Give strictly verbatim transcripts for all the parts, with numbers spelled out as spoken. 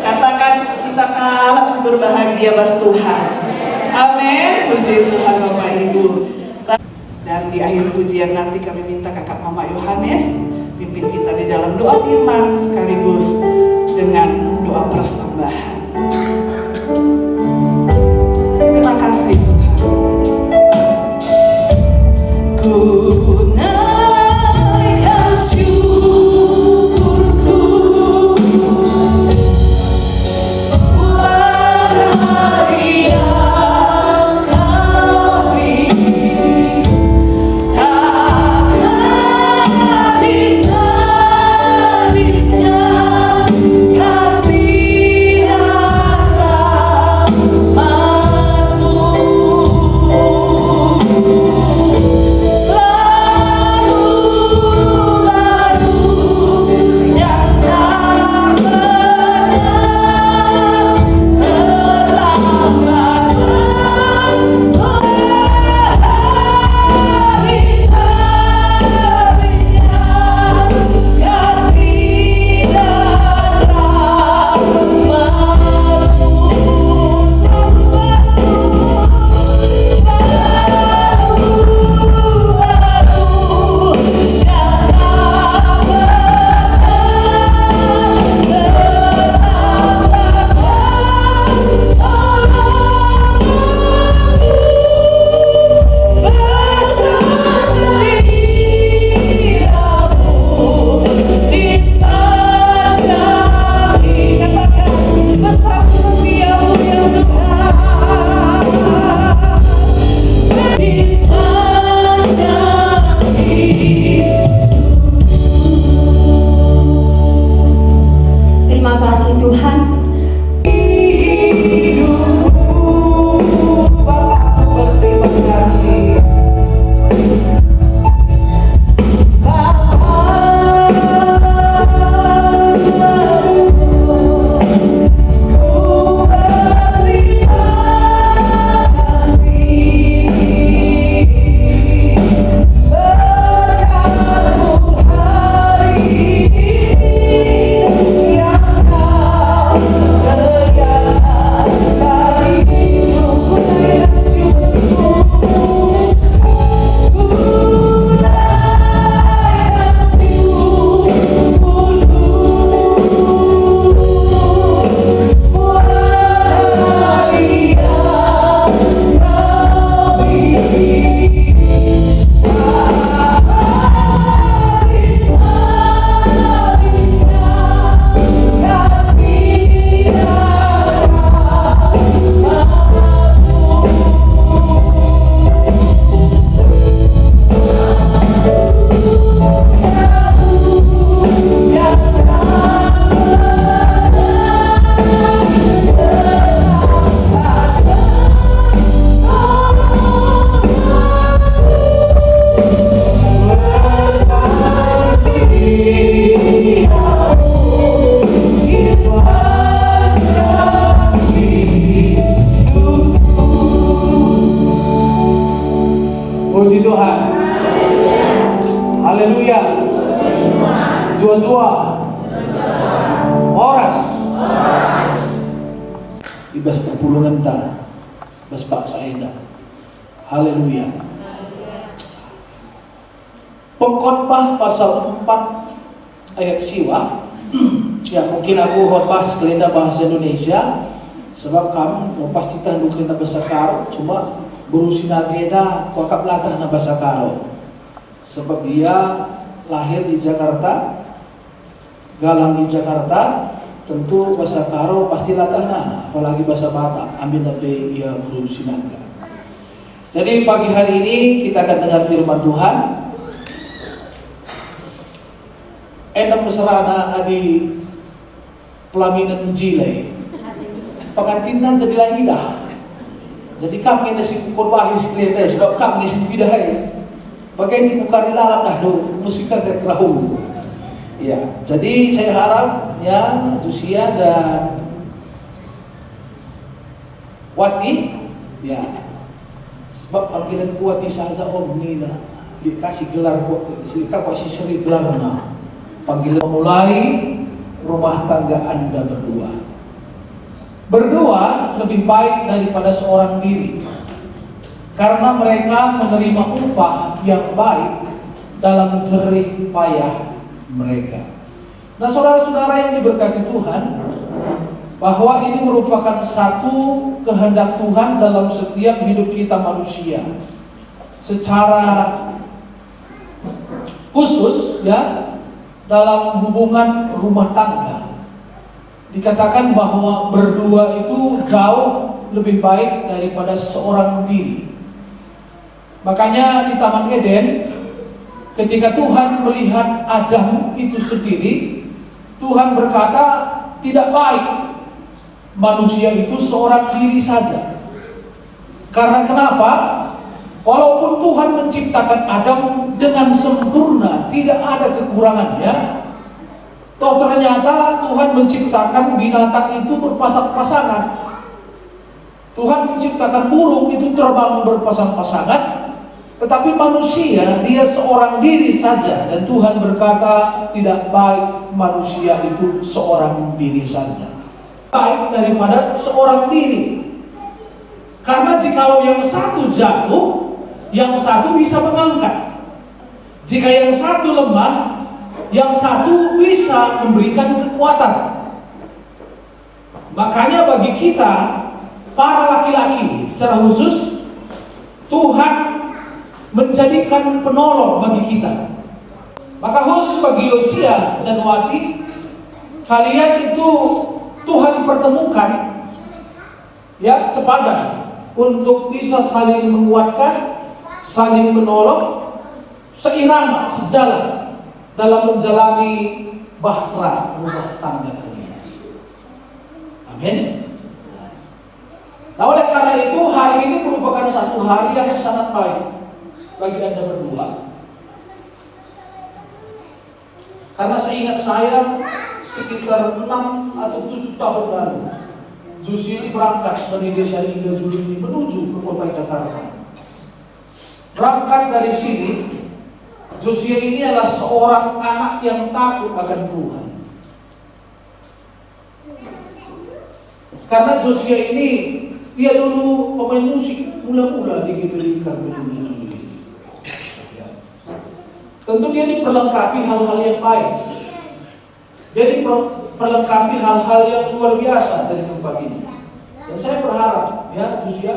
Katakan, kita kalak si berbahagia bas Tuhan. Amin. Puji Tuhan, Bapak Ibu. Dan di akhir pujian nanti kami minta Kakak Mama Yohanes pimpin kita di dalam doa firman sekaligus dengan doa persembahan. Terima kasih, Tuhan. Ku naikkan syukurku. Terima kasih, Tuhan. Puji Tuhan. Haleluya. Jua-jua. Horas. I bas perpulungenta, bas paksa enda. Haleluya. Pengkhotbah pasal empat ayat siwah. Ya, mungkin aku khotbah sekelenda bahasa Indonesia, sebab kam pasti tahndu kerina bahasa Karo, cuma beru Sinaga enda kuakap la tahna bahasa Karo. Sebab ia lahir di Jakarta, galang i Jakarta, tentu bahasa Karo pasti la tahna, apalagi bahasa Batak, aminna pe ia beru Sinaga. Jadi, pagi hari ini kita akan dengar firman Tuhan. Enem mesrana adi pelaminen jile. Pengantinna jadi la idah. Jadi kam nge si kukorbahi si kerina, sebab kam nge si idah e. Bage ni kukari lalap dah tu, musika dari kerahung. Ya, jadi saya harap, ya, Jusia dan Wati, ya. Sebab panggilan ku Wati saja, Om, nina. Dikasih gelar kok, si kok si seri gelarna. Panggilan mulai, rumah tangga Anda berdua. Berdua lebih baik daripada seorang diri, karena mereka menerima upah yang baik dalam jerih payah mereka. Nah, saudara-saudara yang diberkati Tuhan, bahwa ini merupakan satu kehendak Tuhan dalam setiap hidup kita manusia. Secara khusus, ya, dalam hubungan rumah tangga, dikatakan bahwa berdua itu jauh lebih baik daripada seorang diri. Makanya di Taman Eden, ketika Tuhan melihat Adam itu sendiri, Tuhan berkata, "Tidak baik manusia itu seorang diri saja." Karena kenapa? Walaupun Tuhan menciptakan Adam dengan sempurna, tidak ada kekurangannya, toh ternyata Tuhan menciptakan binatang itu berpasang-pasangan. Tuhan menciptakan burung itu terbang berpasang-pasangan, tetapi manusia, dia seorang diri saja. Dan Tuhan berkata, "Tidak baik manusia itu seorang diri saja. Baik daripada seorang diri." Karena jikalau yang satu jatuh, yang satu bisa mengangkat. Jika yang satu lemah, yang satu bisa memberikan kekuatan. Makanya bagi kita, para laki-laki secara khusus, Tuhan menjadikan penolong bagi kita. Maka khusus bagi Yosia dan Wati, kalian itu Tuhan pertemukan, ya, sepadan untuk bisa saling menguatkan, saling menolong, seirama, sejalan dalam menjalani bahtera rumah tangga kalian. Amin. Nah, oleh karena itu, hari ini merupakan satu hari yang sangat baik bagi Anda berdua. Karena seingat saya, sekitar enam atau tujuh tahun lalu, Josia ini berangkat dari desa Indrajulu ini menuju ke kota Jakarta. Berangkat dari sini, Josia ini adalah seorang anak yang takut akan Tuhan. Karena Josia ini, dia dulu pemain musik mula-mula di G B Lingkar Bedunia. Ya. Tentu dia diperlengkapi hal-hal yang baik. Dia diperlengkapi hal-hal yang luar biasa dari tempat ini. Dan saya berharap, ya, Josia,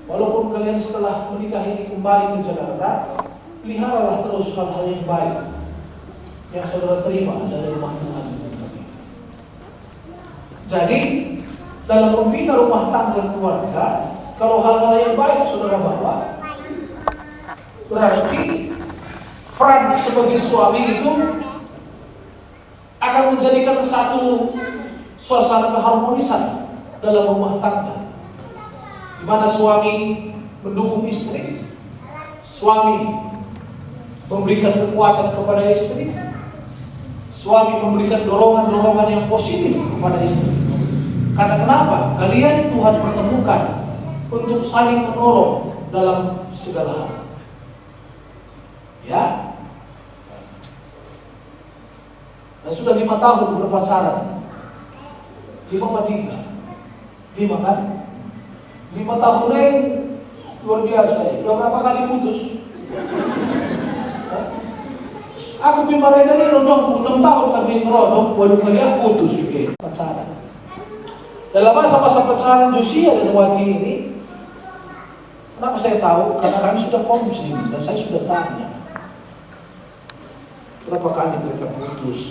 walaupun kalian setelah menikah ini kembali ke Jakarta, peliharalah terus hal-hal yang baik yang saudara terima dari rumah Tuhan. Jadi, dalam membina rumah tangga keluarga, kalau hal-hal yang baik saudara bawa, berarti peran sebagai suami itu akan menjadikan satu suasana keharmonisan dalam rumah tangga, di mana suami mendukung istri, suami memberikan kekuatan kepada istri, suami memberikan dorongan-dorongan yang positif kepada istri. Karena kenapa? Kalian Tuhan pertemukan untuk saling menolong dalam segala hal. Ya. Dan sudah lima tahun berpacaran. Lima apa tiga? Lima, kan? Lima tahun, eh, luar biasa, eh. Udah berapa kali putus? Hah? Aku pi mare dari rodong, enam tahun kami ngerodong, walu kali aku putus, eh. Pacaran. Dalam masa-masa pacaran Josia dan Wati ini, kenapa saya tahu? Karena kami sudah komunis dan saya sudah tanya. Berapa kali mereka putus?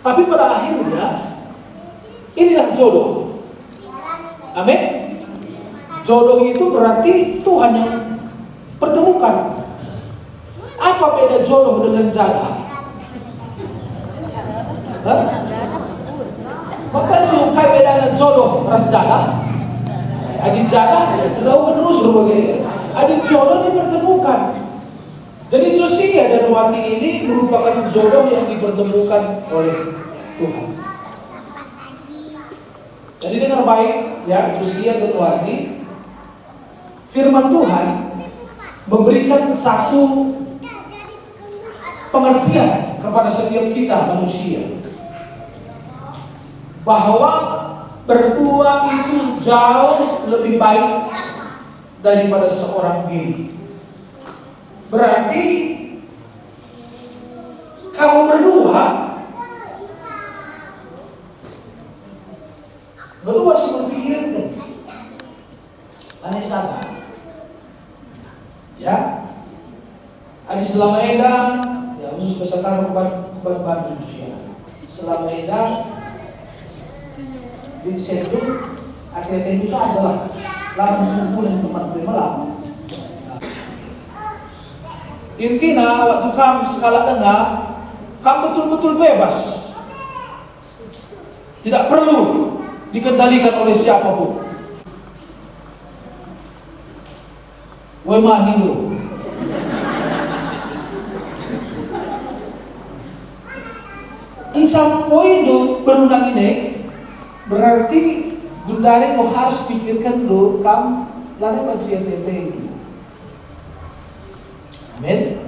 Tapi pada akhirnya, inilah jodoh. Amin. Jodoh itu berarti Tuhan yang pertemukan. Apa beda jodoh dengan jadah? Hah? Maka dulu kai bedana jodoh ras jadah? Adi jadah, ya, terus, terus, adi jodoh dipertemukan. Jadi Josia dan Wati ini merupakan jodoh yang dipertemukan oleh Tuhan. Jadi dengar baik, ya, Josia dan Wati. Firman Tuhan memberikan satu pengertian kepada setiap kita manusia bahwa berdua itu jauh lebih baik daripada seorang diri. Berarti, kamu berdua, berdua si berpikiran kan? Aneh saja. Ya. Adi selama enda, ya, khusus peserta kuban, kuban bantu usia. Selama enda, di sendu, akhirnya itu saja lah. Langsung pulang tempat melam. Intina, waktu kam sekalak denga, kam betul-betul bebas. Tidak perlu dikendalikan oleh siapapun. Woi mani lu. Ensampoi du berundang ini, berarti gundari enggo harus pikirkan du kam lanai banci ente-ente. Amin.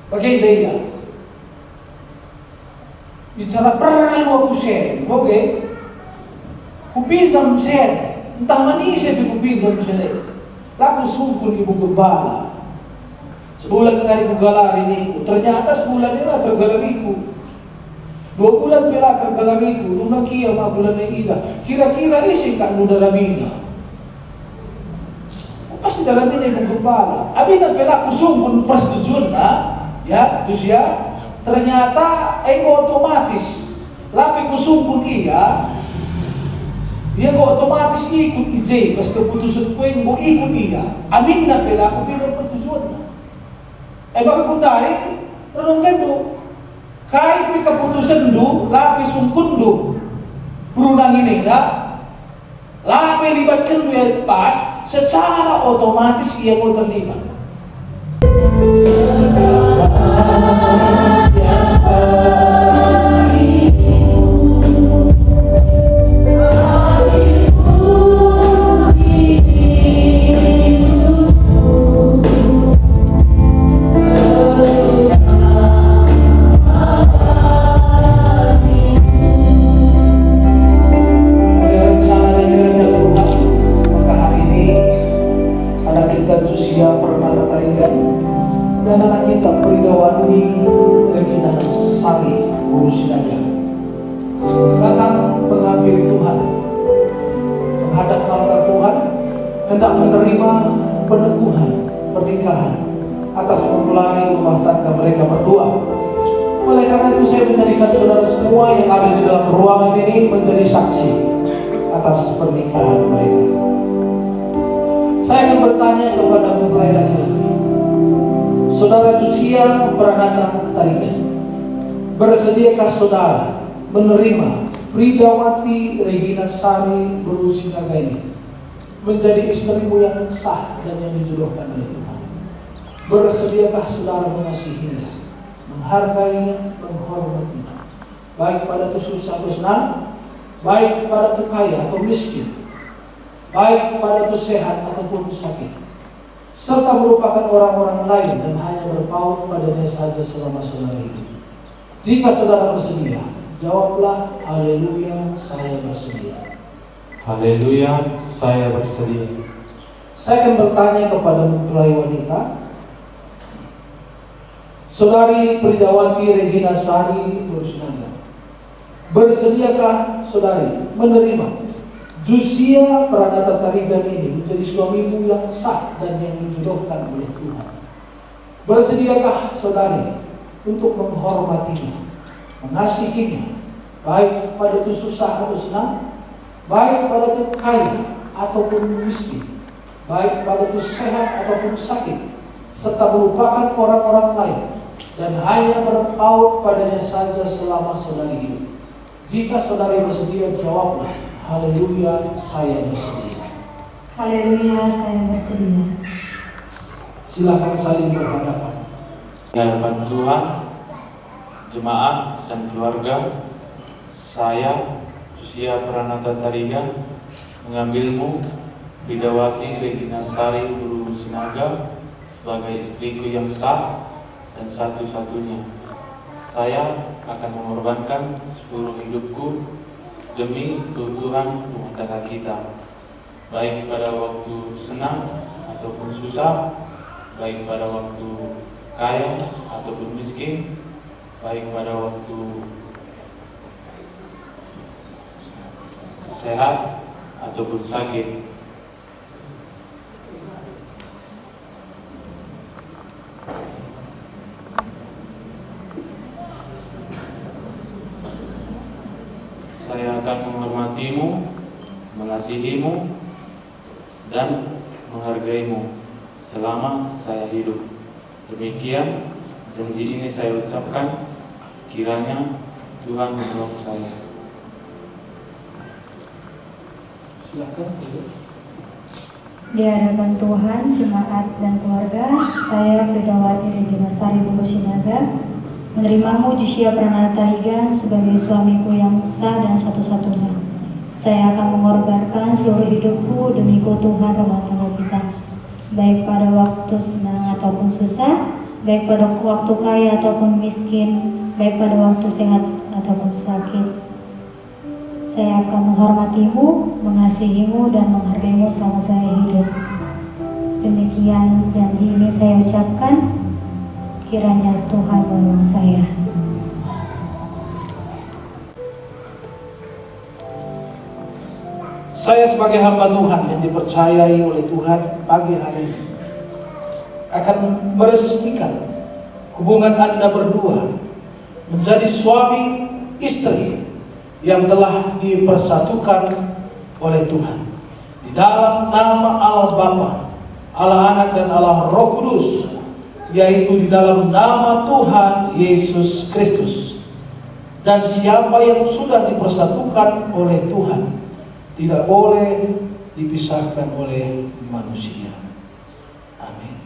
Bage enda ia. Bicara perlu aku sen, oke? Kupinjam sen, ntah man ise pe kupinjam sen e. La kusungkun ibu gembala. Sebulan kari kugalari niku, ternyata sebulan e la tergalariku. Dua bulan pe la tergalariku, nuna kia ma bulan e idah. Kira-kira ise kak nunda ramina? Pasti dalam ini ibu gembala. Abina pe la kusungkun persetujuanna, ya, terus ya. Ternyata enggo otomatis. La pe kusungkun ia, ia enggo otomatis ikut i je, bas keputusanku enggo ikut ia. Aminna pe la kupinjam persetujuanna. E maka gundari renungkenndu, kai pe keputusenndu, la pe sungkunndu berundang ini, enda, la pe libatkenndu ia pas, secara otomatis ia enggo terlibat. Rencana dan kehendak Tuhan, maka hari ini anak kita Jusia Pranata Tarigan dan anak kita Pridawati Regina Sari Guru Sinaga datang menghampiri Tuhan, menghadap altar Tuhan, hendak menerima peneguhan pernikahan atas mempelai rumah tangga mereka berdua. Oleh karena itu, saya menjadikan saudara semua yang ada di dalam ruangan ini menjadi saksi atas pernikahan mereka. Saya akan bertanya kepada mempelai laki-laki, Saudara Jusia Pranata Tarigan, bersediakah saudara menerima Pridawati Regina Sari Beru Sinaga ini menjadi istrimu yang sah dan yang dijodohkan oleh Tuhan? Bersediakah saudara mengasihinya, menghargainya, menghormatinya, baik pada tu susah atau senang, baik pada tu kaya atau miskin, baik pada tu sehat ataupun sakit, serta melupakan orang-orang lain dan hanya berpaut padanya saja selama saudara hidup? Jika saudara bersedia, jawablah, "Haleluya, saya bersedia." Haleluya, saya bersedia. Saya akan bertanya kepada mempelai wanita, Saudari Pridawati Regina Sari Beru Sinaga. Bersediakah saudari menerima Jusia Pranata Tarigan ini menjadi suamimu yang sah dan yang dijodohkan oleh Tuhan? Bersediakah saudari untuk menghormatinya, mengasihinya, baik pada tu susah atau senang, baik pada tu kaya ataupun miskin, baik pada tu sehat ataupun sakit, serta melupakan orang-orang lain, dan hanya berpaut padanya saja selama saudari hidup? Jika saudari bersedia, jawablah, "Haleluya, saya bersedia." Haleluya, saya bersedia. Silakan saling berhadapan. Di hadapan Tuhan, jemaat, dan keluarga, saya, Jusia Pranata Tarigan, mengambilmu, Pridawati Regina Sari Beru Sinaga, sebagai istriku yang sah dan satu-satunya. Saya akan mengorbankan seluruh hidupku demi keutuhan rumah tangga kita, baik pada waktu senang ataupun susah, baik pada waktu kaya ataupun miskin, baik pada waktu sehat ataupun sakit. Saya akan menghormatimu, mengasihimu, dan menghargaimu selama saya hidup. Demikian janji ini saya ucapkan, kiranya Tuhan menolong saya. Silakan, Ibu. Di hadapan Tuhan, jemaat, dan keluarga, saya Fridawati Regina Sari Bulu Sinaga, menerimamu Josia Pranata Reagan sebagai suamiku yang sah dan satu-satunya. Saya akan mengorbankan seluruh hidupku demi keutuhan rumah tangga kita, baik pada waktu senang ataupun susah, baik pada waktu kaya ataupun miskin, baik pada waktu sehat ataupun sakit. Saya akan menghormatimu, mengasihimu, dan menghargaimu selama saya hidup. Demikian janji ini saya ucapkan, kiranya Tuhan menolong saya. Saya sebagai hamba Tuhan yang dipercayai oleh Tuhan pagi hari ini akan meresmikan hubungan Anda berdua menjadi suami istri yang telah dipersatukan oleh Tuhan. Di dalam nama Allah Bapa, Allah Anak, dan Allah Roh Kudus, yaitu di dalam nama Tuhan Yesus Kristus. Dan siapa yang sudah dipersatukan oleh Tuhan, tidak boleh dipisahkan oleh manusia. Amin.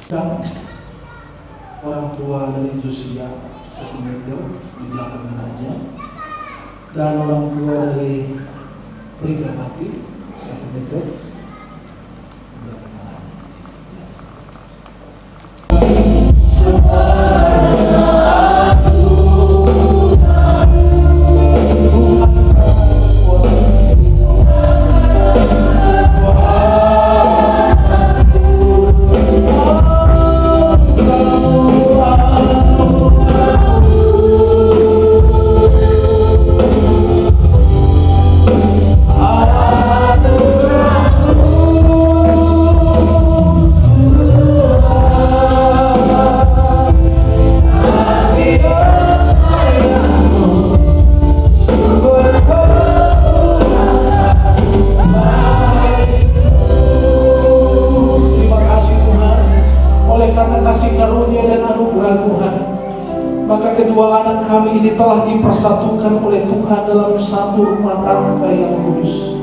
Dan orang tua dari Josia satu meter di belakang anaknya, dan orang tua dari Pridawati satu meter di belakang anaknya. Terima kasih, Tuhan, oleh karena kasih karunia dan anugerah Tuhan, maka kedua anak kami ini telah dipersatukan oleh Tuhan dalam satu rumah tangga yang kudus.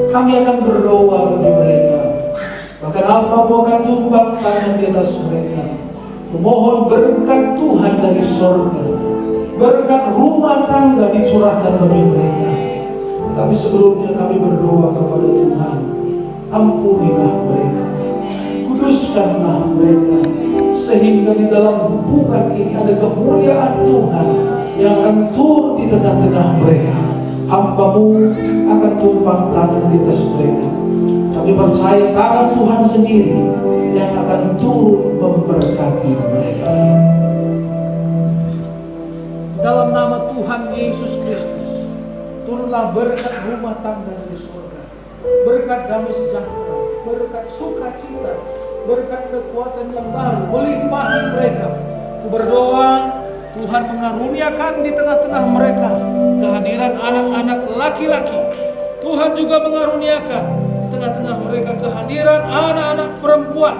Kami akan berdoa bagi mereka. Bahkan hamba akan tumpang tangan di atas mereka, memohon berkat Tuhan dari sorga, berkat rumah tangga dicurahkan bagi mereka. Tetapi sebelumnya kami berdoa kepada Tuhan, ampunilah mereka, kuduskanlah mereka, sehingga di dalam hubungan ini ada kemuliaan Tuhan yang akan turun di tengah-tengah mereka. Hamba-Mu akan tumpang tangan di atas mereka. Kami percaya tangan Tuhan sendiri yang akan turun memberkati mereka. Dalam nama Tuhan Yesus Kristus, turunlah berkat rumah tangga dari surga, berkat damai sejahtera, berkat sukacita, berkat kekuatan yang baru melimpahi mereka. Kuberdoa, Tuhan mengaruniakan di tengah-tengah mereka kehadiran anak-anak laki-laki. Tuhan juga mengaruniakan di tengah-tengah mereka kehadiran anak-anak perempuan.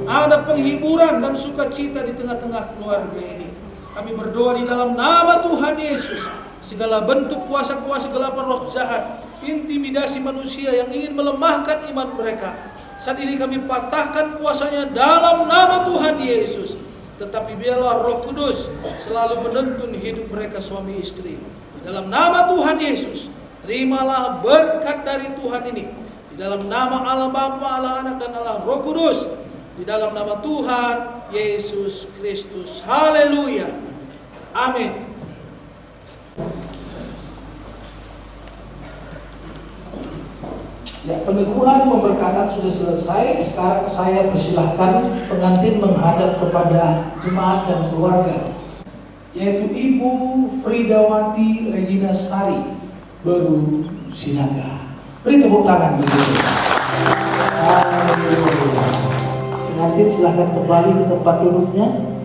Ada penghiburan dan sukacita di tengah-tengah keluarga ini. Kami berdoa di dalam nama Tuhan Yesus, segala bentuk kuasa-kuasa kegelapan, roh jahat, intimidasi manusia yang ingin melemahkan iman mereka, saat ini kami patahkan kuasanya dalam nama Tuhan Yesus. Tetapi biarlah Roh Kudus selalu menuntun hidup mereka suami istri. Dalam nama Tuhan Yesus, terimalah berkat dari Tuhan ini. Di dalam nama Allah Bapa, Allah Anak, dan Allah Roh Kudus, Di dalam nama Tuhan Yesus Kristus. Haleluya. Amin. Ya, peneguhan pemberkatan sudah selesai. Sekarang saya persilahkan pengantin menghadap kepada jemaat dan keluarga, yaitu Ibu Fridawati Regina Sari, Beru Sinaga. Beri tepuk tangan bagi dia. Haleluya. Pengantin, silahkan kembali ke tempat duduknya.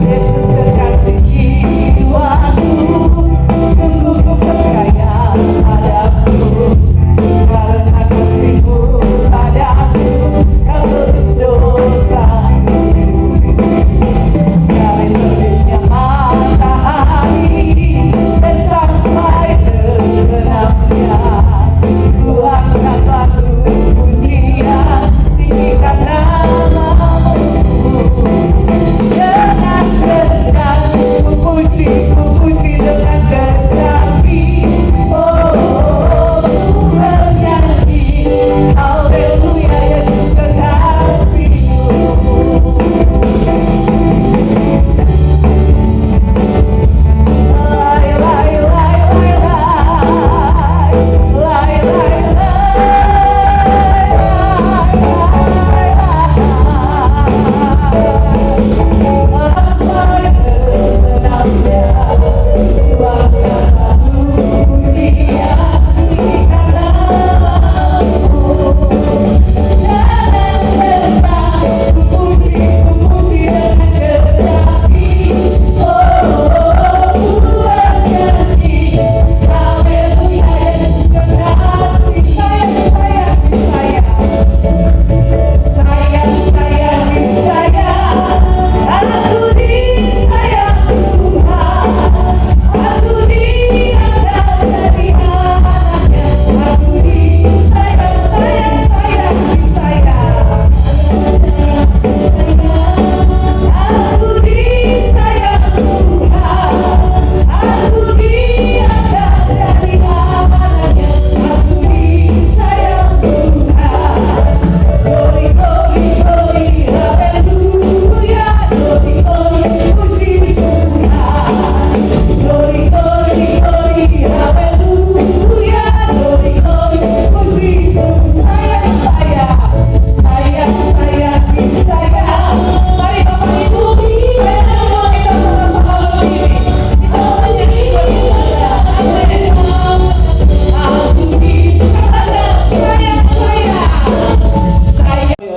Yesus kekasih jiwaku, sungguh ku percaya padamu, karena kasihmu padaku, kau tebus dosaku. Dari terbitnya matahari dan sampai terbenamnya, ku angkat batu pujian, tinggikan namamu. Dengan gendang ku puji, ku puji dengan kecapi. Oh, ku bernyanyi, haleluya, Yesus kekasihku.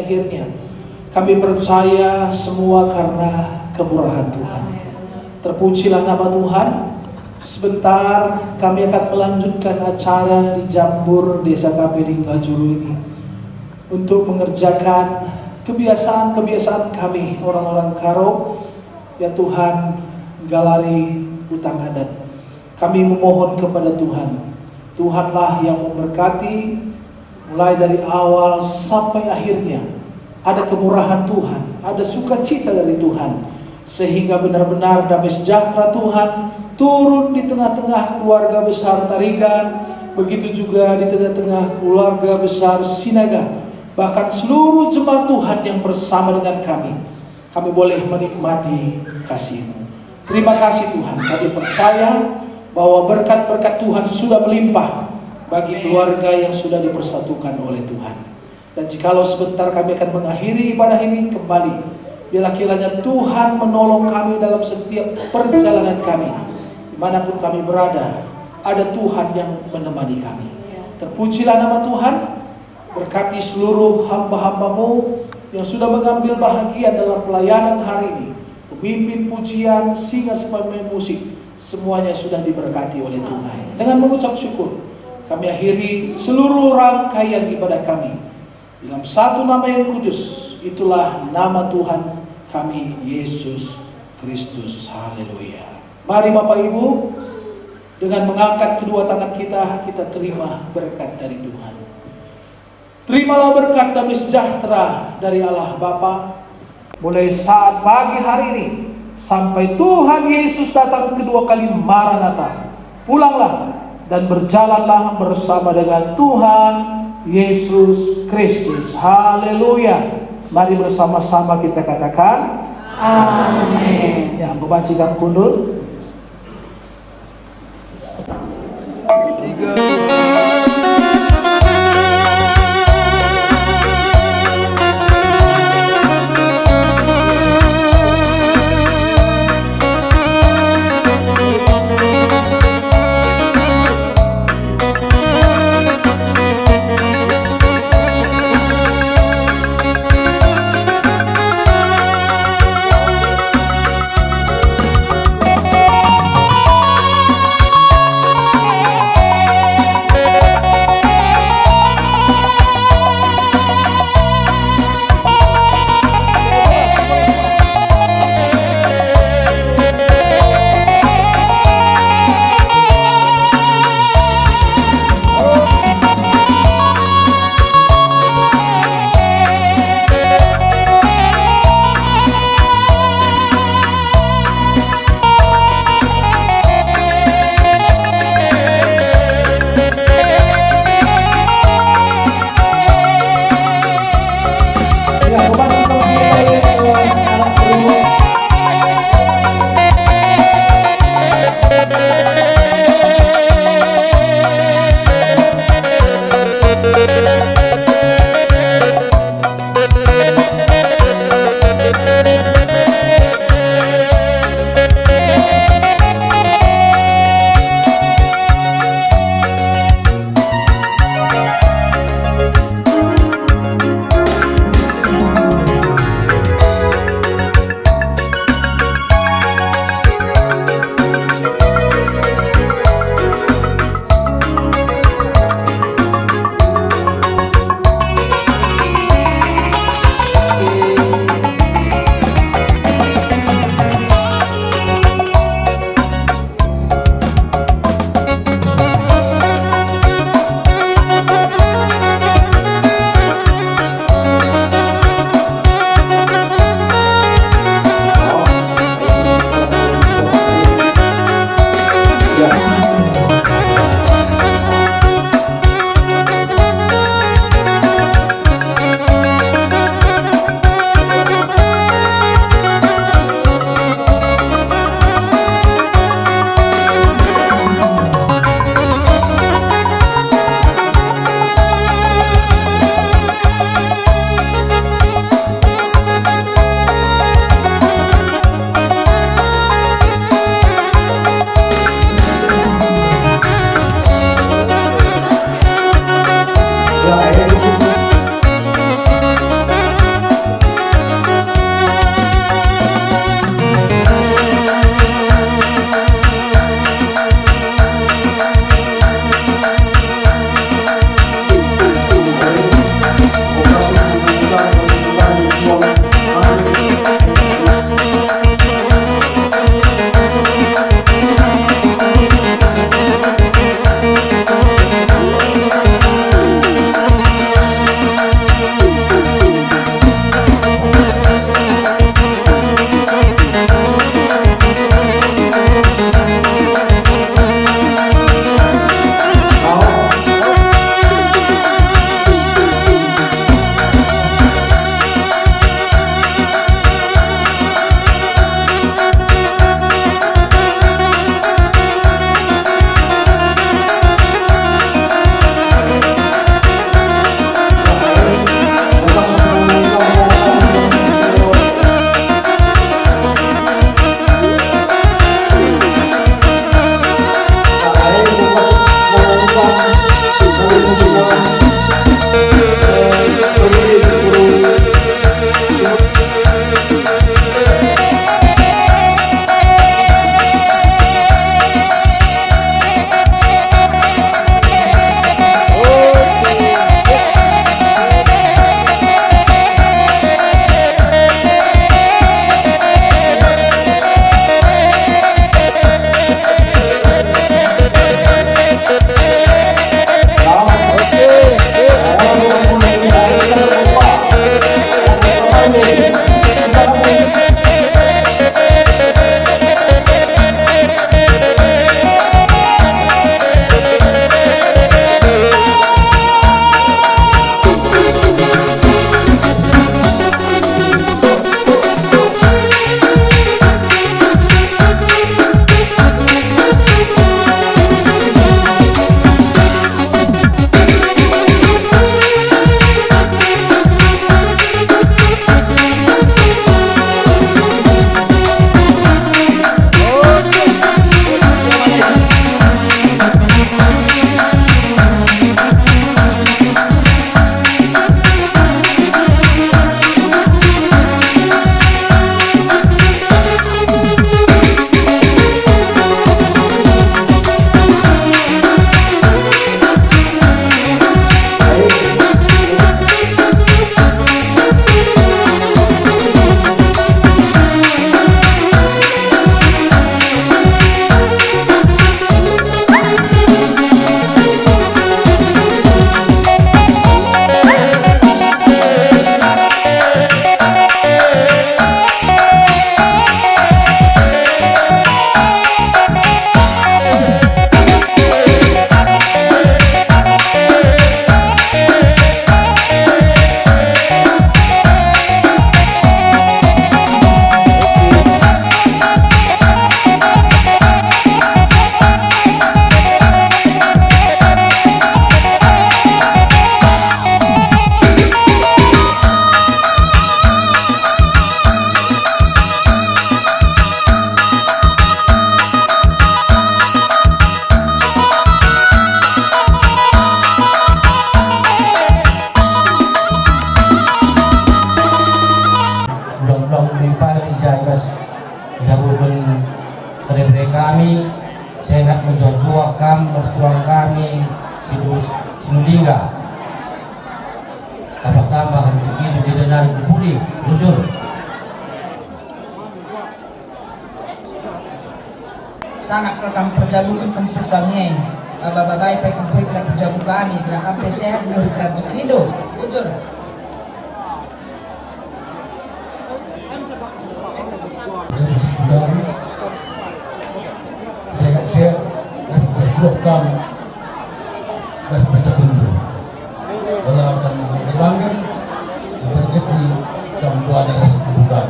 Akhirnya, kami percaya semua karena kemurahan Tuhan. Terpujilah nama Tuhan. Sebentar kami akan melanjutkan acara di Jambur Desa K P Lingga Julu ini untuk mengerjakan kebiasaan-kebiasaan kami orang-orang Karo. Ya Tuhan, galari utang adat. Kami memohon kepada Tuhan. Tuhanlah yang memberkati, mulai dari awal sampai akhirnya. Ada kemurahan Tuhan, ada sukacita dari Tuhan, sehingga benar-benar damai sejahtera Tuhan turun di tengah-tengah keluarga besar Tarigan, begitu juga di tengah-tengah keluarga besar Sinaga, bahkan seluruh jemaat Tuhan yang bersama dengan kami. Kami boleh menikmati kasih-Mu. Terima kasih Tuhan, kami percaya bahwa berkat-berkat Tuhan sudah melimpah bagi keluarga yang sudah dipersatukan oleh Tuhan. Dan jikalau sebentar kami akan mengakhiri ibadah ini kembali, biarlah kiranya Tuhan menolong kami dalam setiap perjalanan kami. Dimanapun kami berada, ada Tuhan yang menemani kami. Terpujilah nama Tuhan. Berkati seluruh hamba-hamba-Mu yang sudah mengambil bahagian dalam pelayanan hari ini. Pemimpin pujian, singer, pemain musik, semuanya sudah diberkati oleh Tuhan. Dengan mengucap syukur, kami akhiri seluruh rangkaian ibadah kami. Dalam satu nama yang kudus, itulah nama Tuhan kami, Yesus Kristus. Haleluya. Mari Bapak Ibu, dengan mengangkat kedua tangan kita, kita terima berkat dari Tuhan. Terimalah berkat damai sejahtera dari Allah Bapa, mulai saat pagi hari ini sampai Tuhan Yesus datang kedua kali, Maranatha. Pulanglah dan berjalanlah bersama dengan Tuhan Yesus Kristus. Haleluya. Mari bersama-sama kita katakan, "Amin." Ya, bebanci kami kundul. Ndong-ndong merimpali i ja i bas jabuken bere-bere kami, sehat mejuah-juah kam mertuang kami si terus sinulingga. Tambah-tambah rezeki jadi nari kupuli, bujur. Sangap kal kam perjabuken kempur kami e. Baba-baba e pe kempur kal perjabu kami, gelah kam pe sehat, nuri kal rejekindu. Bujur. Jadi, sehat-sehat, ras berjuang kam. Ras baca kundu. Ola kam bangga-bangga, coba rezeki kam buana ras bukan.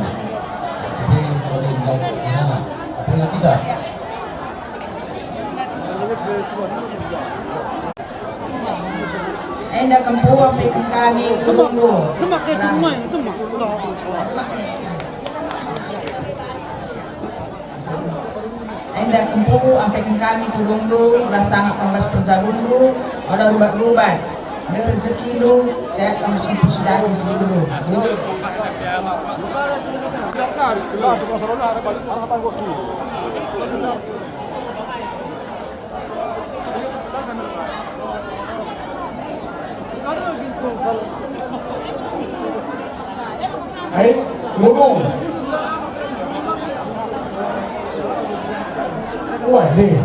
Jadi, pada jauh di sana. Apa kita? Enda kempu ampeken kami turundu. Nah. Enda kempu ampeken kami turundu, ola sangap pambas perjabundu, ola rubat-rubat. Nde rejekindu, sehat pambas empu si daging si diberu. Bujur. Ai, ngudung. Wah, deh.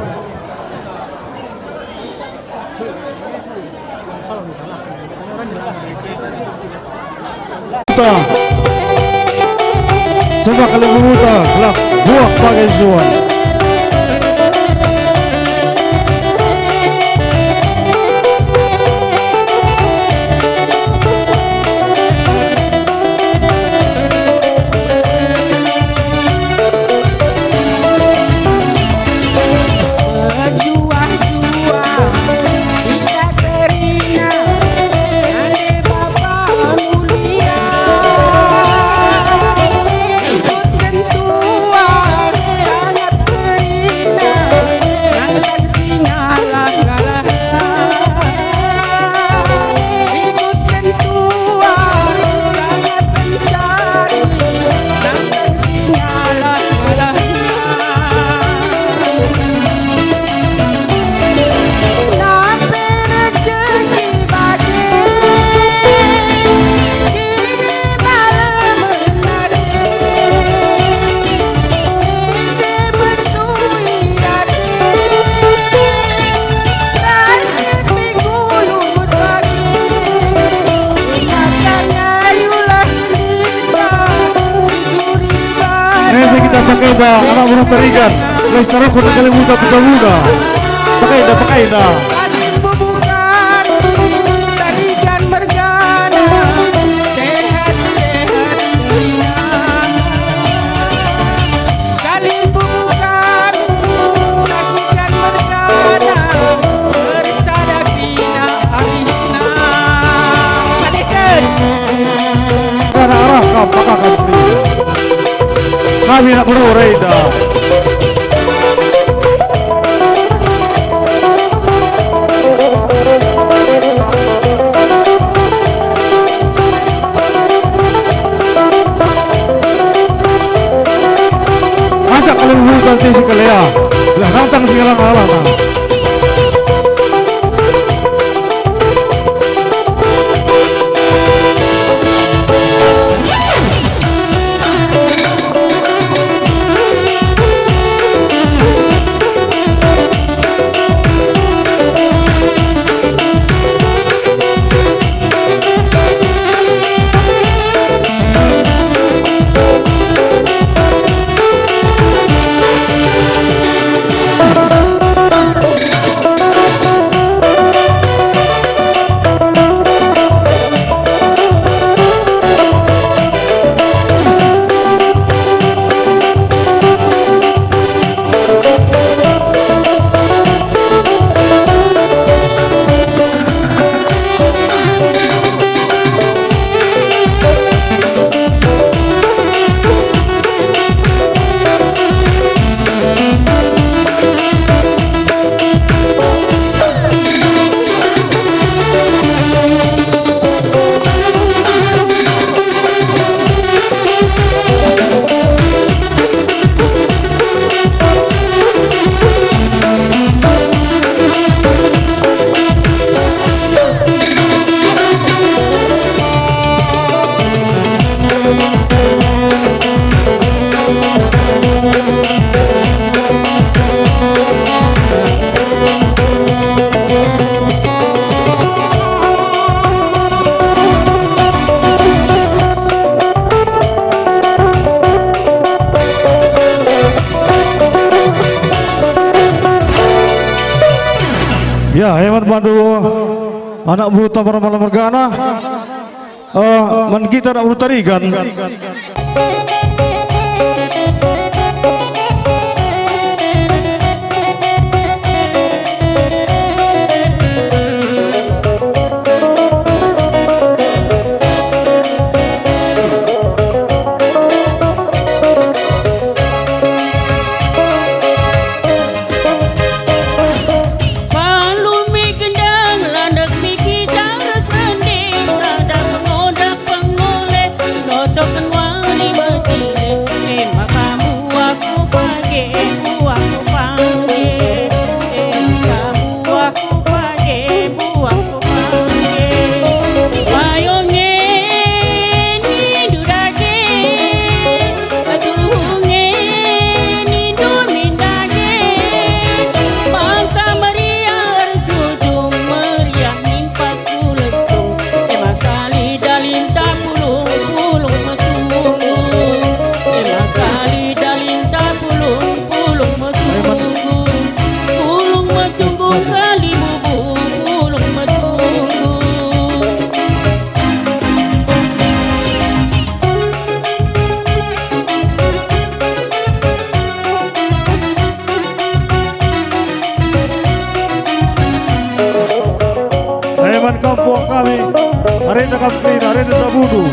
Ta. Coba kalau guru ta, kelak buah pakai zuan. Juah-juah, kita terina, ande Bapa mulia. Ikut mentua, sangat Pakai dah anak buah Tarigan. Wis taruhken kalimbunta pecah guna. Pakai dah, pakai dah. Kalimbubu Tarigan mergana, sehat-sehat kerina. Kalimbubu kami, Tarigan mergana, ersada kerina arihna. Sadeken. Arah, arah, kam, maka kam. Kami nak berore dah. Masak kalau dulu nanti si kelea. Lah, nantang si ngelang-ngelang. Ya, hebat bandu anak buta Marmala mergana. Eh, man kita anak buta Tarigan. Palu mi gendang, landek mi kita ras rende, sada pengoda pengole, notoken wari mejile, e maka buah ku page, buah ku page, e maka buah ku page, buah ku page. Bayo nge nindu dage, tuhu nge nindu min dage, maka meriah erjujung, meriah nimpa ku lesung. E maka lidah linta pulung, pulung metunggung. E maka lidah linta pulung, pulung metunggung. Pulung metunggung kali bubu, pulung metunggung. Eman kampung kami, arenda kam kerina, arenda tabundu.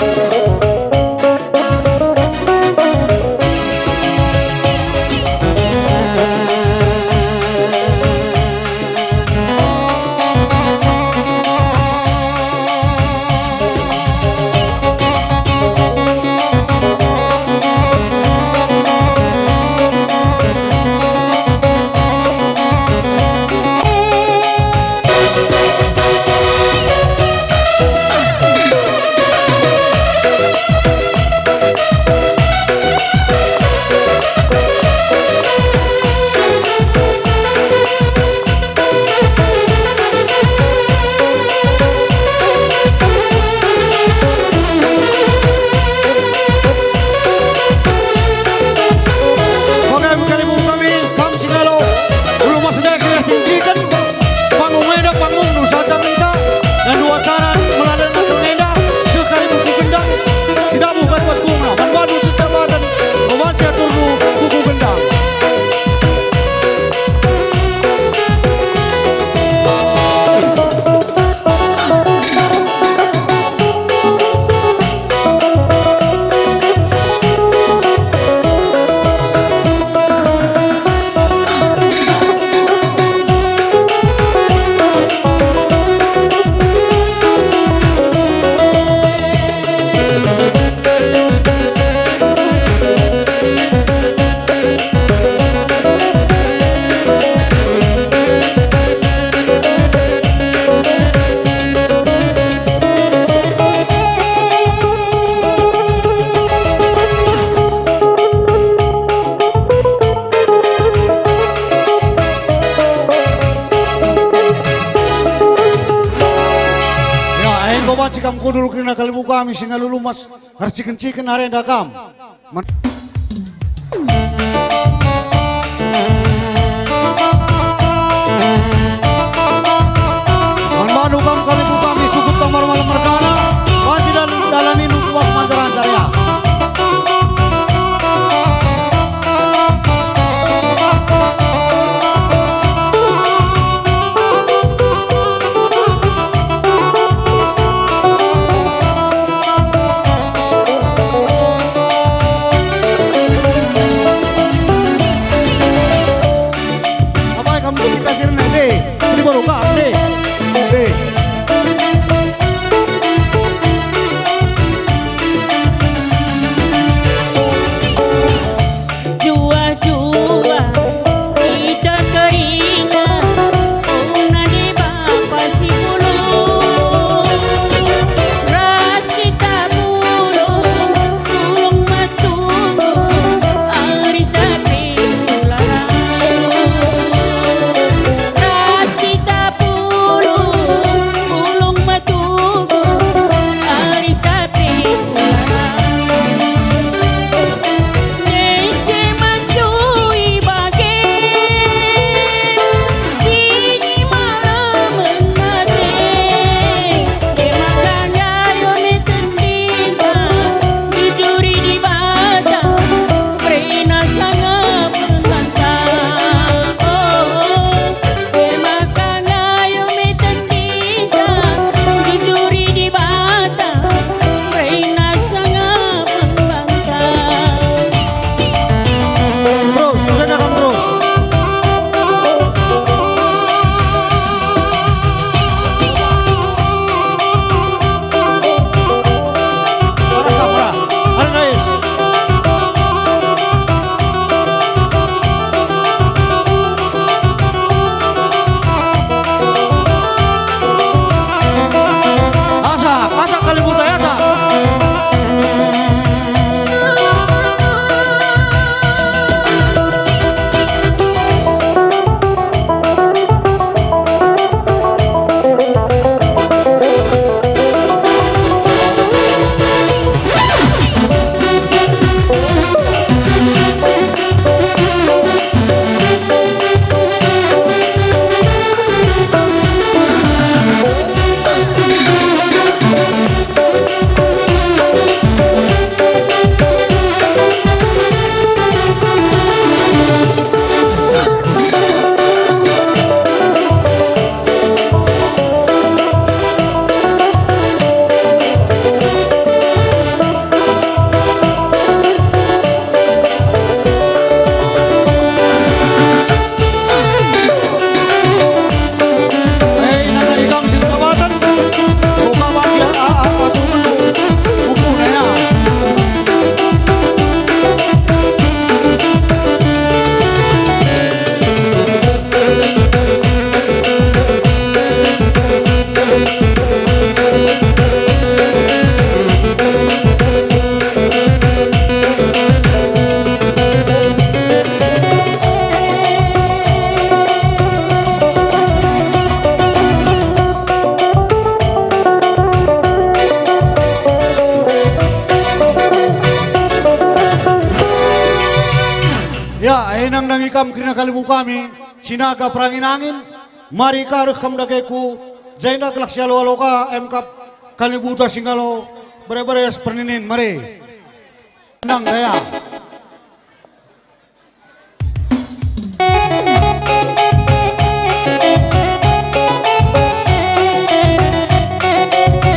Kami si ngalo lumas, erciken-ciken arenda kam. Men-, man bandu kam kalimbubu kami, sukut kam malem-malem mergana, banci dal-, dalanindu kuat manjar-anjar ya. Apai kam kita sirna, be, sini baru kam, be, be. Juah-juah kita kerina, oh, nande bapa si pulung. Ras kita pulung, pulung metunggung, arih tapi ularang. Ras kita pulung, pulung metunggung, arih tapi ularang. Ese masui bage, dini malemen ate, e maka nggayo meten bintang, dijuri Dibata, berena sangap bantang. Oh, e maka nggayo meten bintang, dijuri Dibata, berena sangap bantang. Terus, terus, terus. Arah, arah. Arah, guys. Asak, asak kali buta, asak. Ya, e nandangi kam kerina kalimbubu kami, si naga perangin-angin, mari ka reh kam dageku, jenda gelah sialo-alo ka, em kap kalimbubuta si ngalo bere-bere perninin, mari. Nang gaya.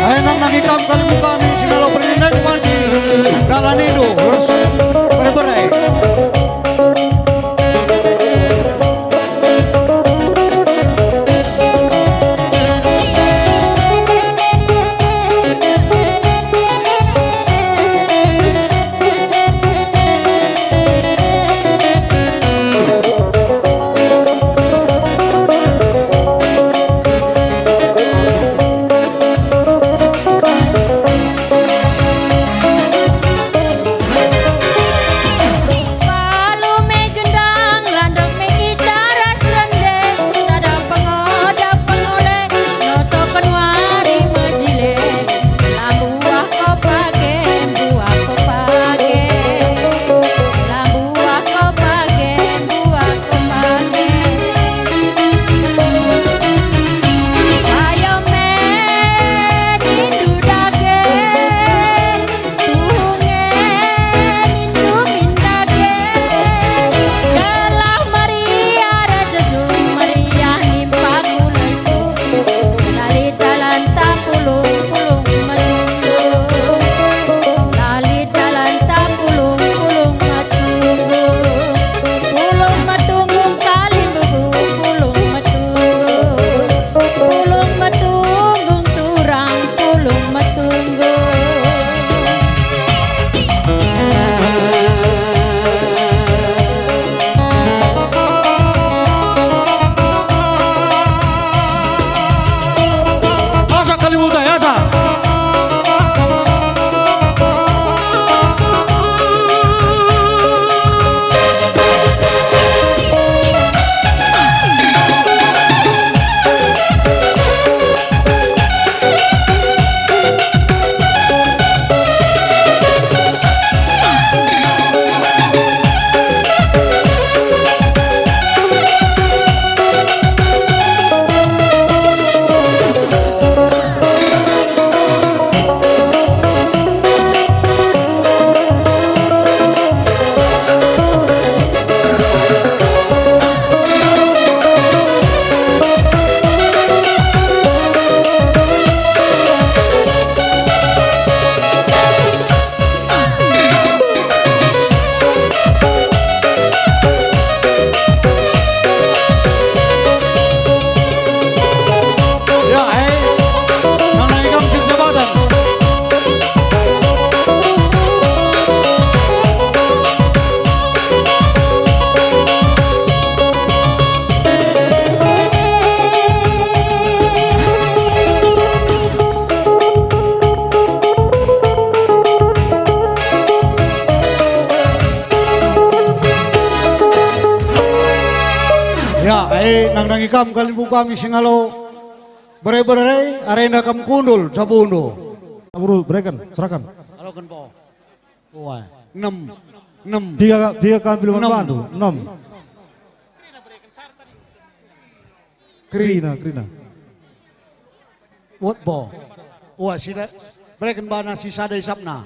Ayo nandangi kam kalimbubu kami si ngalo pernindai banci dalanindu ras bere-bere. Eh, nandangi kam kalimbubu kami singalo bere-bere, arenda kam kundul jabundu. Buru, bereken, serahkan. Aloken po. Wah, enam. Enam. Tiga, tiga kami belum Enam. Bandu. Enam. Kerina, kerina. Wot bo. Wah, sida, bereken bana si sada isapna.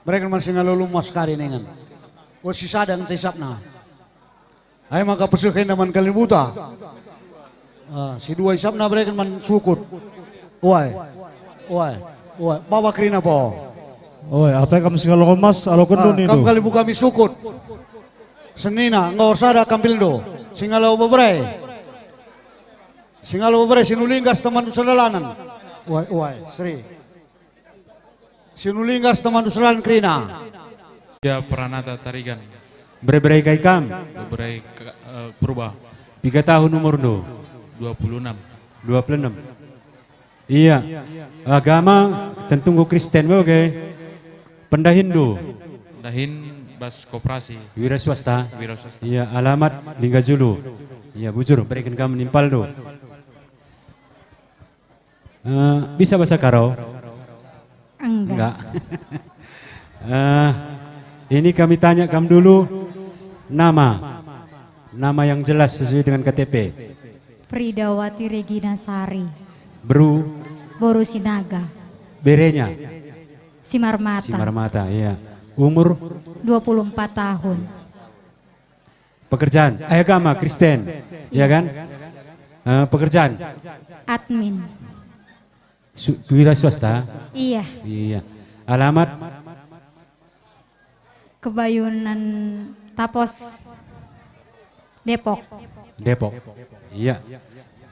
Bereken man singalo lumas kari ningen. Wah, si sada ngenca isapna. Ai maka peseh enda man kalimbubuta. Ah, si dua isapna bereken man sukut. Wai. Wai. Wai. Baba kerina po. Oi, apai kam singalo lumas, aloken Ah, doni kam tu. Kalimbubu kami sukut. Senina, enggo sada kampilndu. Singalo bebere. Singalo bebere sinulinggas temandu sedalanan. Wai, wai, Sri. Sinulinggas temandu sedalanan kerina. Ya, Pranata Tarigan. Bere-bere kai kam? Bebere ka-, eh, Purba. Piga tahun umurndu? Dua puluh enam. Dua puluh enam. Iya. Agama tentu enggo Kristen, oke. Pendahinndu? Pendahin bas koperasi. Wira swasta? Wira swasta. Iya, alamat Lingga Julu. Iya, bujur, bereken kam nimpalndu. Eh, bisa bahasa Karo? Enggak. Enggak. Eh, ini kami tanya kam dulu nama. Nama yang jelas sesuai dengan K T P. Fridawati Regina Sari. Beru. Boru Sinaga. Berenya. Simarmata. Simarmata, iya. Umur? Dua puluh empat tahun. Pekerjaan, eh, agama Kristen, ya kan? Eh, pekerjaan? Admin. Su-, wira swasta? Iya. Iya. Alamat? Kebayunan Tapos, Depok. Depok. Iya.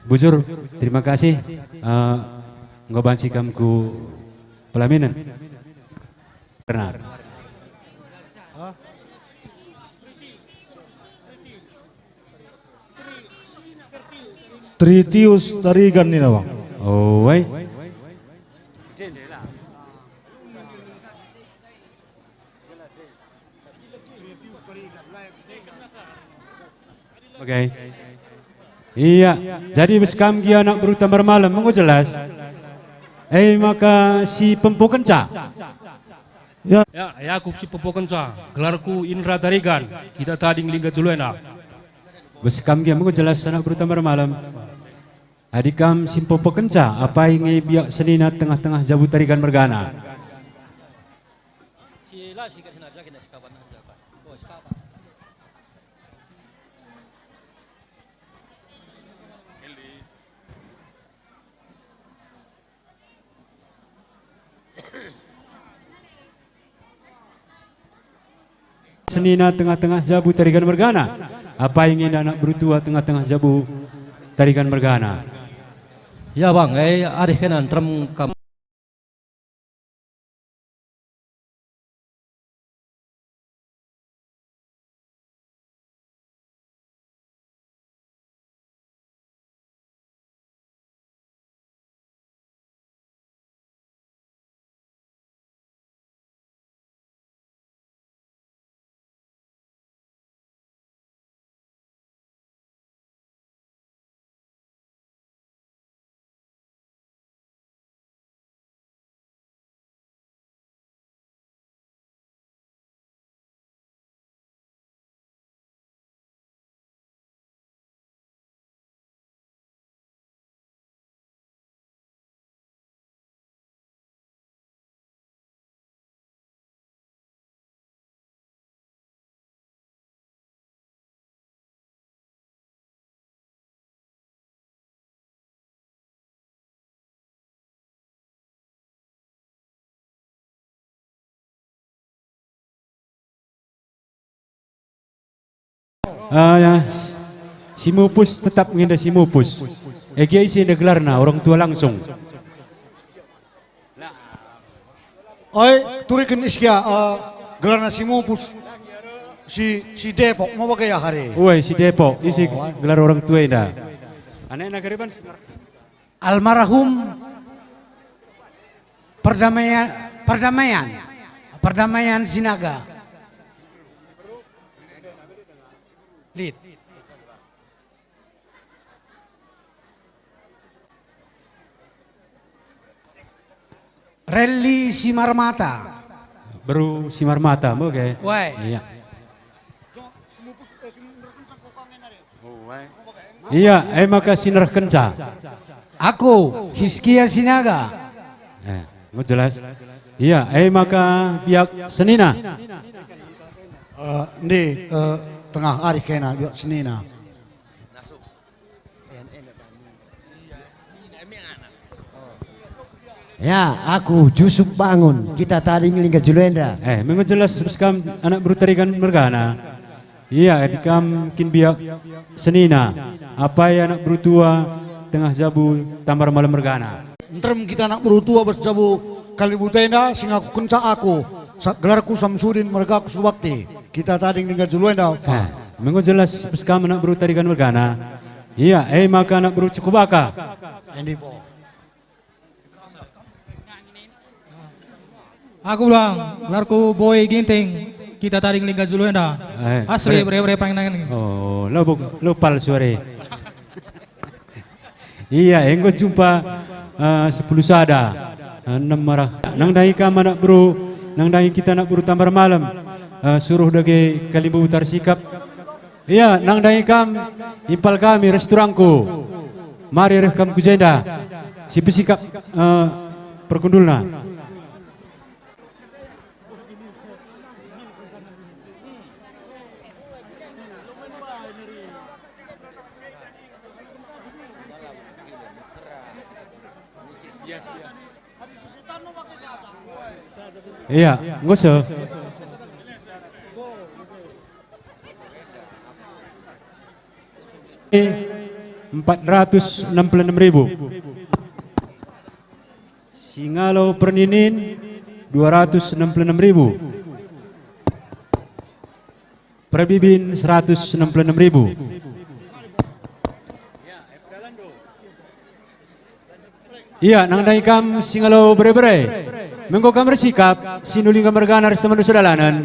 Bujur, terima kasih. Eh, enggo banci kam ku pelaminan. Benar. Tritius Tarigan nina, Bang. Oh, wai. Oke. Iya, jadi bas kam gia anak beru Tambar Malem, enggo jelas. Eh, maka si pempokenca. Ya. Ya, ya, aku si pempokenca. Gelarku Indra Tarigan, kita tading Lingga Julu enda. Bas kam gia enggo jelas anak beru Tambar Malem. Adi kam si pempokenca, apai nge biak senina tengah-tengah jabu Tarigan mergana. Senina tengah-tengah jabu Tarigan mergana. Apai nge enda anak beru tua tengah-tengah jabu Tarigan mergana. Ya, Bang, eh, arih kena nterem kam. Ah, ya. Si mupus tetap nge enda si mupus. Egi ise enda gelarna orang tua langsung. Oi, turiken iskia, eh, gelarna si mupus. Si, si Depok, mau bage ya hari? Uai, si Depok, isi gelar orang tua enda. Anakna keriban? Almarhum Perdamaian, Perdamaian, Perdamaian Sinaga. Lit. Rally Simarmata. Beru Simarmata, oke. Wae. Iya. Iya, e maka si nerehkenca. Aku, Hiskia Sinaga. Eh, enggo jelas. Iya, e maka biak senina. Eh, ndi, eh, tengah ari kena biak senina. Ya, aku Jusup Bangun, Kita Tading Lingga Julu enda. Eh, me enggo jelas bas kam anak beru Tarigan mergana. Iya, adi kam kin biak senina, apai anak beru tua tengah jabu Tambar Malem mergana. Nterem kita anak beru tua bas jabu Kalibuta enda, si ngakukenca aku, sa-, gelarku Samsudin, mergaku Subakti, Kita Tading Lingga Julu enda. Eh, me enggo jelas bas kam anak beru Tarigan mergana. Iya, e maka anak beru Cukubaka. Endi bo. Aku ulang, gelarku Boy Ginting, Kita Tading Lingga Julu enda. Eh, Asli beres. Bere-bere panginangan. Oh, lo buk-, lo palsu are. Iya, enggo jumpa, eh, sepuluh sada, eh, enem arah. Nandangi kam anak beru, nandangi kita anak beru Tambar Malem, eh, suruh dage kalimbubu tarsikap. Iya, nandangi kam, impal kami ras turangku. Mari reh kam ku jenda, si pesikap, eh, perkundulna. Iya, enggo seh. Empat ratus enam puluh enam ribu. Singalo Perninin, dua ratus enam puluh enam ribu. Perbibin, seratus enam puluh enam ribu. Iya, nandangi kam Singalo Bere-bere. Me enggo kam ersikap, Sinulingga mergana ras teman sedalanen.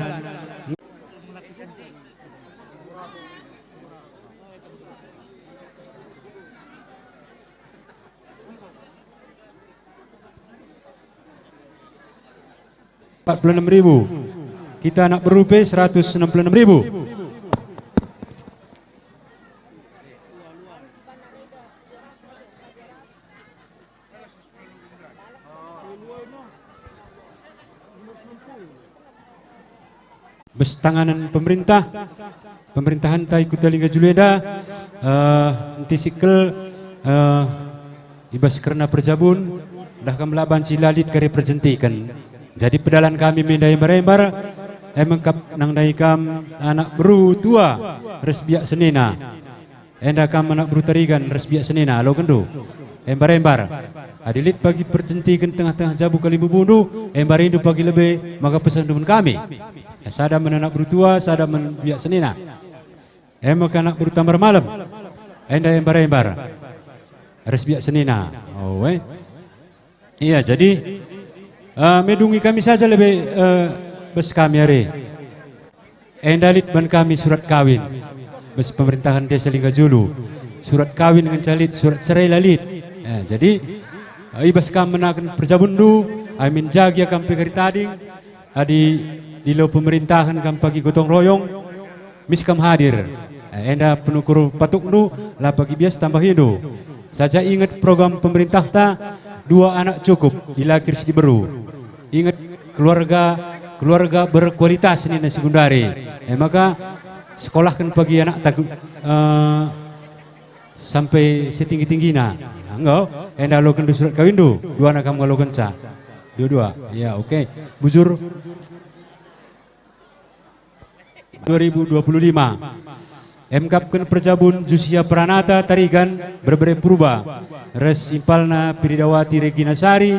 Empat puluh enam ribu. Kita anak beru pe seratus enam puluh enam ribu. Bas tanganen pemerintah, pemerintahenta i Kuta Lingga Julu enda, eh, enti sikkel, eh, i bas kerna perjabun, dah kam la banci la lit kari perjentiken. Jadi pedalan kami me ndai embar-embar, e me engkap nandangi kam anak beru tua ras biak senina. Enda kam anak beru Tarigan ras biak senina, alokenndu. Embar-embar. Adi lit pagi perjentiken tengah-tengah jabu kalimbubundu, embarindu pagi lebe maka pesenndu man kami. Sada man anak beru tua, sada man biak senina. E maka anak beru Tambar Malem. Enda embar-embar. Ras biak senina. Oh, eh. Iya, jadi, eh, me dungi kami saja lebe, eh, bas kami are. Enda lit ban kami surat kawin bas pemerintahan Desa Lingga Julu. Surat kawin ngenca lit, surat cerai la lit. Eh, jadi, eh, i bas kam menaken perjabunndu, amin jagia kam pe kari tading, adi dilo pemerintahen kam pagi gotong royong, mis kam hadir. Eh, enda penukur patukndu, la pagi bias tambahindu. Saja inget program pemerintahta, dua anak cukup, dilaki ras diberu. Inget, keluarga, keluarga berkualitas nina si gundari. E maka, sekolahken pagi anakta, eh, sampai setinggi-tinggina. Enggo, enda alokenndu surat kawinndu, duana kam ngalokenca. Dua-dua. Ya, oke. Bujur. Dua ribu dua puluh lima. Emkapken perjabun Jusia Pranata Tarigan, Berebere Purba, ras impalna Piridawati Regina Sari,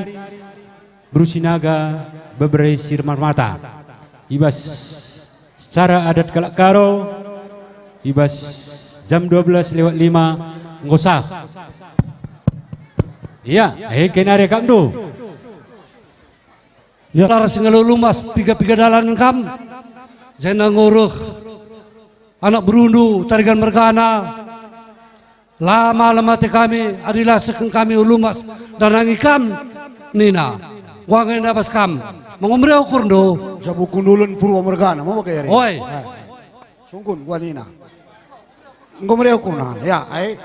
Beru Sinaga, Berebere Simarmata. I bas secara adat kalak Karo, i bas jam dua belas lewat lima enggo sah. Iya, eh, kenari akapndu. Ya, lar si ngalo lumas piga-piga dalan kam, jenda nguruk anak berundu Tarigan mergana. La malem ate kami, adi la sehken kami ulumas ndandangi kam, nina. Kuga nge enda bas kam? Enggo meriah ukurndu? Jabu Kundulen Purba mergana, mau bage ari? Oi. Eh. Sungkun, kuga nina. Enggo meriah ukurna, ya, ai.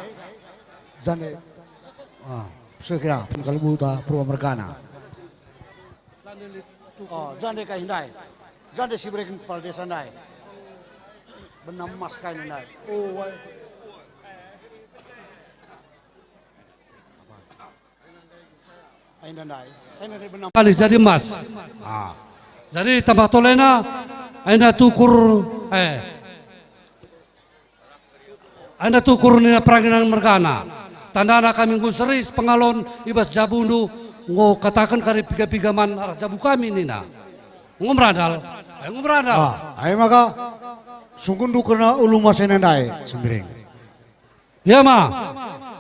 Jande. Ah, seh ya, pun kalibuta Purba mergana. Oh, jande kai ndai. Jande si bereken kepala desa ndai. Benam emas kai ndai. Oh, wai. Enda ndai. Enda ndai benam. Kali jadi emas. Ah. Jadi tambah tolena, enda tukur, eh. Enda tukur nina Peranginan mergana. Tandana kami enggo seri sepengalon i bas jabundu, enggo kataken kari piga-piga man arah jabu kami nina. Enggo merandal, eh, enggo merandal. Ah, ai maka sungkunndu kerna ulu emas enda ndai, Sembiring. Ia ma.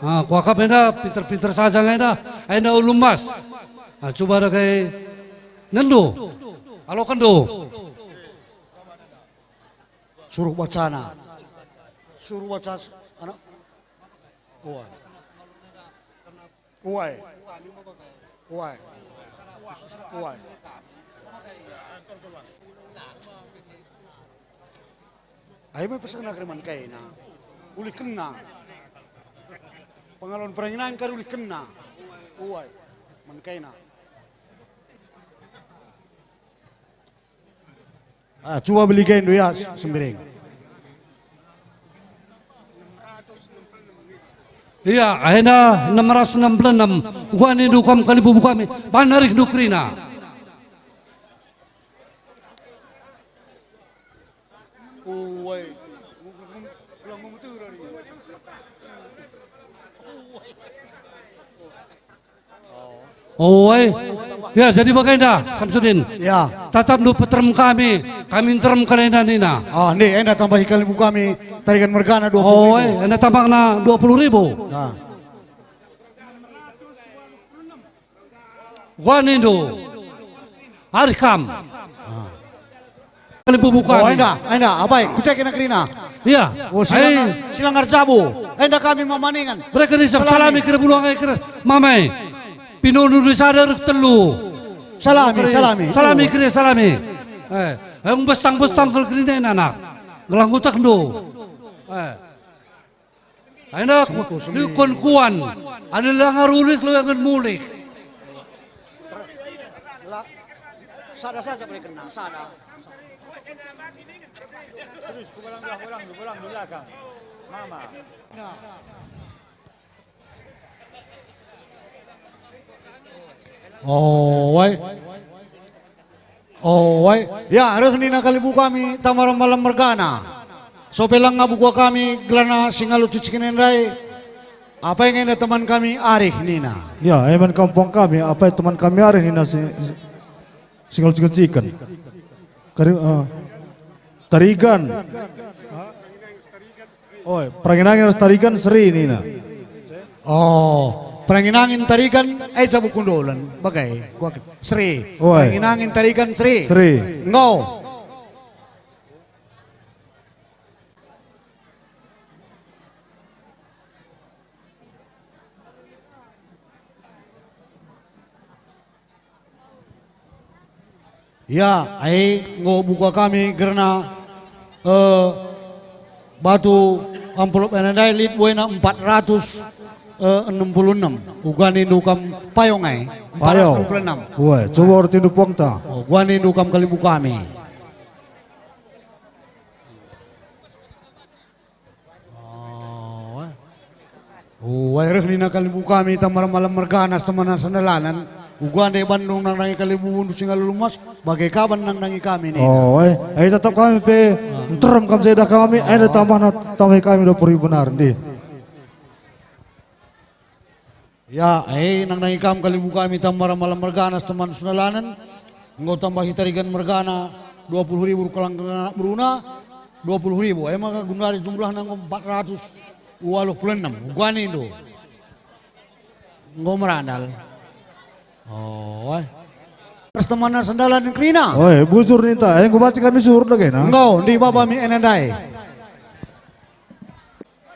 Ah, kuakap enda pinter-pinter saja nge enda, enda ulu emas. Ah, cuba dage nendu. Alokenndu. Suruh bacana. Suruh baca s-, anak. Uai. Uai. Uai. Uai. Ayo me pesenna kari man kaina. Ulihkenna. Pengalon Peranginan kari ulihkenna. Uai. Man kaina. Ah, cuba beli kaindu ya, Sembiring. Ia, enda enam ratus enam puluh enam. Uga nindu kam kalimbubu kami, bahan arihndu kerina. Uai. Uai. Oh, eh. Ya, jadi bagenda, Samsudin. Ya. Tatapndu peterem kami, kami nterem kalenda nina. Ah, nih, enda tambahi kalimbubu kami, Tarigan mergana dua puluh ribu. Oh, eh, enda tambahna dua puluh ribu. Nah. Wah nindu. Arih kam. Ah. Kalimbubu kami. Oh, enda, enda, abai, kucek enda kerina. Iya. Oh, silang, ai, silang arjabu. Enda kami mamaningan. Mereka ni salami. Salami kira bulu angkai kira mamai. Pinunu di sada reh telu. Salami, kira, salami. Salami kira salami. Eh, eh, bestang-bestang kal kerina anak. Ngelang utakndu. Eh. Enda ku, sungguh, sungguh. Likon kuan, ada langar ulik, luangen mulik. La, sada saja boleh kena, sada. Terus, ku balang belah, balang, balang di belakang. Mama. Oh, wai. Oh, wai. Ya, reh nina kalimbubu kami Tamara Malam mergana. Sope langa buku kami gelana si ngalo ciciken ndai. Apai nge nina teman kami arih nina. Ya, emen kampung kami, apai teman kami arih nina si, si ngalo ciciken. Kari-, eh, Tarigan. Oi, perangin-angin ras Tarigan seri nina. Oh, perangin-angin Tarigan, eh, Jabu Kundulen, bagai, gua ke-, seri. Oi. Perangin-angin Tarigan seri. Seri. Enggo. Ya, ai enggo buka kami gerna, eh, batu amplop enda ndai lit buena empat ratus, eh, enam puluh enam. Uga nindu kam payong ai, empat ratus enam puluh enam. Payong. Wah, coba ortindu puangta. Oh, uga nindu kam kalimbubu kami. Oh, eh. Oh, eh, reh nina kalimbubu kami Tamara Malam mergana, teman sandalanen. Uga ndai bandu nandangi kalimbubundu si ngalo lumas, bage ka ban nandangi kami nina. Oh, eh. Eh, tetap kami pe, ah, nterem kam sedah kami, eh, oh, tambahna tambahi kami dua puluh ribu benar, ndih. Ya, eh, nandangi kam kalimbubu kami Tamara Malam mergana teman sandalanen, enggo tambahi Tarigan mergana dua puluh ribu, kalangkana anak beruna dua puluh ribu, eh, maka gundari jumlahna enggo empat ratus waluh puluh enam. Uga nindu. Enggo merandal. Oh, eh. Ras teman sandalanen kerina. Oh, eh, bujur ninta, eh, enggo banci kami suhur dage na. Enggo, ndai baba mi enda ndai.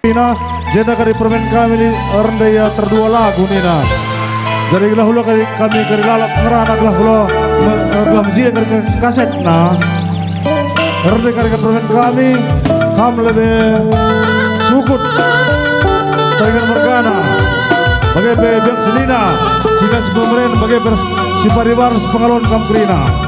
Nina, jenda kari permen kami li, rende ia terdua lagu nina. Jadi gelah ula kari kami kari lalap ngerana gelah ula me-, eh, gelah mejile kari kasetna. Erdi kari permen kami, kam lebe sukut. Taringan mergana. Bage pe biak senina, senina si pemeren, bage pe si pariban, si pengalon kam kerina.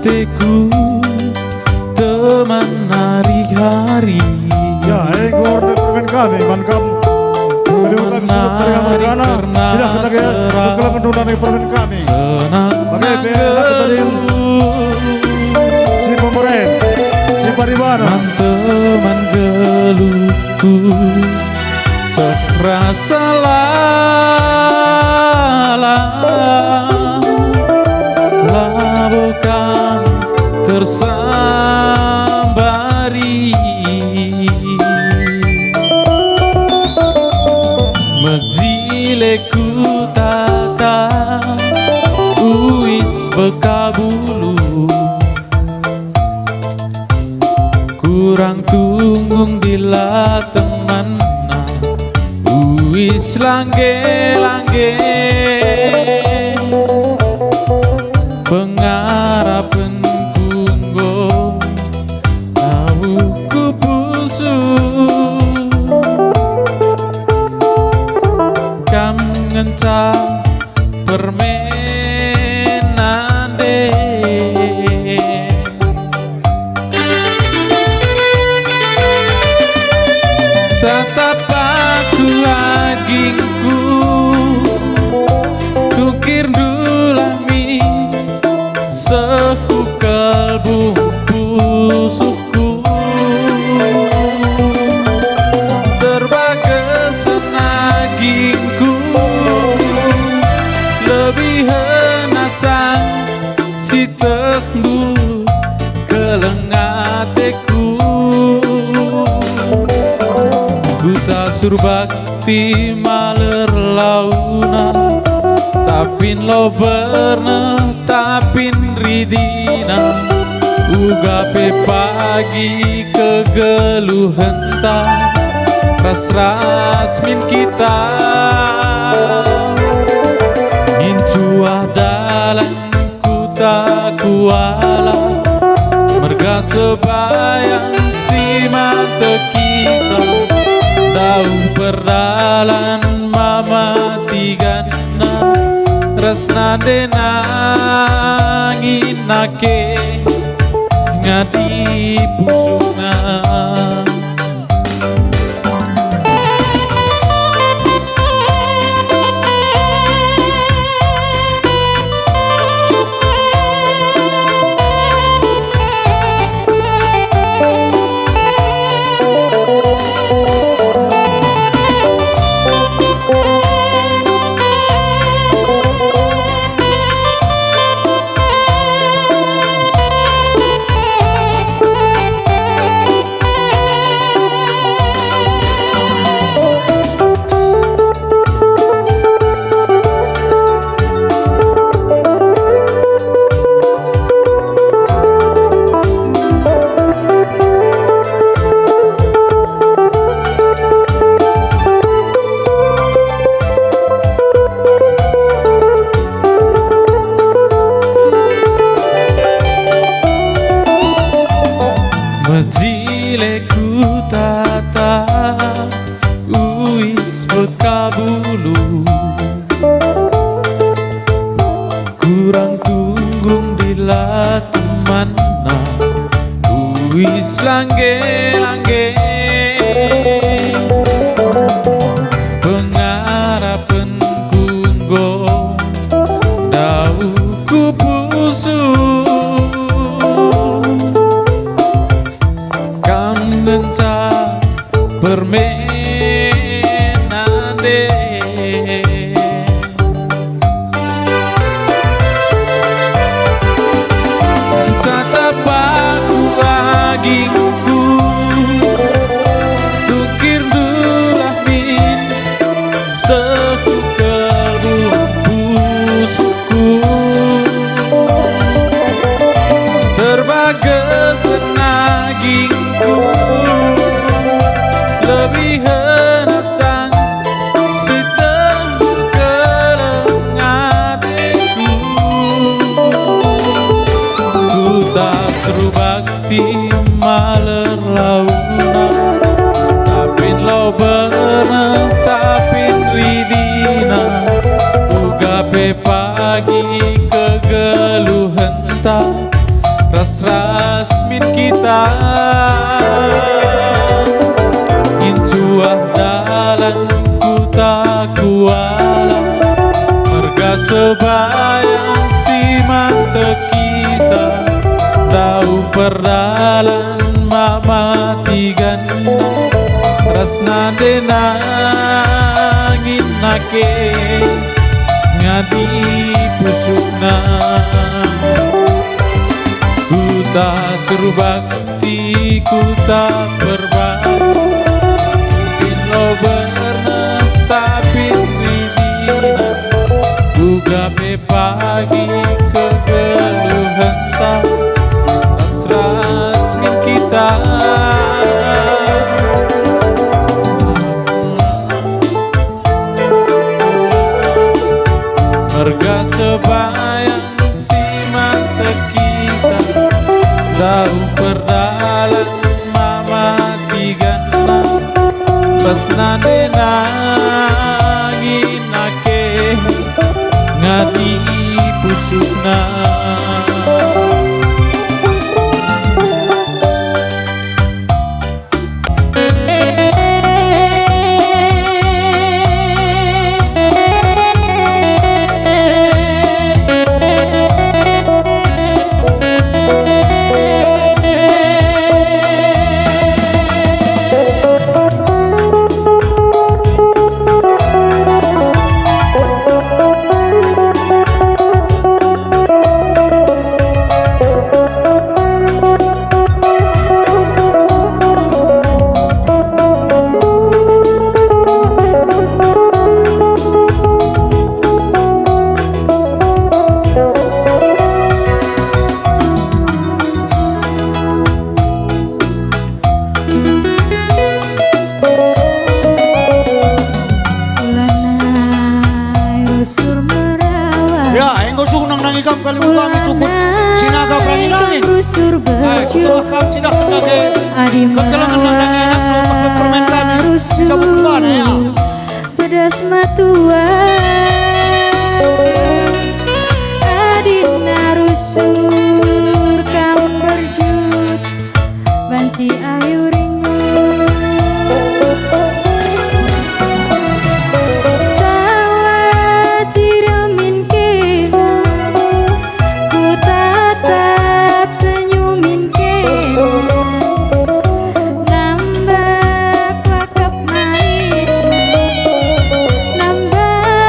Ateku teman hari-hari. Ya, enggo erdi permen kami, man kam. Beliau kami sudah teringat mergana, sidah kita ke, bukalah menduna permen kami. Senang bage pe anak tadin, si pemeren, si paribanan. Man teman geluhku, seh rasa lalap, labo kam tersambari. Mejile kutata, uis bekabulu. Kurang tunggung dila temanna, uis langge-langge. Pengarapenku enggo tau kupusuh. Kam ngenca permen nande. Tatap aku agingku, tungkir ndulah min, seh ku kalbu pusuhku. Terbagesen agingku, lebihen asang si teh mbuh keleng ateku. Kuta Surbakti maler launa, tapin lobernah, tapin ridina. Uga pe pagi kegeluhenta, ras-ras min kita. Ngincuah dalan Kuta Kuala, merga sebayang si mate kisah, dauh perdalan mama tigana, ras nande nangin nake ngadi pusuhna. tim maler launa, tapin lo berneh, tapin ridina, uga pe pagi kegeluhenta, ras-ras min kita. Incuah dalan kuta Kuala, merga sebayang si man tekisa, ndauh perdalan mama tigan, ras nande nangin nake ngadi pusukna. Kuta Surbakti, kuta perbahan, pin lo berneh, tapin ridina, uga pe pagi kegeluhenta, ras-ras min kita. Merga sebayang si man tekisa, ndauh perdalan mama tiganna, bas nande nangin nake ngadi pusukna. Lanai rusur merawat. Ya, enggo sungkun nandangi kam kalimbuk kami sukut Sinaga Perangin-angin. Rusur ai, bejut. Kutoh kam cidah mendage. Adi kekelengen nandangi anak permen kami. Rusur. Kita berubah, ya. Pedas matua. Adina rusur kam berjut. Banci ayu ringu. Tawa ciremin kema, ku tatap senyumin kema. Nambah kuakap manis, nambah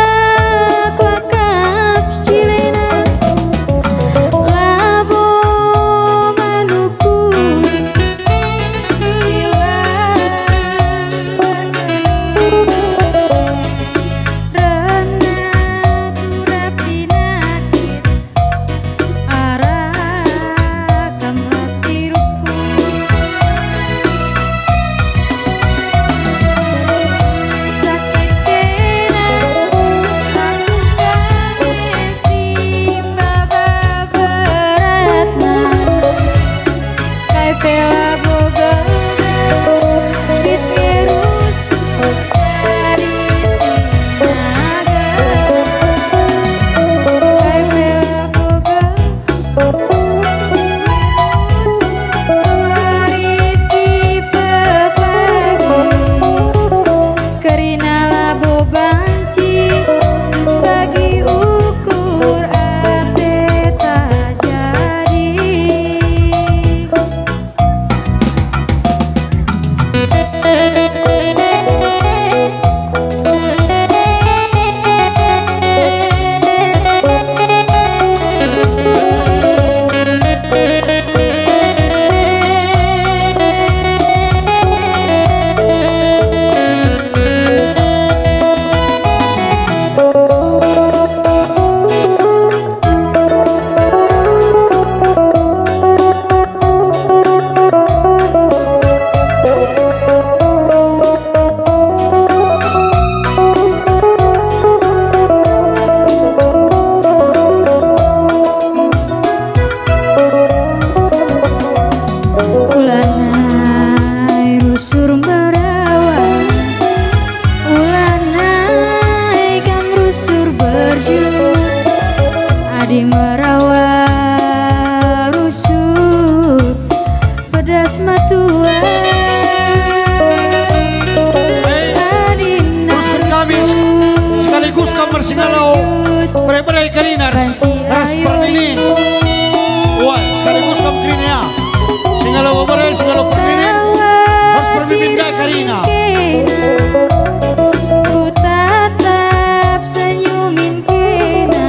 Bere-bere kerina ras, ras perninin. Wah, sekaligus kam kerina ya. Singalo bere, singalo perninin. Ras permimin ndai kerina. Ku tatap senyumin kena.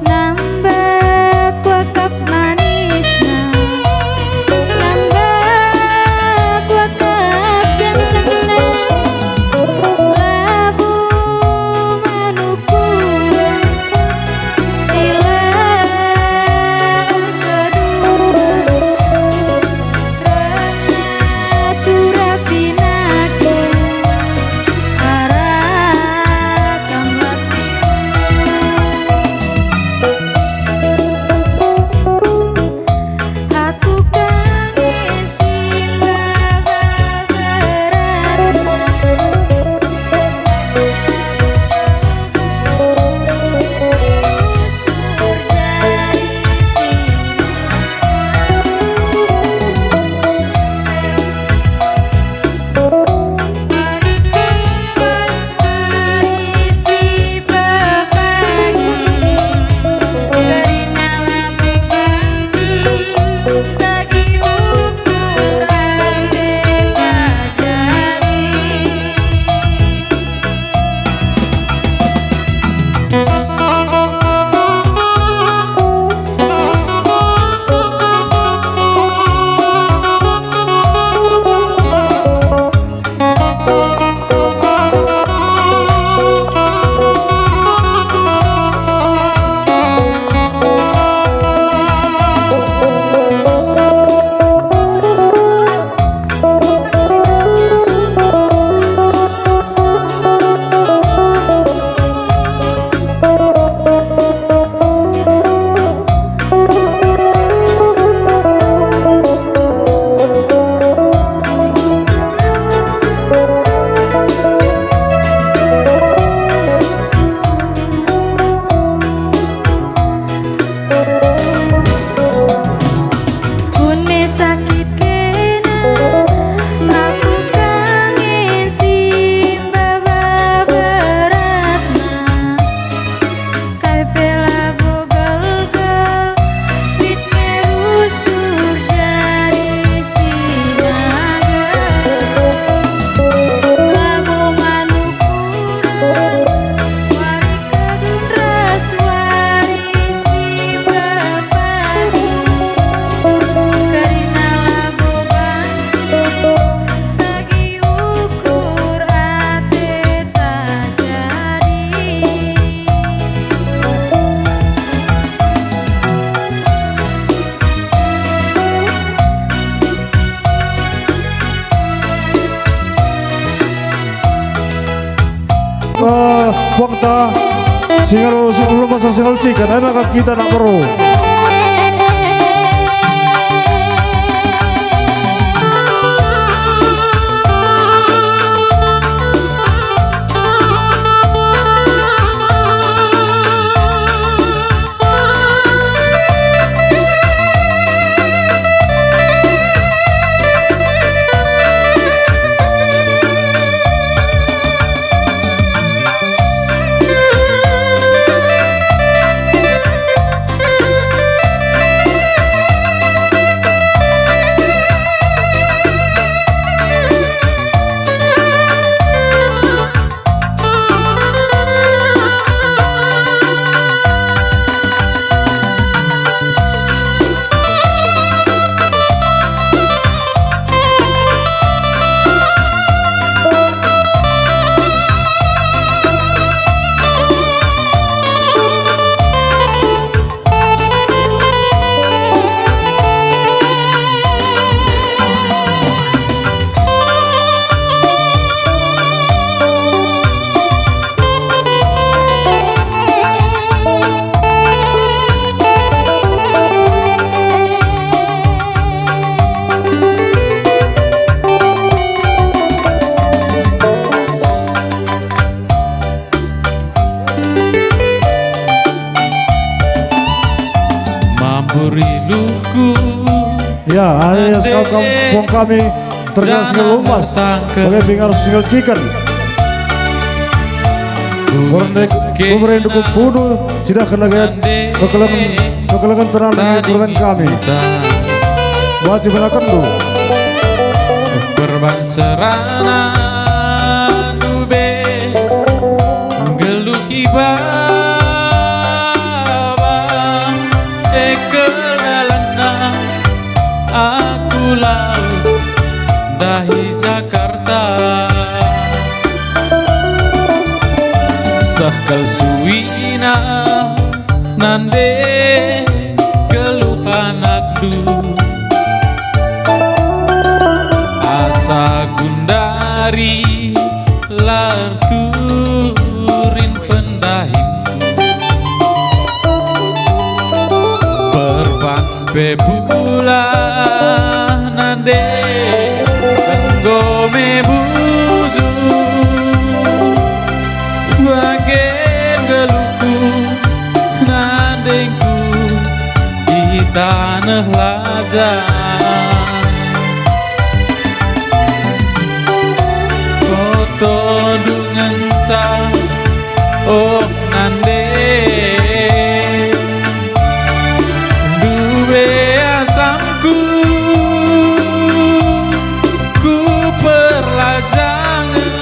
Nambah kuakap manisna, nambah kuakap gantengna, labo manuk kurang, si la erkeduren, rena turah pinaki, arah kam la Aku kangen si maba beratna. Usur jari si Kune sakit kena, aku kangen si maba beratna. Kai pe labo gelgel, lit nge rusur jari si naga. Labo manuk kurang, wari kedun ras wari si bapadu. Kerina labo banci bagi ukur ate. Eh, waktu singal, singal rumah, singal cikan, enak kita nak beru. Mampu rinduku. Ya, ayo, ande kawan-kawan kami terkenal single jangan lumas, tangkep. Bage pe ngarus single chicken. Kornek, pemerindu kumpunu, cidahken lagi kekelengen, kekelengen tenang dan kekelengen kami. Wajib menakenndu. Perban serana dube, nggeluh ibaba, e kedalanna aku lawes ndahi Jakarta. Seh kal suina nande geluh anakndu. Asa gundari la erturin pendahin. Perban pe pulah nande enggo me bujur. Bage geluhku nandengku i taneh Laja. Oto dungenca, oh nande, dube asangku ku perlajangen.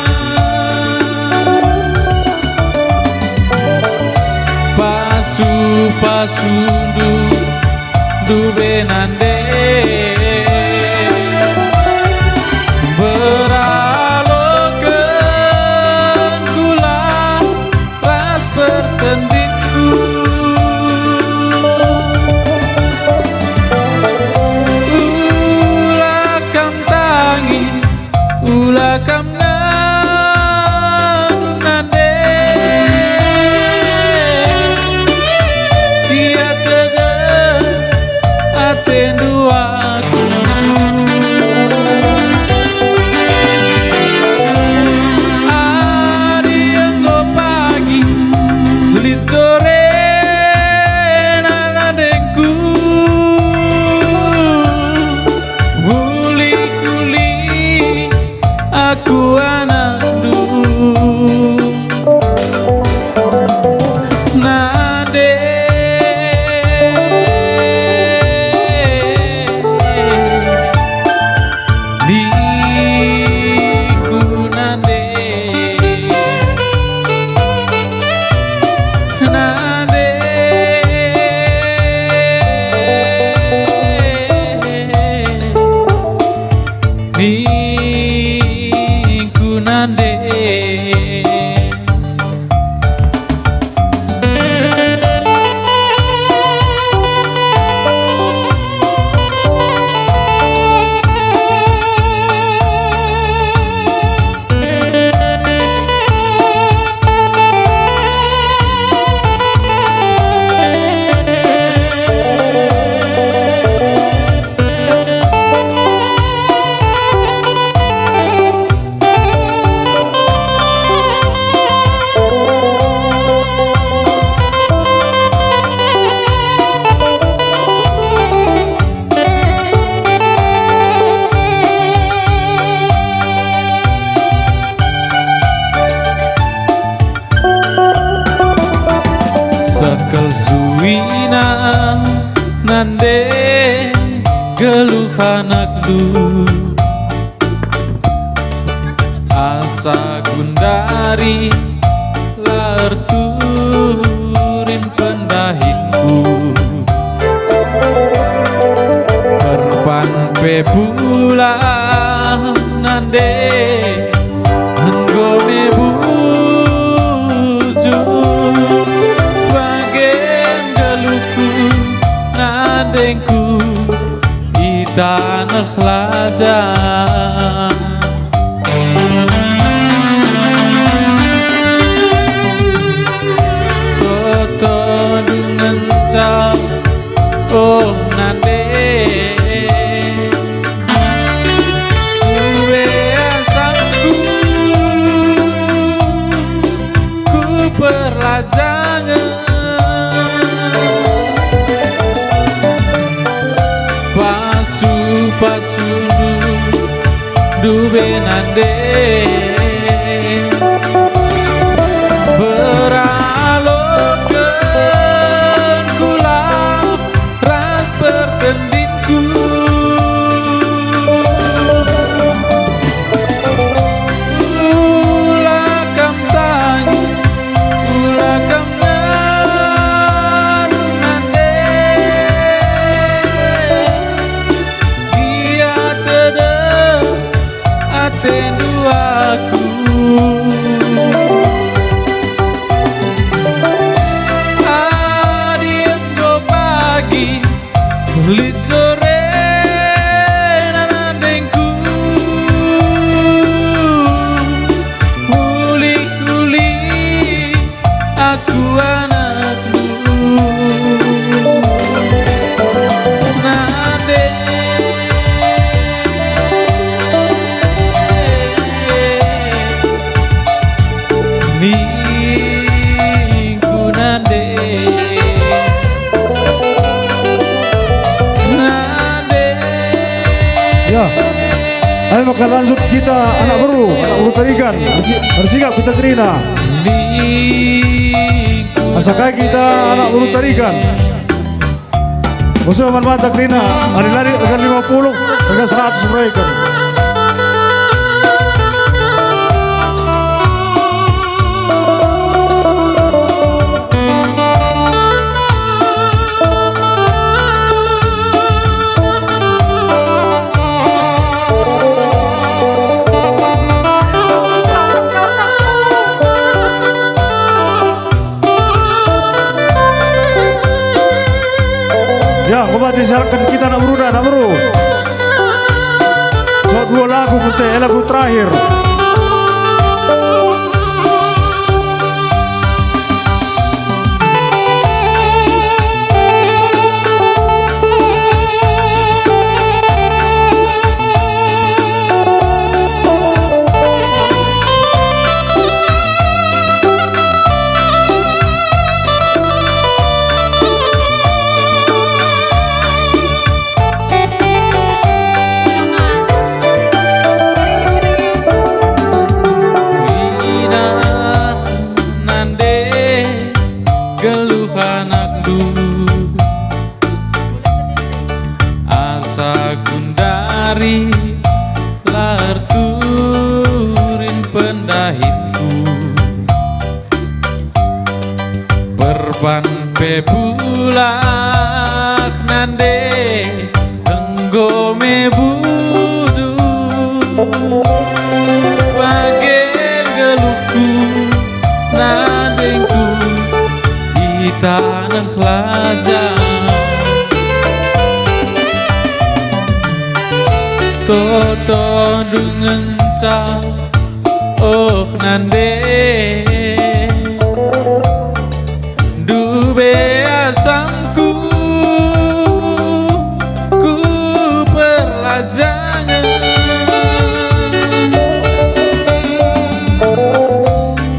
Pasu-pasundu dube nande. Beraloken kula ras pertendinku. Ula kam tangis, ula kam ngenung nande. Ia tegeh atendu aku. Adi enggo pagi lit sore nandengku. Uli-uli aku anakndu. Nande, ningku nande. Nande, ningku nande. Seh kal suina nande geluh anakndu. Asa gundari la erturin pendahinku. Perban pe pulah nande enggo me bujur. Bagen geluhku nandengku i taneh Laja. Kota dungenca, oh nande, dube asangku ku perlajangen. Pasu-pasundu dube nande. Ber- Aku anakndu, nande. Ningku nande. Nande. Ya. Ayo maka lanjut kita anak beru, anak beru Tarigan. Bersi-, bersikap kita kerina. Asa kai kita anak beru Tarigan. Khusus man banta kerina, lari-lari harga lima puluh, harga seratus mereken. Ya, coba disyaratkan kita anak beru dah, anak beru. So, dua lagu kute, lagu terakhir. Nande geluh anakndu. Asa kundari la erturin pendahinku. Perban pe bulak nande enggo me budu. Bage geluhku nandengku i taneh Selajang. Toto ngenca, oh nande, ndube asamku ku perlajangen.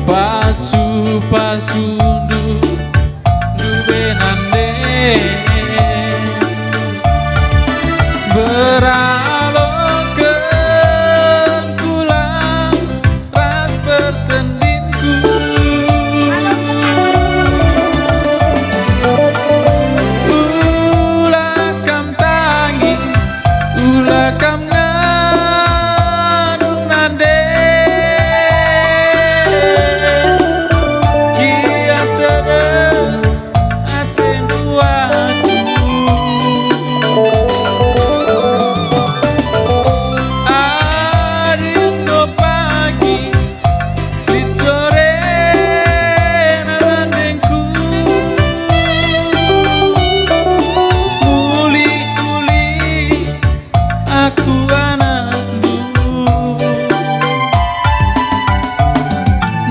Pasu-pasundu ndube nande, beraloken kula ras pertendinku. Ula kam tangi, ula kam nganu nande, gia terem atendu aku. Adi enggo pagi, lit sore nandengku. Muli-muli aku anakndu.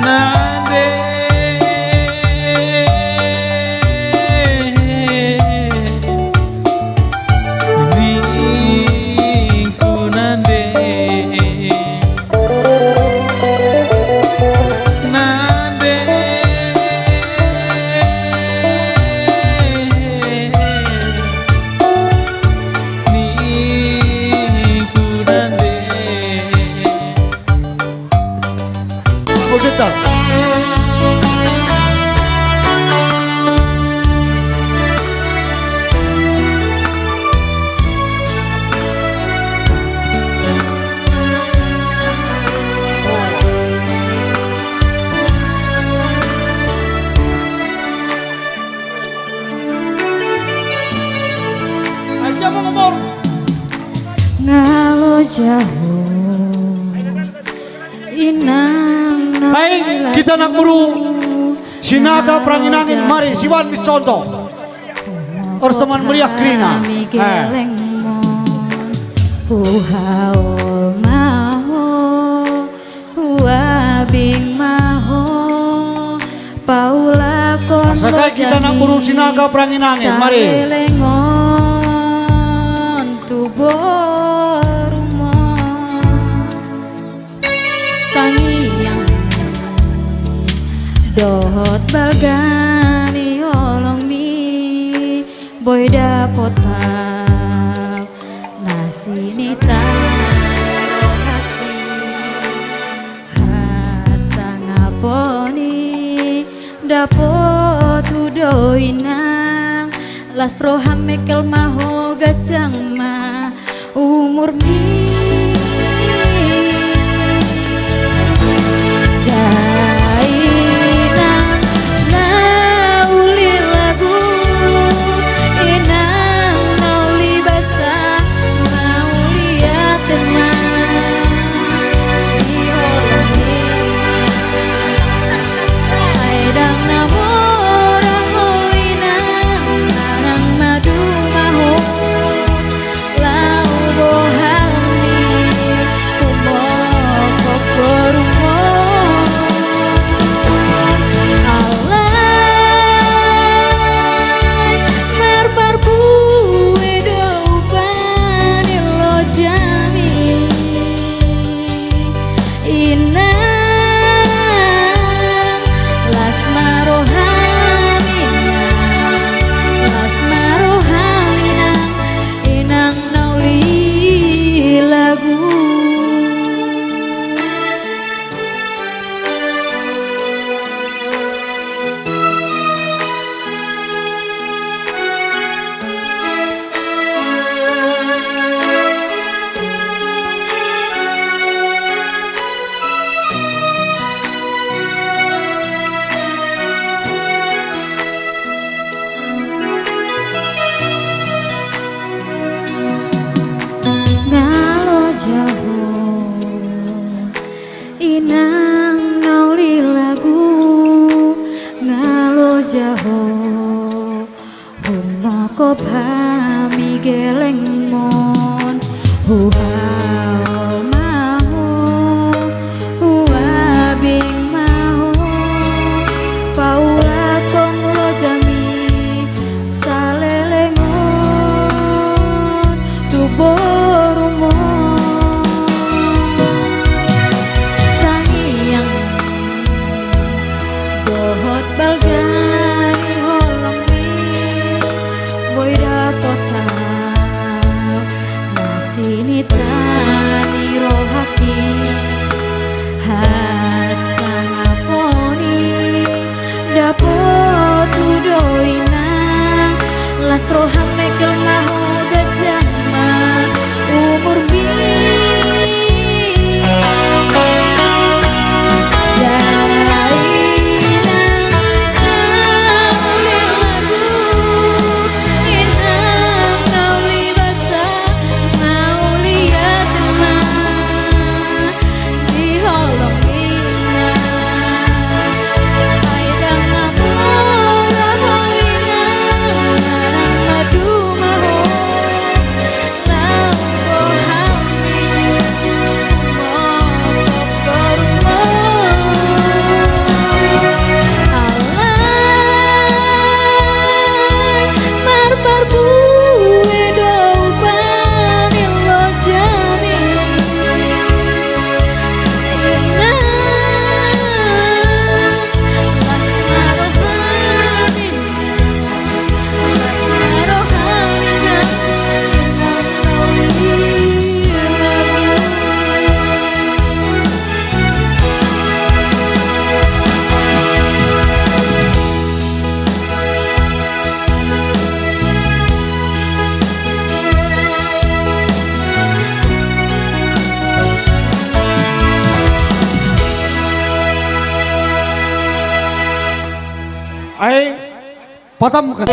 Nande. Ningku nande. Nande. Ningku nande. Komposer. Ngalo jahu inang. Hai, kita anak beru, si nata perangin-angin, mari, siban bis contoh. Ers teman meriah kerina. Eh. Uhaul maho, uabing maho, paula Asa kai kita anak beru Sinaga perangin angin, mari. Salelengon tubuh rumah. Tangiang dohot balgani holong mi, boi dapot hal nasi ni taro hati. Asa ngaponi dapot udo inang, las roha mekel maho gajang ma umur mi. Dainang nauli lagu, inang nauli basa, nauli atema. Diolongi ai dang namora ho inang, narang madu maho. Lau bohal ni kumokok berumon. Alai marpar bue do bani lo jami. Inang, las maroham inang, las maroham inang, inang nauli lagu. Ngalo jaho inang nauli lagu, ngalo jaho. Hun makop hami geleng mon, huhal maho, huabing maho, paula tong lo jami, salelengon, tuboru mon. Tangiang dohot balgani holong mi, boi dapot hal nasi ni tani rohaki. Asa ngaponi dapot udo inang, las roham mekel maho gajang ma umur mi. Dainang nauli lagu, inang nauli basa, nauli atema. Diholong inang, ai dang namora ho inang, ngarang madu maho, lau bohal mi, mokok berumon. Alai marpar bue do bani lo jami. Ai, patamken.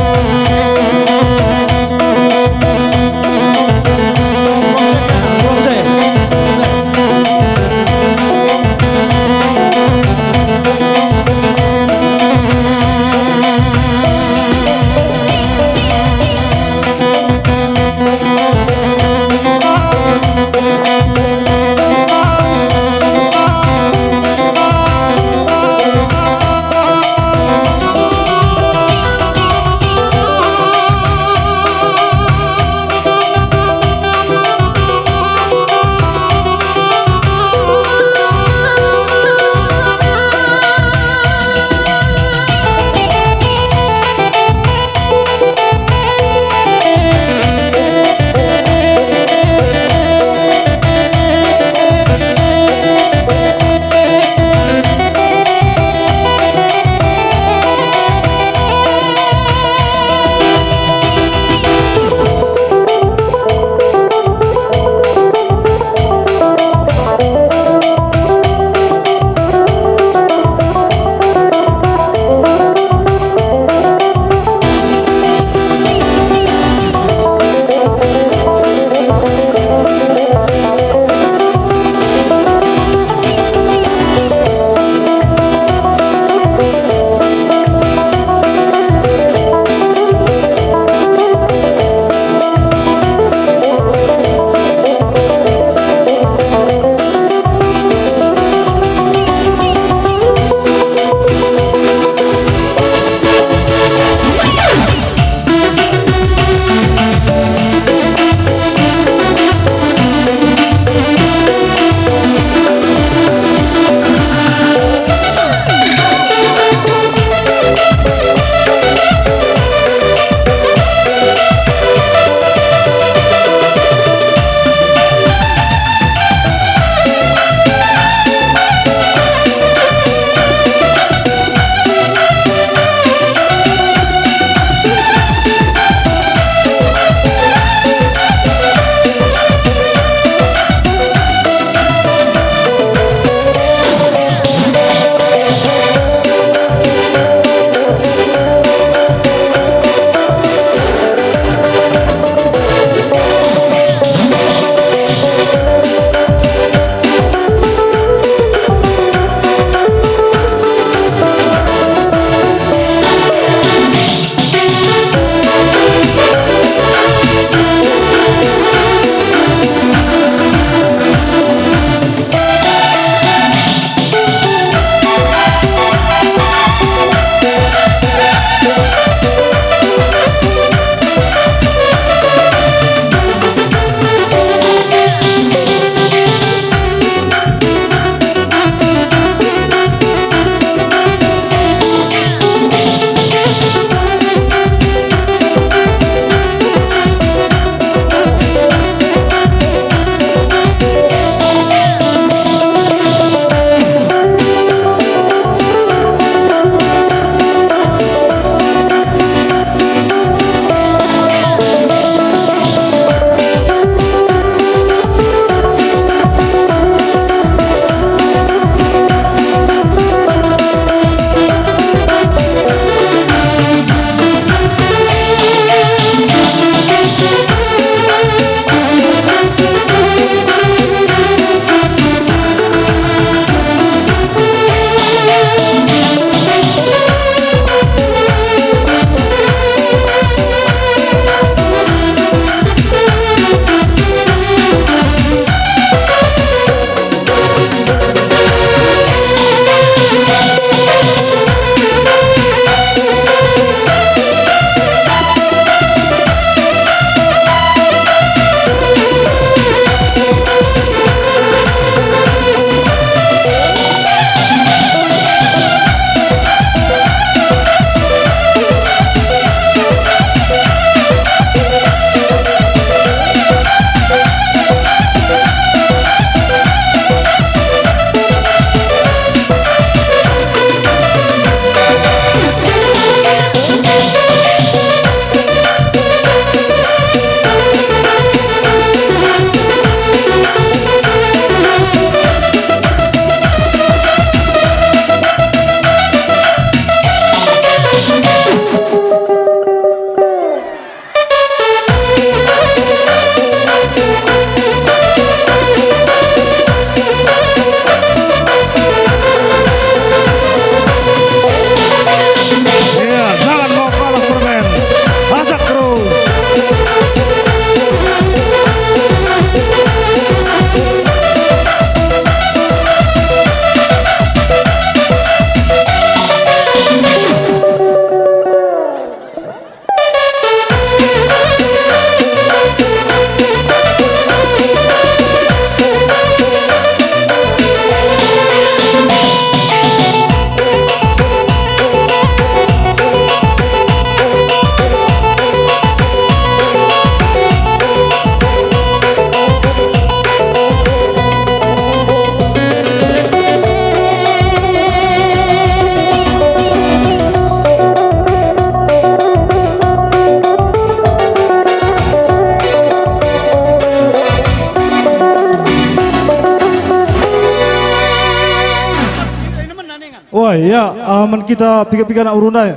Aman kita piga-piga anak urundai.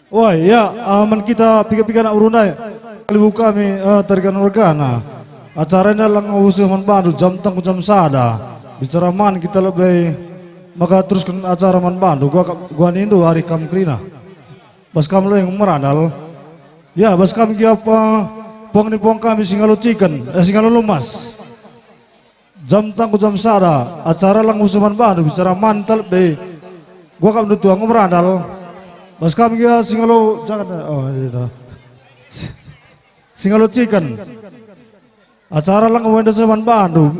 Wah, ya, aman kita piga-piga anak urundai. Kali buka kami, eh, tarikan organa. Acara enda langa usih man bandu jam tengku jam sada. Bicara man kita lebe maka terusken acara man bandu. Gua, gua nindu hari kam kerina. Bas kam lebe merandal. Ya, bas kam gia apa puang ni puang kami singalo ciken, eh, singalo lemas. Jam tengku jam sada, acara lang usuman bandu, bicara mantel be. Gua kap ndutu anggo merandal. Bas kam gia singalo, jangan, oh, iya dah. Singalo ciken. Acara lang wenda seman bandu.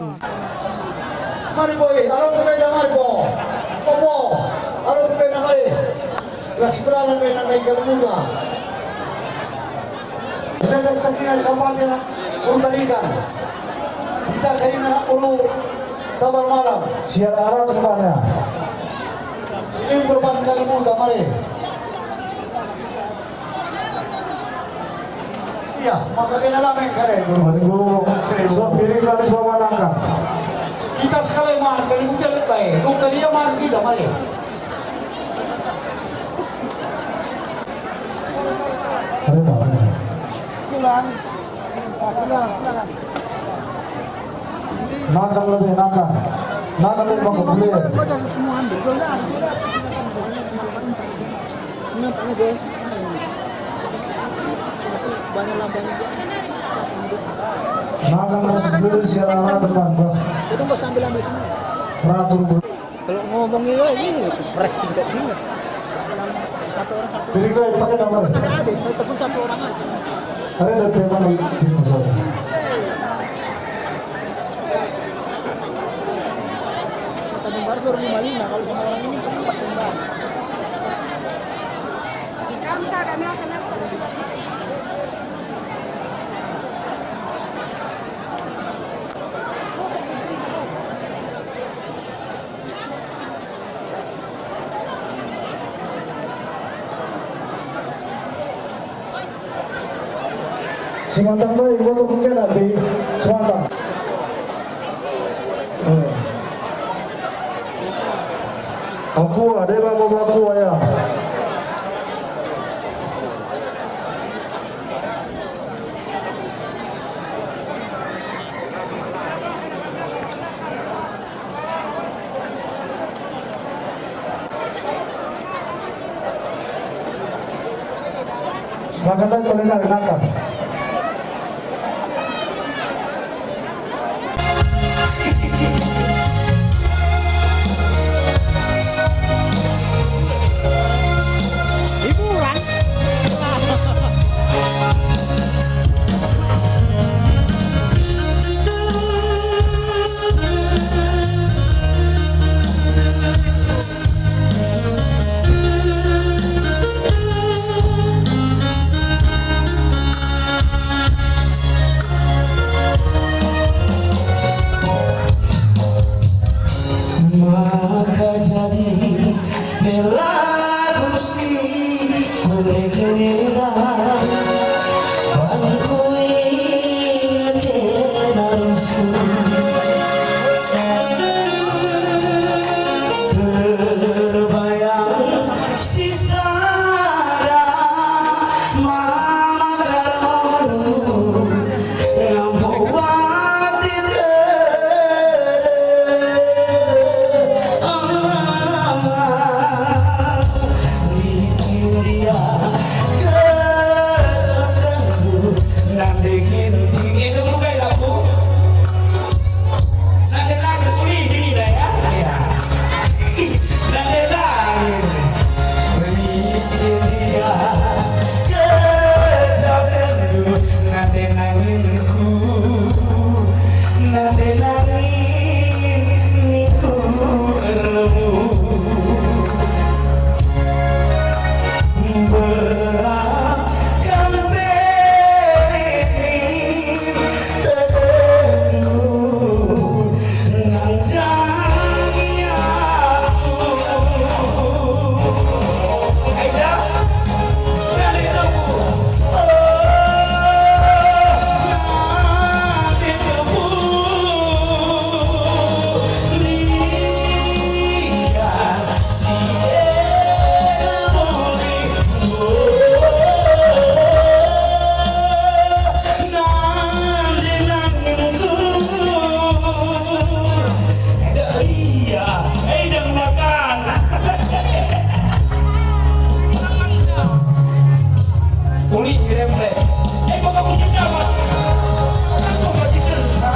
Mari boy, alo kepeda mari bo. Opo, alo kepeda mari. Las beranan be nang kai kalu muda. Kita kan tadi sampai urut tarikan. Kita kaina ulu tabar malam. Siar arah tempatnya. Sini kurban kalu muda mari. Iya, maka kena lame kare. Aduh, so piring dan semua manangkan. Kita sekali man, kali muter bae. Duk kali ia man kita mari. Ada apa? Pulang. Pulang, pulang. Nakal lebe, nakal. Nakal lebe, bangku kuliah. Kenapa ngegas? Banyak lambang. Nakal masuk dulu siaran teman, Bang. Itu nggak sambil ambil semua. Ratu. Kalau ngomong ini, ini pressing gak dulu. Satu orang satu. Jadi, gue pakai nomor. Ada, ada, saya telepon satu orang aja. Ada D P mana di masalah? Kata Bung Baru suruh lima lima, kalau sama orang ini empat lima. Semantang baik, motor mungkin nanti semantang. Eh. Aqua, deba bawa aqua ya. Makan dan kolega naka. Hiburan. Maka jadi pelaku si Uli, rem, rem. Eh, kok kamu sedang? Aku masih kerja.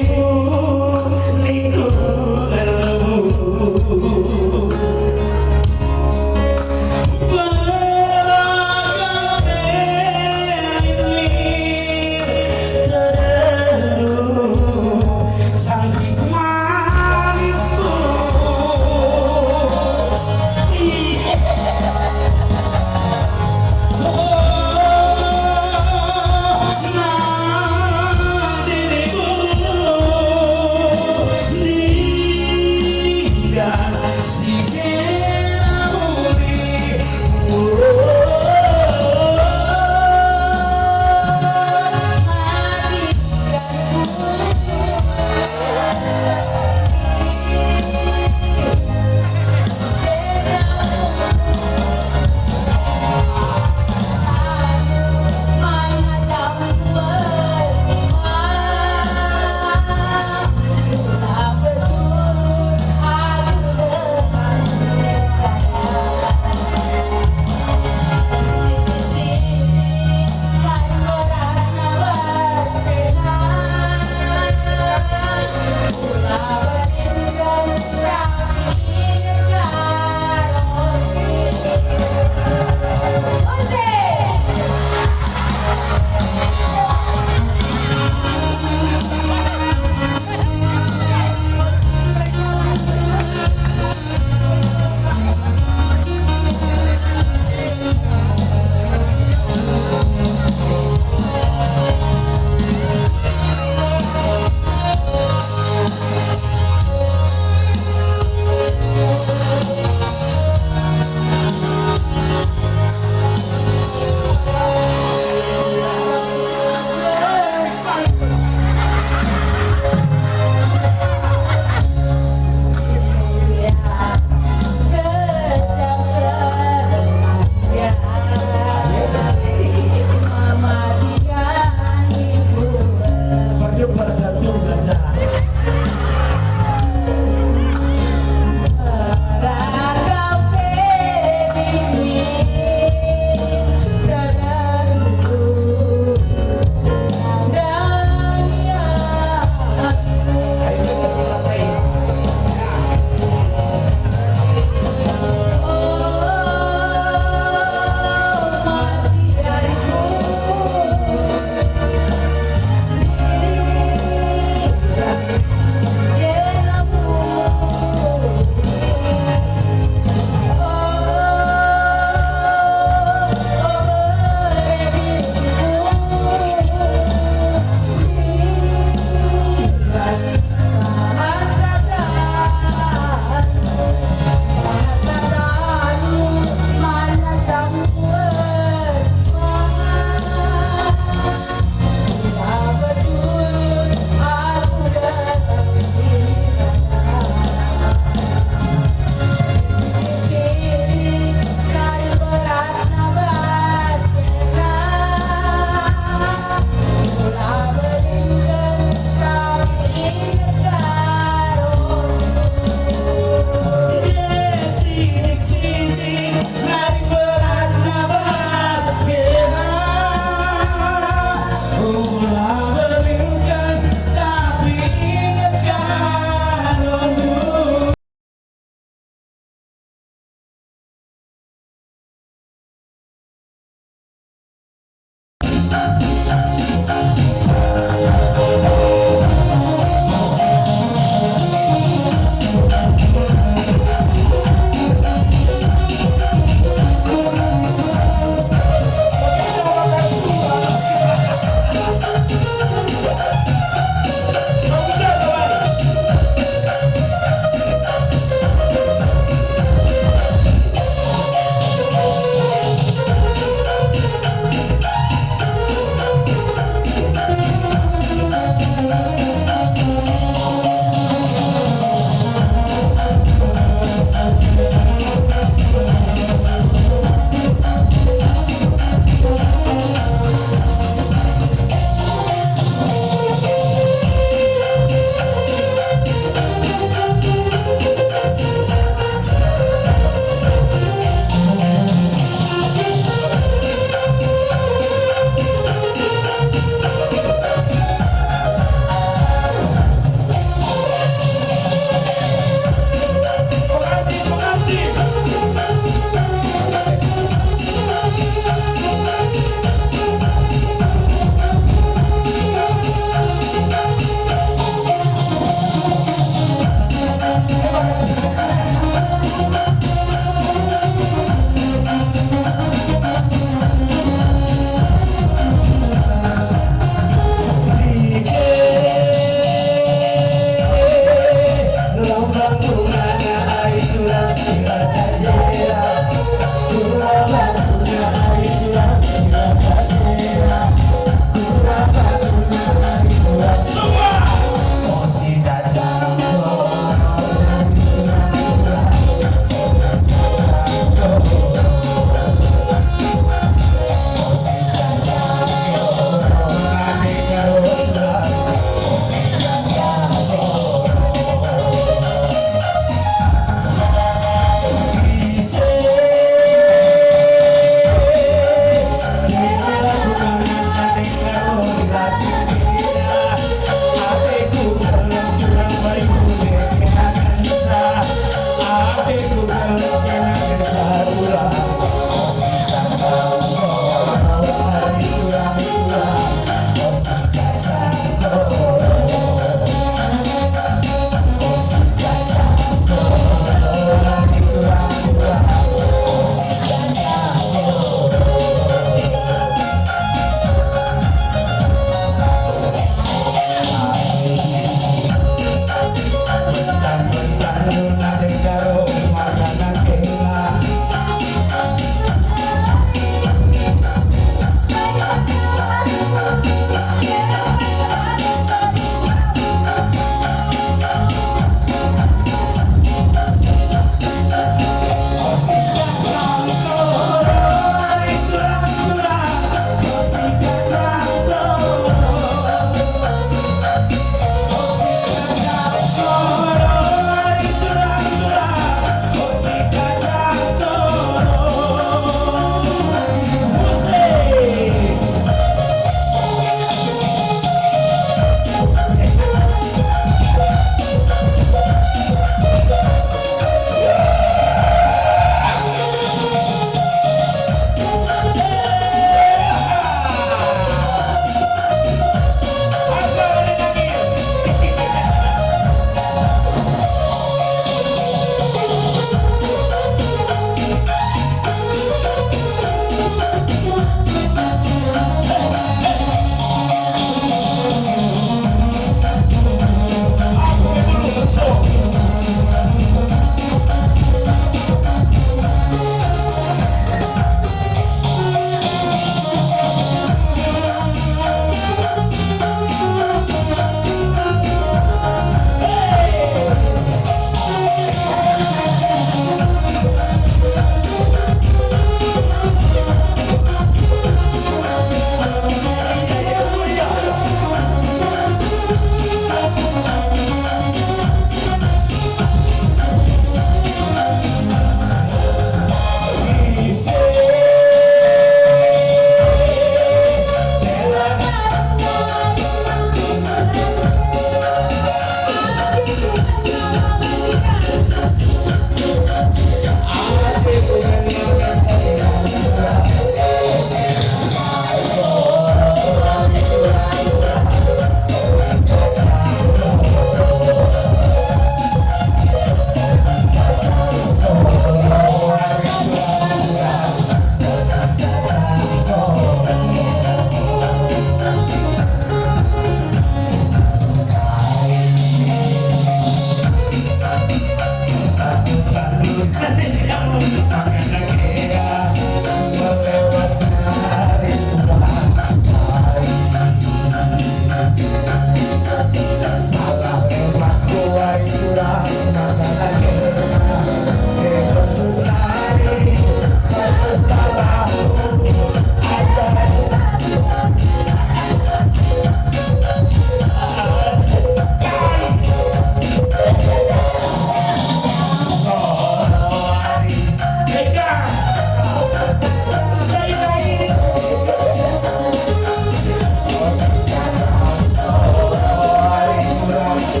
P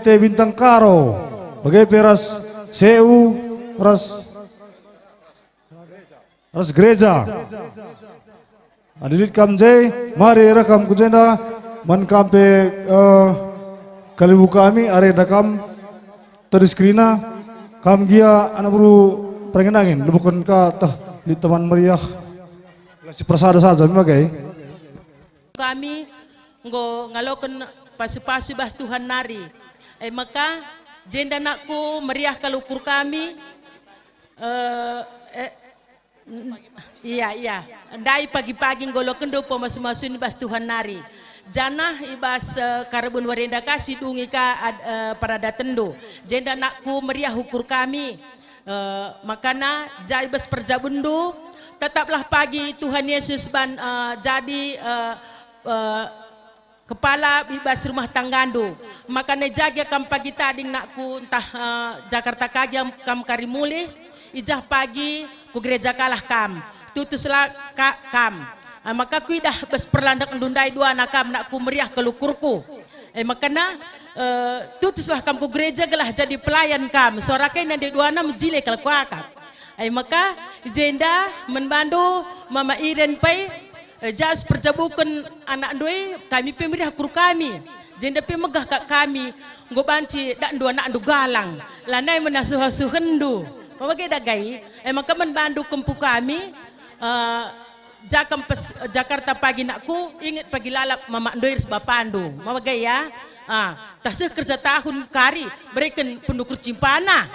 T Bintang Karo, bage pe ras C U, ras, ras gereja. Adi lit kam je, mari reh kam ku jenda, man kam pe, eh, kalimbubu kami, arenda kam tedis kerina, kam gia anak beru perangin-angin, lebuhken ka teh lit teman meriah. Lasi persada saja, me bage. Kami enggo ngaloken pasu-pasu bas Tuhan nari. E maka, jenda nakku meriah kal ukur kami, eh, eh, N-, iya, iya. Ndai pagi-pagi nggalokenndu pemasu-masun i bas Tuhan nari. Janah i bas, eh, kareben wari enda ka si dungi ka ad-, eh, paradatenndu. Jenda nakku meriah ukur kami. Eh, makana ja i bas perjabundu, tetaplah pagi Tuhan Yesus ban, eh, jadi, eh, eh, kepala i bas rumah tanggandu. Maka ne jaga kam pagi tading nakku, ntah, eh, Jakarta ka gia kam kari mulih, i jah pagi ku gereja kalah kam. Tutuslah ka-, kam. Eh, maka kuidah bas perlandekndu ndai duana kam nakku meriah kal ukurku. Eh, makana, eh, tutuslah kam ku gereja gelah jadi pelayan kam. Suara kai nande duana mejile kal kuakap. Eh, maka i jenda man bandu Mama Iren pe, eh, jas perjabuken anakndu e, kami pe meriah ukur kami. Jenda pe megah kap kami, enggo banci dakndu anakndu galang, lanai menasuh-asuhenndu. Mama bage dagai, e maka man bandu kempu kami, eh, ja kam pes-, Jakarta pagi nakku, inget pagi lalap mamakndu e ras bapandu. Mama bage ya. Ah, tah seh kerja tahun kari, bereken pendukur cimpana.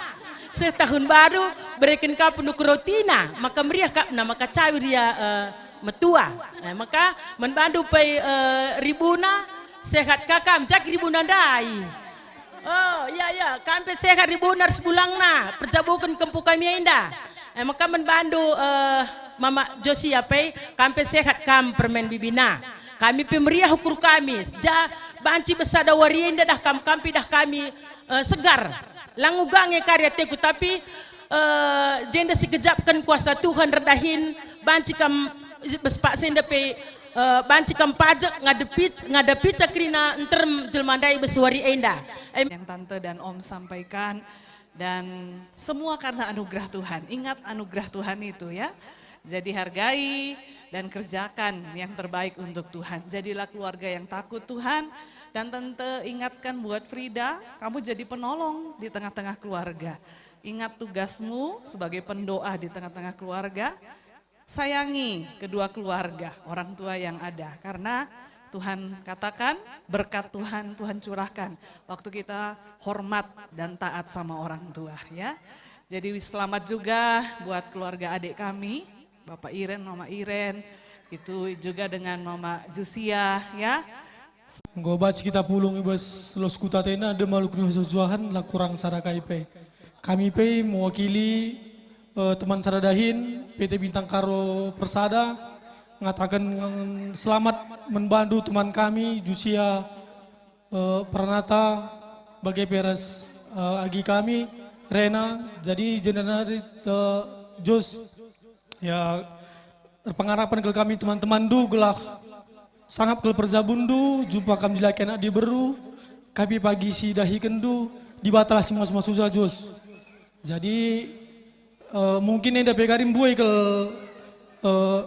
Seh tahun baru, bereken ka pendukur rotina. Maka meriah kap na maka cawir ia, eh, metua. Eh, maka man bandu pe, eh, ribuna, sehat ka kam, jak ribuna ndai. Oh, iya, iya, kam pe sehat ribuna ras bulangna, perjabuken kempu kami enda. Eh, maka man bandu, eh, Mama Josia pe, kam pe sehat kam permen bibina. Kami pe meriah ukur kami, ja banci bas sada wari enda dah kam, kam pe dah kami, eh, segar. Lang uga nge kari ateku, tapi, eh, jenda sikejapken kuasa Tuhan erdahin, banci kam bas paksa enda pe, eh, banci kam pajek ngadepi, ngadepi ca kerina nterem jelma ndai bas wari enda. Em- Yang Tante dan Om sampaikan, dan semua karena anugerah Tuhan. Ingat anugerah Tuhan itu ya. Jadi hargai dan kerjakan yang terbaik untuk Tuhan. Jadilah keluarga yang takut Tuhan. Dan Tante ingatkan buat Frida, kamu jadi penolong di tengah-tengah keluarga. Ingat tugasmu sebagai pendoa di tengah-tengah keluarga. Sayangi kedua keluarga, orang tua yang ada. Karena Tuhan katakan, berkat Tuhan, Tuhan curahkan waktu kita hormat dan taat sama orang tua, ya. Jadi selamat juga buat keluarga adik kami, Bapak Iren, Mama Iren, itu juga dengan Mama Jusia, ya. Enggo banci kita pulung i bas Los Kuta Tena, dem alu kesuah-suahen, la kurang sada kai pe. Kami pe mewakili, eh, teman sada dahin, P T Bintang Karo Persada, ngataken, eh, selamat man bandu teman kami, Jusia, eh, Pranata, bage pe ras, eh, agi kami, Rena. Jadi, jenda nari, eh, Jos, ya, erpengarapen kal kami teman-temanndu gelah sangap kal perjabundu, jumpa kam dilaki anak diberu, kai pe pagi si idahikenndu, Dibatalah si masu-masu Jos. Jadi, eh, mungkin enda pe kari mbue kal, eh,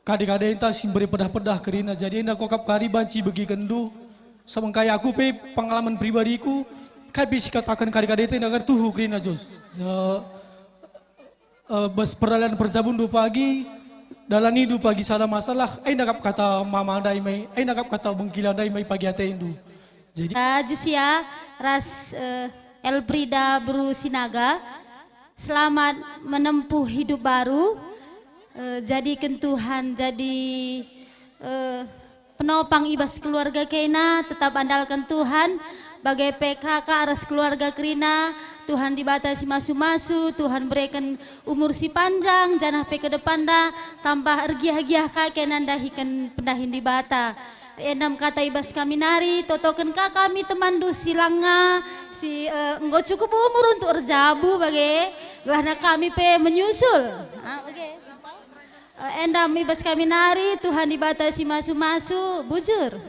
kade-kadenta si mbere pedah-pedah kerina. Jadi enda kuakap kari banci ibegikenndu, sabap engkai aku pe pengalaman pribadiku, kai pe sikataken kade-kadenta enda kari tuhu kerina Jos. Eh, eh, bas perdalan perjabundu pagi, dalanindu pagi sada masalah, ai ndakap kata mama ndai mai, ai ndakap kata bengkila ndai mai pagi atendu. Jadi, eh, Jusia ras, eh, Elfrida beru Sinaga, selamat menempuh hidup baru. Eh, jadiken Tuhan jadi, eh, penopang i bas keluarga kena, tetap andalken Tuhan, bage pe kakak ras keluarga kerina, Tuhan Dibata si masu-masu, Tuhan bereken umur si panjang, janah pe ke depanda tambah ergiah-giah ka kena ndahiken pendahin Dibata. Enda me kata i bas kami nari, totoken ka kami temanndu si langa, si, eh, enggo cukup umur untuk erjabu bage, gelahna kami pe menyusul. Ah, bage. Eh, enda me i bas kami nari, Tuhan Dibata si masu-masu, bujur.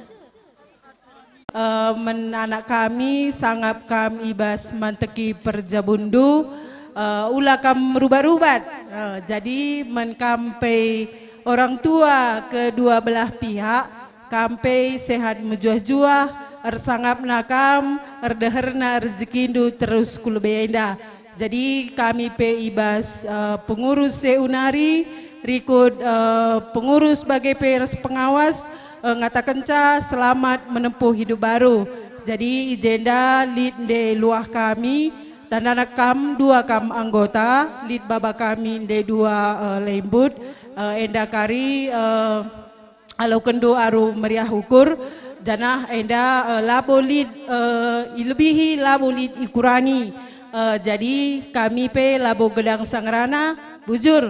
Eh, men anak kami, sangap kam i bas manteki perjabundu, eh, ula kam rubat-rubat. Eh, jadi men kam pe orang tua kedua belah pihak, kam pe sehat mejuah-juah, ersangapna kam, erdeherna rejekindu terus ku lebe enda. Jadi kami pe i bas, eh, pengurus C U nari, rikut, eh, pengurus bage pe ras pengawas, eh, ngatakenca selamat menempuh hidup baru. Jadi i jenda lit nde luah kami, tandana kam dua kam anggota, lit baba kami nde dua, eh, lembut, eh, enda kari, eh, alokenndu aru meriah ukur, janah enda, eh, labo lit, eh, ilebihi, labo lit ikurangi. Eh, jadi kami pe labo gedang sangerana, bujur.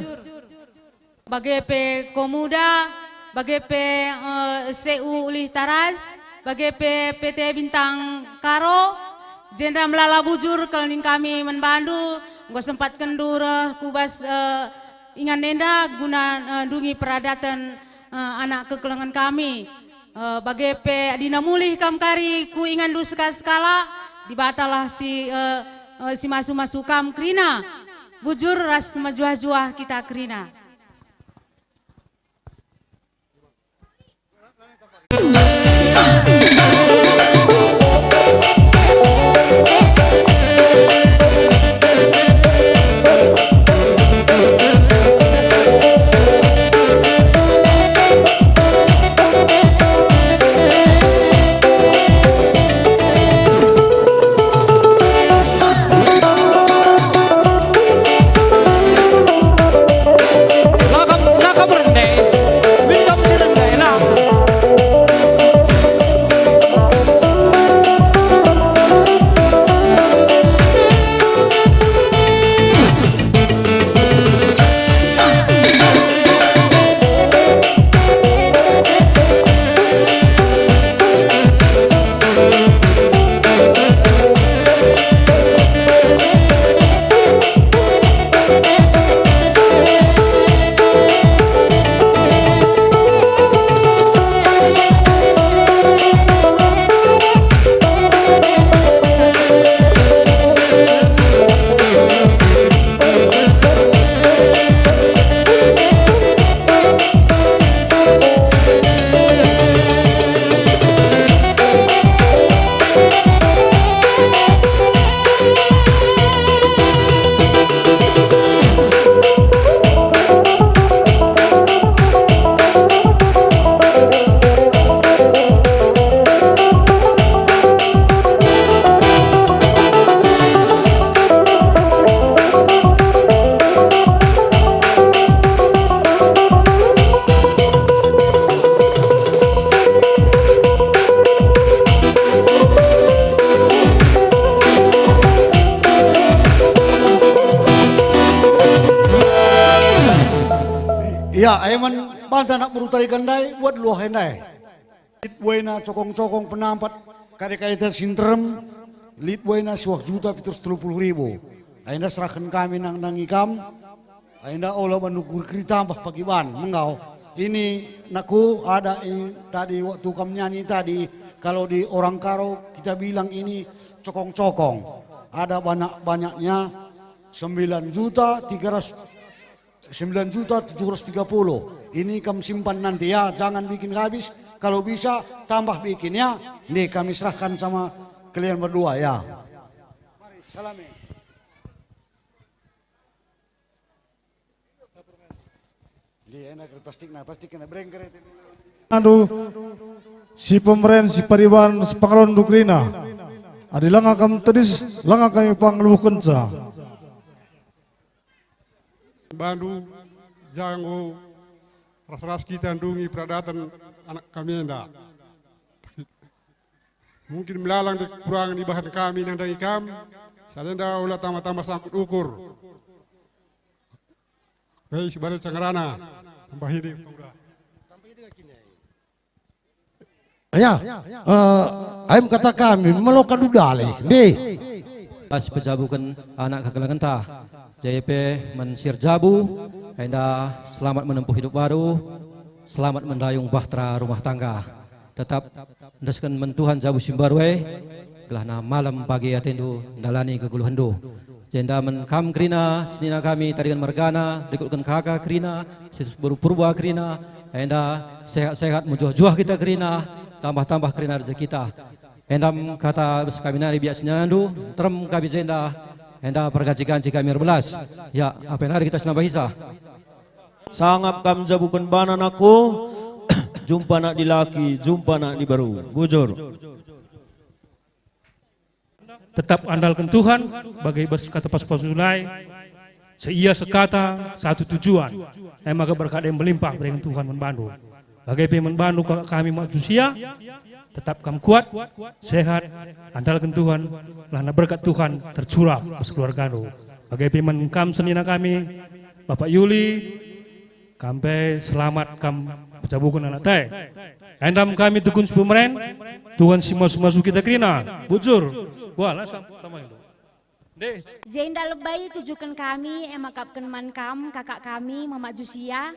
Bage pe Komuda, bage pe, eh, C U Ulih Taras, bage pe P T Bintang Karo, jenda melala bujur kal nin kami man bandu, enggo sempatkenndu reh ku bas, eh, ingan enda guna, eh, ndungi peradaten, eh, anak kekelengen kami. Eh, bage pe adina mulih kam kari ku inganndu seka-sekala, Dibatalah si, eh, eh, si masu-masu kam kerina. Bujur ras mejuah-juah kita kerina. Ya, ayo man banta anak beru Tarigan ndai, buat luah ndai. Lit buena cokong-cokong penampat kade-kadeta si nterem, lit buena suah juta pitu ratus telu puluh ribu. Enda serahken kami nang-nangi kam, enda ola bandu kuri-kuri tambah pagi ban, menggau. Ini nakku ada ini tadi waktu kam nyanyi tadi, kalau di orang Karo kita bilang ini cokong-cokong. Ada banyak-banyaknya, sembilan juta tiga ratus, sembilan juta tujuh ratus tiga puluh. Ini kam simpan nanti ya, jangan bikin habis. Kalau bisa, tambah bikin ya. Nih, kami serahkan sama kalian berdua ya. Mari, salami. Nih, enak plastikna, plastikna, bereng kere. Aduh, si pemeren, si pariban, si pangaron dukrina. Adi langa kam tedis, langa kami pangluhkenca. Bandu, janggo, ras-ras kita ndungi peradaten anak kami enda. Mungkin melalang de kekurangan ibahan kami nandangi kam, salenda ola tama-tama sangkut ukur. Hei, si barit sangerana, tambah ini. Tambah ini lagi nih. Ya, eh, aim kata kami, melokan dudale, deh. Pas pejabuken anak kekelengenta, J P men si erjabu, enda selamat menempuh hidup baru, selamat mendayung bahtera rumah tangga. Tetap endesken man Tuhan jabu si mbaru e, gelahna malem bage atendu ndalani kegeluhenndu. Jenda man kam kerina, senina kami Tarigan mergana, rikutken kaka kerina, si beru Purba kerina, enda sehat-sehat mejuah-juah kita kerina, tambah-tambah kerina rejekita. Enda kata bas kami nari biak seninandu, terem kami jenda, enda perganci-ganci kami erbelas. Ya, ape nari kita sinambahisa. Sangap kam jabuken bana nakku, jumpa anak dilaki, jumpa anak diberu. Bujur. Tetap andalken Tuhan, bage bas kata pas-pas ulai, seia sekata, satu tujuan. E maka berkat e melimpah bereken Tuhan man bandu. Bage pe man bandu ka-, kami Mak Jusia, tetap kam kuat, sehat, andalken Tuhan, lah berkat Tuhan tercurah bas keluargandu. Bage pe man kam senina kami, Bapak Yuli, kam pe selamat kam pejabuken anak tai. Endam kami tukun si pemeren, Tuhan si masu-masu kita kerina. Bujur. Wah, lah sam-, sama itu. Deh. Jenda lebe itujuken kami, e maka akapken man kam, kakak kami, Mamak Jusia.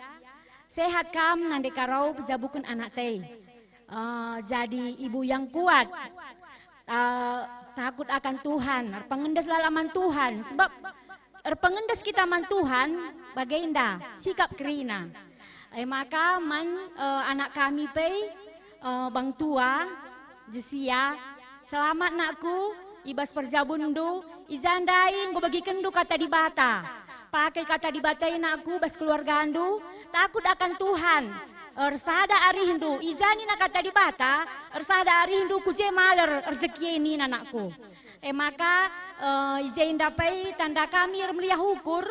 Sehat kam, nande ka rau pejabuken anak tai. Eh, jadi ibu yang kuat. Eh, takut akan Tuhan, erpengendeslah man Tuhan, sebab erpengendes kita man Tuhan, bagenda sikap kerina. E maka man, eh, anak kami pe, eh, bang tua, Jusia, selamat nakku, i bas perjabunndu, i ja ndai enggo bagikenndu kata Dibata. Pake kata Dibata e nakku bas keluargandu, takut akan Tuhan, ersada arihndu, i ja nina kata Dibata, ersada arihndu ku je maler rejeki e nina nakku. E maka, eh, i je enda pe tanda kami ermeriah ukur,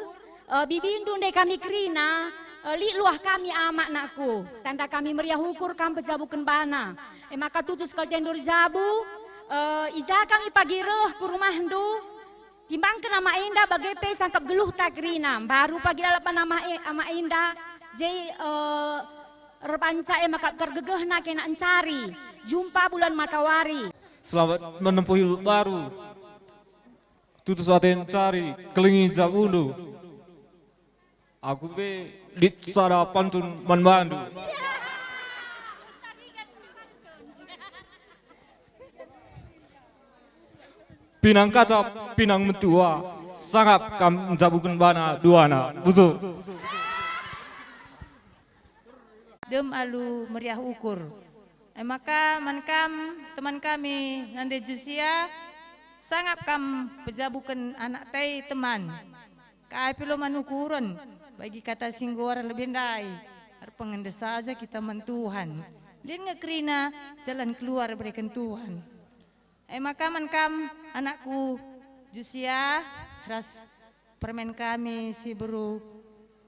eh, bibindu ndai kami kerina, eh, lit luah kami amak nakku. Tanda kami meriah ukur kam pejabuken bana. E maka tutus kal tendu erjabu, eh, i ja kami pagi reh ku rumahndu, timbangken amak enda bage pe sangkap geluhta kerina, mbaru pagi lalap amak e-, amak enda, je, eh, erbanca e maka kergegehna kena encari, jumpa bulan matawari. Selamat menempuh hidup baru. Tutus ate encari, kelengi jabundu. Aku pe lit sada pantun man bandu. Pinang kacap, pinang metua, sangap kam njabuken bana duana. Bujur. Dem alu meriah ukur. E maka man kam, teman kami, nande Jusia, sangap kam pejabuken anak tai teman. Kai pe lo man ukuren, bagi kata si nggo arah lebe ndai, erpengendes saja kita man Tuhan. Lit nge kerina jalan keluar ibereken Tuhan. E maka man kam, anakku Jusia, ras permen kami si beru,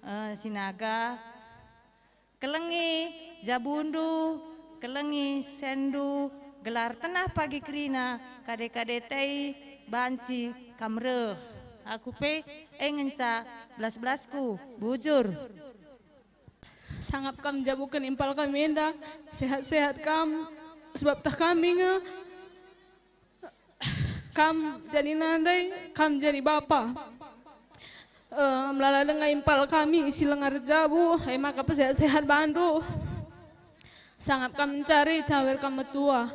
eh, Sinaga, kelengi jabundu, kelengi sendu, gelar tenah pagi kerina, kade-kade tei banci kam reh. Aku pe e ngenca belas-belasku, bujur. Sangap kam njabuken impal kami enda, sehat-sehat kam, sebab tah kami nge. Kam jadi nande, kam jadi bapa. Eh, melala denga impal kami isi lenga erjabu, e maka pesehat-sehat bandu. Sangap kam mencari, cawer kam metua.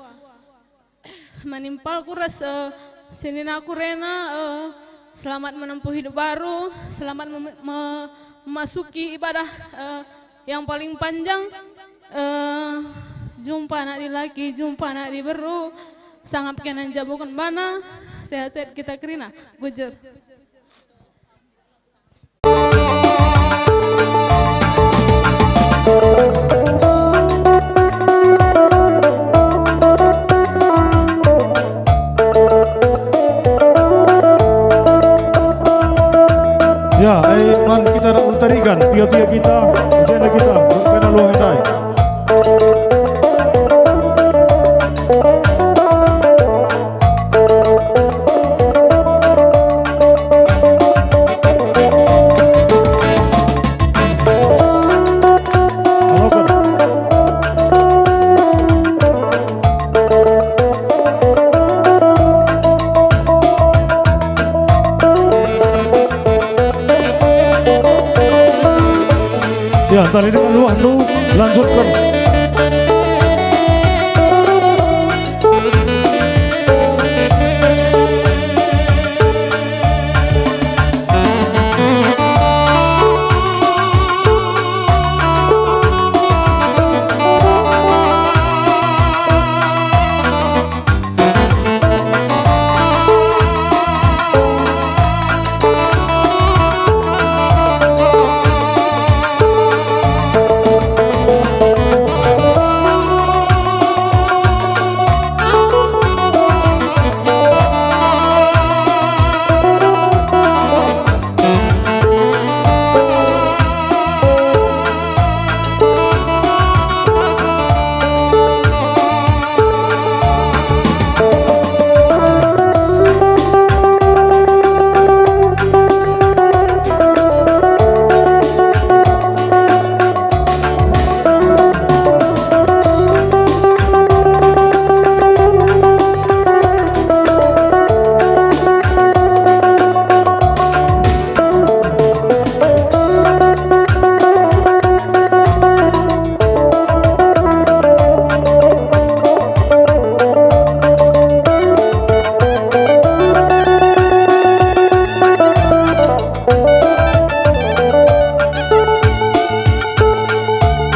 Man impalku ras, eh, seninaku rena, eh, selamat menempuh hidup baru, selamat mem-, me-, memasuki ibadah, eh, yang paling panjang, eh, jumpa anak dilaki, jumpa anak diberu, sangap kena njabuken bana, sehat-sehat kita kerina. Bujur. Ya, ai man kita nak bertarikan, pia-pia kita, jenda kita, berpena luah ndai. Aloken. Ini dengan luah tu, lanjutkan.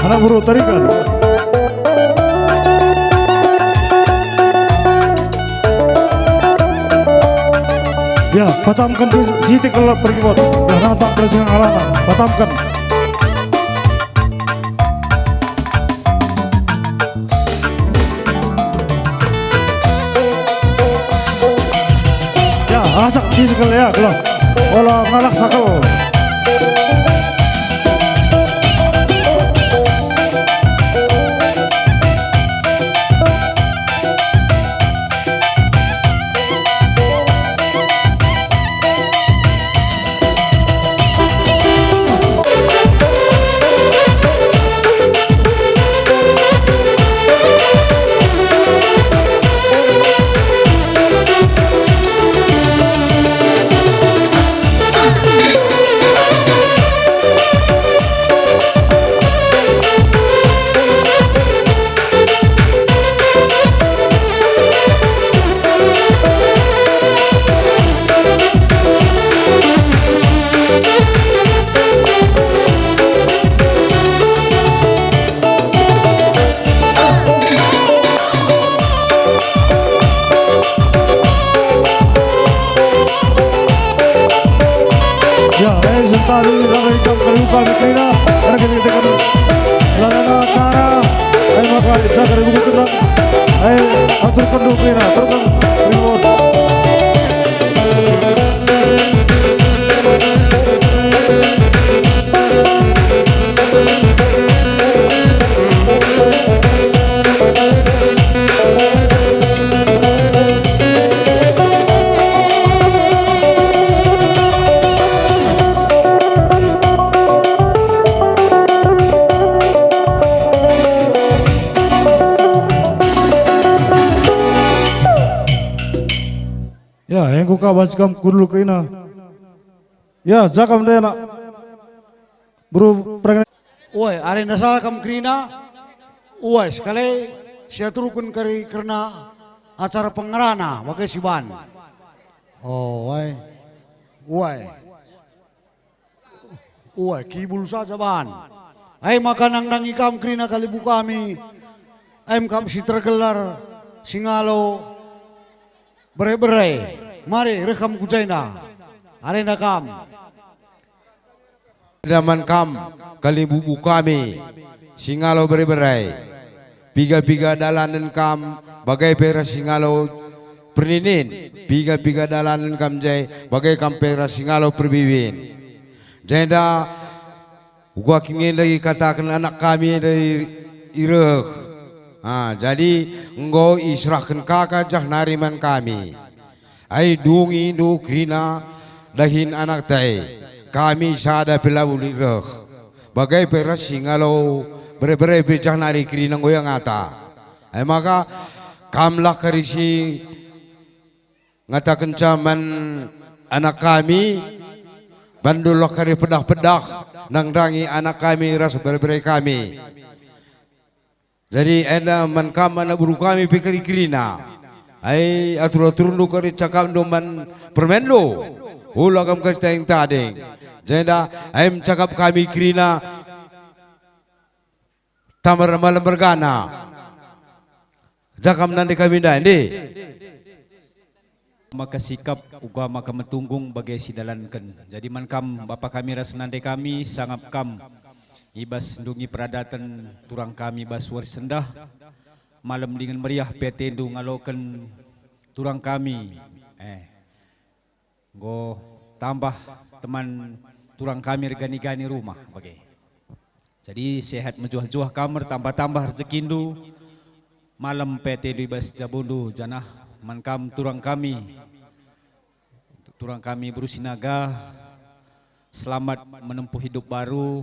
Anak beru, tarikan. Ya, patamken tu sitik kalau pergi buat. Ya, nampak kerajinan alana. Patamken. Ya, asak di sekel ya, kalau ola ngalak sakel. Ya, eh, sentari rame ikam kalimbubu kami kerina, erga kita kan lalana acara, eh, maka jaga ribu tenang, eh, atur kendu kerina, atur kendu. Ya, enggo ka banci kam kundul kerina. Ya, jaga mende anak. Beru perang. Uai, arenda salah kam kerina. Uai, sekali siaturken kari kerna acara pengerana bage siban. Oh, uai. Uai. Uai, kibul saja ban. Ai maka nandangi kam kerina kalimbubu kami. Ai kam si tergelar singalo bere-bere. Mari reh kam ku jenda. Arenda kam. Daman kam, kalimbubu kami, singalo bere-bere. Piga-piga dalanen kam, bage pe ras singalo perninin, piga-piga dalanen kam je, bage kam pe ras singalo perbiwin. Jenda, uga kin enda ikataken anak kami enda i, i reh. Ah, jadi enggo iserahken kaka jah nari man kami. Ai dungi ndu kerina dahin anakta e, kami sada pe labo lit reh. Bage pe ras singalo bere-bere pe jah nari kerina enggo ia ngata. Ai maka kamlah kari si ngatakenca man anak kami, Bandu lah kari pedah-pedah nandangi anak kami ras bere-bere kami. Jadi enda man kam anak beru kami pe kari kerina. Ai atur-aturndu kari cakapndu man permenndu. Ula kam kari tading-tading. Jenda ai cakap kami kerina. Tambar malem mergana. Jaka menande kami ndai, ndi? Maka sikap uga maka metunggung bage sidalanken. Jadi man kam, bapa kami ras nande kami, sangap kam i bas ndungi peradaten turang kami bas wari sendah. Malem dingen meriah pe atendu ngaloken turang kami. Eh. Enggo tambah teman turang kami ergani-gani rumah bage. Jadi sehat mejuah-juah kam, ertambah-tambah rejekindu, malem pe atendu i bas jabundu, janah man kam turang kami, turang kami beru Sinaga, selamat menempuh hidup baru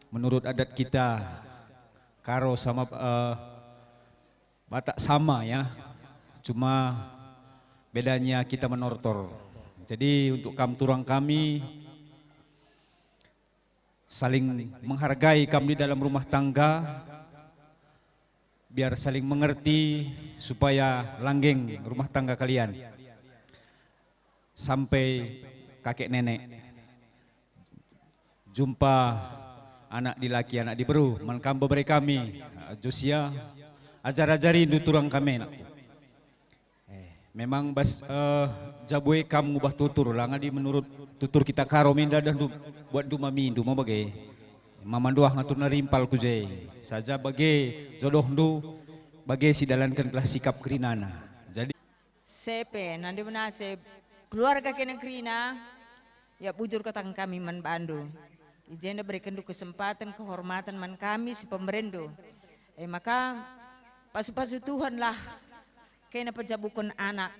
menurut adat kita Karo sama, eh, Batak sama ya, cuma bedanya kita menortor. Jadi untuk kam turang kami, saling menghargai kam di dalam rumah tangga, biar saling mengerti supaya langgeng rumah tangga kalian sampai kakek nenek. Jumpa anak dilaki, anak diberu, man kam bebere kami, eh, Josia, ajar-ajarindu turang kami, nak. Eh, memang bas, eh, jabu e kam ngubah tutur, la ngadi menurut tutur kita Karo me ndahndu, buatndu mamindu, ma bage. Mamanduah ngaturna rimpal ku je. Saja bage jodohndu, bage sidalanken gelah sikap kerinana. Jadi, Sepe, nande menase, keluarga kena kerina, ya bujur kataken kami man bandu. I jenda berekenndu kesempaten, kehormaten man kami si pemerenndu. E maka, pasu-pasu Tuhanlah kena pejabuken anak.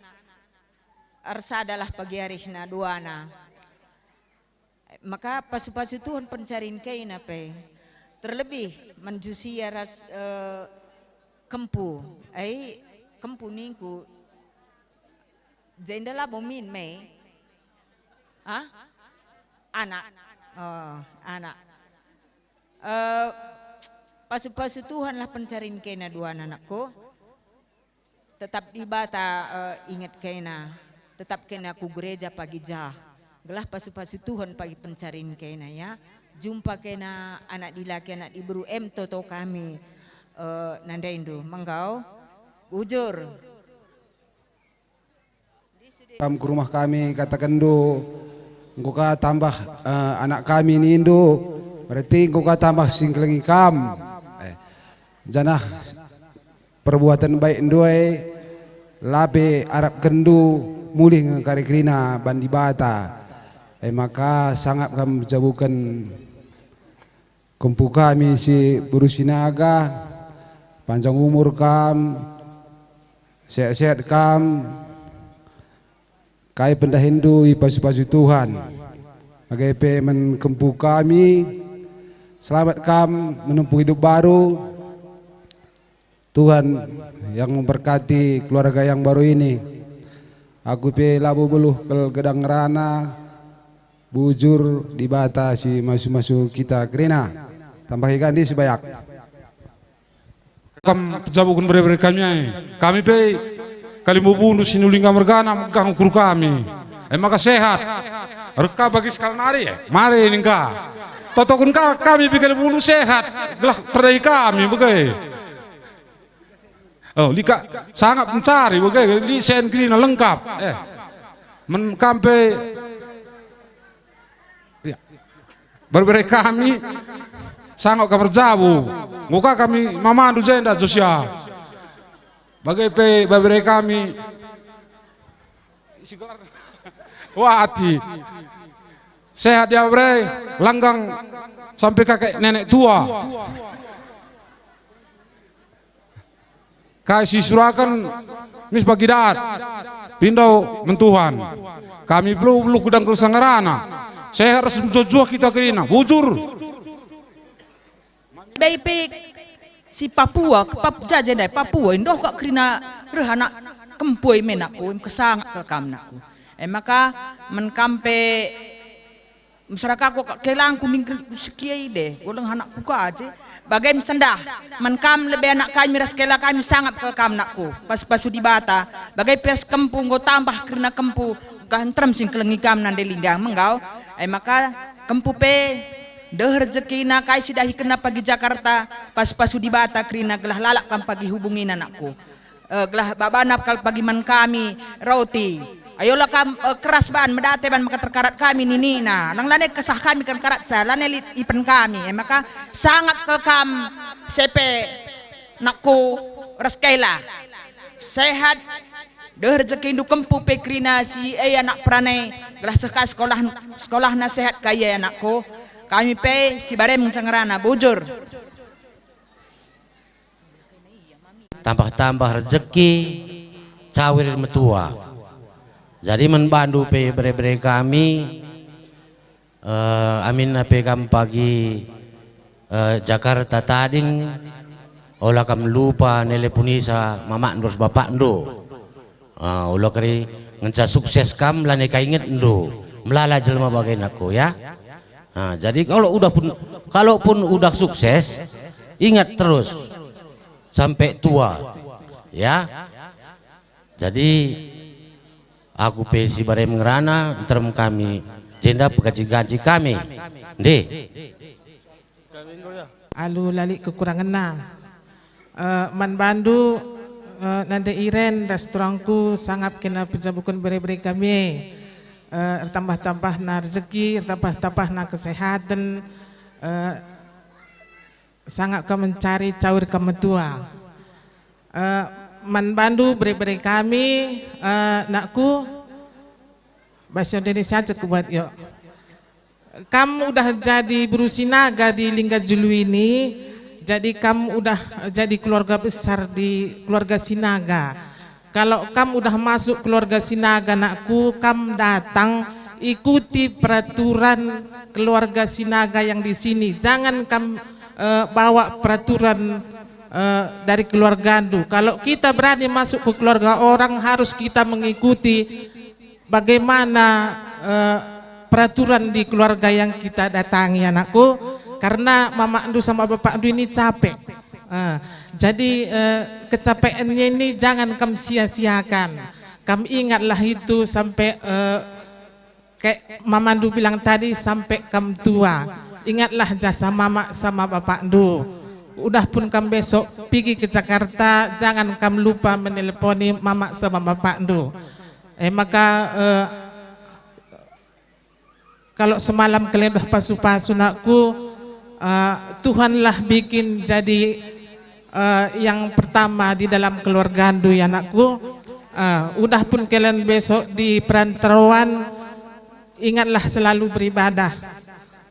Ersadalah pagi arihna duana. Maka pasu-pasu Tuhan pencarin kena pe, terlebih man Josia ras, eh, Kempu. Ai, Kempu ningku, jenda labo min me? Ah? Anak. Oh, anak. Eh, pasu-pasu Tuhanlah pencarin kena dua anakku. Tetap Dibata, eh, inget kena, tetap kena ku gereja pagi jah. Gelah pasu-pasu Tuhan pagi pencarin kena, ya. Jumpa kena anak dilaki, anak diberu, em toto kami, eh, nandaindu. Menggau, bujur. Kam ku rumah kami, katakenndu, enggo ka tambah, eh, anak kami nindu, berarti enggo ka tambah singkelengi kam. Eh, janah perbuaten baikndu e la pe arapkenndu mulih nge kari kerina ban Dibata. E maka sangap kam jabuken kempu kami si beru Sinaga, panjang umur kam, sehat-sehat kam, kai pendahinndu ipasu-pasu Tuhan. Bage pe man kempu kami, selamat kam menempuh hidup baru. Tuhan yang memberkati keluarga yang baru ini. Aku pe labo beluh kal gedang ngerana, bujur Dibata si masu-masu kita kerina. Tambahi kande si bayak. Kam pejabuken bere-bere kami ai. Kami pe kalimbubundu si nulingga mergana megah ukur kami. E maka sehat. Reka bagi sekali nari, eh, mari ningga. Totoken ka kami pe kalimbubundu sehat. Gelah terdai kami bage. Oh, lika sangap mencari bage, lisen kerina lengkap. Eh. Men kam pe, ya. Bere-bere kami sangap ka merjabu. Enggo ka kami mamandu jenda Josia. Bage pe bere-bere kami. Wati. Sehat ya, bre. Langgang sampai kakek nenek tua. Kai si suraken mis pagi dat. Pindo mentuhan. Kami perlu, perlu kudang kelsa ngerana. Sehat ras mejuah-juah kita kerina. Bujur. Bai pe si Papua, ke Pap-, jaja ndai Papua, ndoh kak kerina reh anak kempu e me nakku, kesangap kal kam nakku. E maka men kam pe Mesera ka ku kelangku ningkir sekia ide, goleng anakku ka je. Bage me sendah, man kam lebe anak kami ras kela kami sangap kal kam anakku. Pasu-pasu Dibata, bage pe ras kempu enggo tambah kerina kempu, gah nterem si ngkelengi kam nande linggang menggau. E maka kempu pe, deh rejekina kai si dahikenna pagi Jakarta, pasu-pasu Dibata kerina gelah lalap kam pagi hubungina anakku. Eh, gelah babana kal pagi man kami roti. Ayolah kam, eh, keras ban, medate ban maka terkarat kami ninina. Lang lane kesah kami kan karat sa, lane lit ipen kami. E maka sangap kal kam sepe nakku ras kela. Sehat, deh rejekindu kempu pe kerina si e anak perane, gelah seh ka sekolah, sekolahna sehat ka ia anakku. Kami pe si barem ngenca ngerana, bujur. Tambah-tambah rejeki, cawir metua. Jadi man bandu pe bere-bere kami, eh, aminna pe kam pagi, eh, Jakarta tading, ola kam lupa neleponisa mamakndu ras bapakndu. Ah, ola kari ngenca sukses kam, lanai kaingetndu, melala jelma bage nakku, ya. Ah, jadi kalau udah pun, kalaupun udah sukses, ingat terus sampai tua, ya. Jadi aku pe si barem ngerana, nterem kami, jenda pegaji-gaji kami. Ndih. Alu la lit kekurangenna. Eh, man bandu, eh, nande Iren ras turangku sangap kena pejabuken bere-bere kami e. Eh, ertambah-tambahna rezeki, ertambah-tambahna kesehaten, eh, sangap ka mencari cawir ka metua. Eh, man bandu bere-bere kami, eh, nakku, bahasa Indonesia aja kubuat, yuk. Kam udah jadi beru Sinaga di Lingga Julu ini, jadi kam udah jadi keluarga besar di keluarga Sinaga. Kalau kam udah masuk keluarga Sinaga, nakku, kam datang ikuti peraturan keluarga Sinaga yang di sini. Jangan kam, eh, bawa peraturan, eh, dari keluargandu. Kalau kita berani masuk ke keluarga orang, harus kita mengikuti bagaimana, eh, peraturan di keluarga yang kita datangi, anakku, karena mamakndu sama bapakndu ini capek. Eh, jadi, eh, kecapeannya ini jangan kam sia-siakan. Kam ingatlah itu sampai, eh, kayak mamandu bilang tadi, sampai kam tua. Ingatlah jasa mamak sama bapakndu. Udah pun kam besok pigi ke Jakarta, jangan kam lupa meneleponi mamak sama bapakndu. Eh, maka, eh, kalau semalam kalian udah pasu-pasu, nakku, eh, Tuhanlah bikin jadi, eh, yang pertama di dalam keluargandu, ya, nakku. Eh, udah pun kalian besok di perantauan, ingatlah selalu beribadah.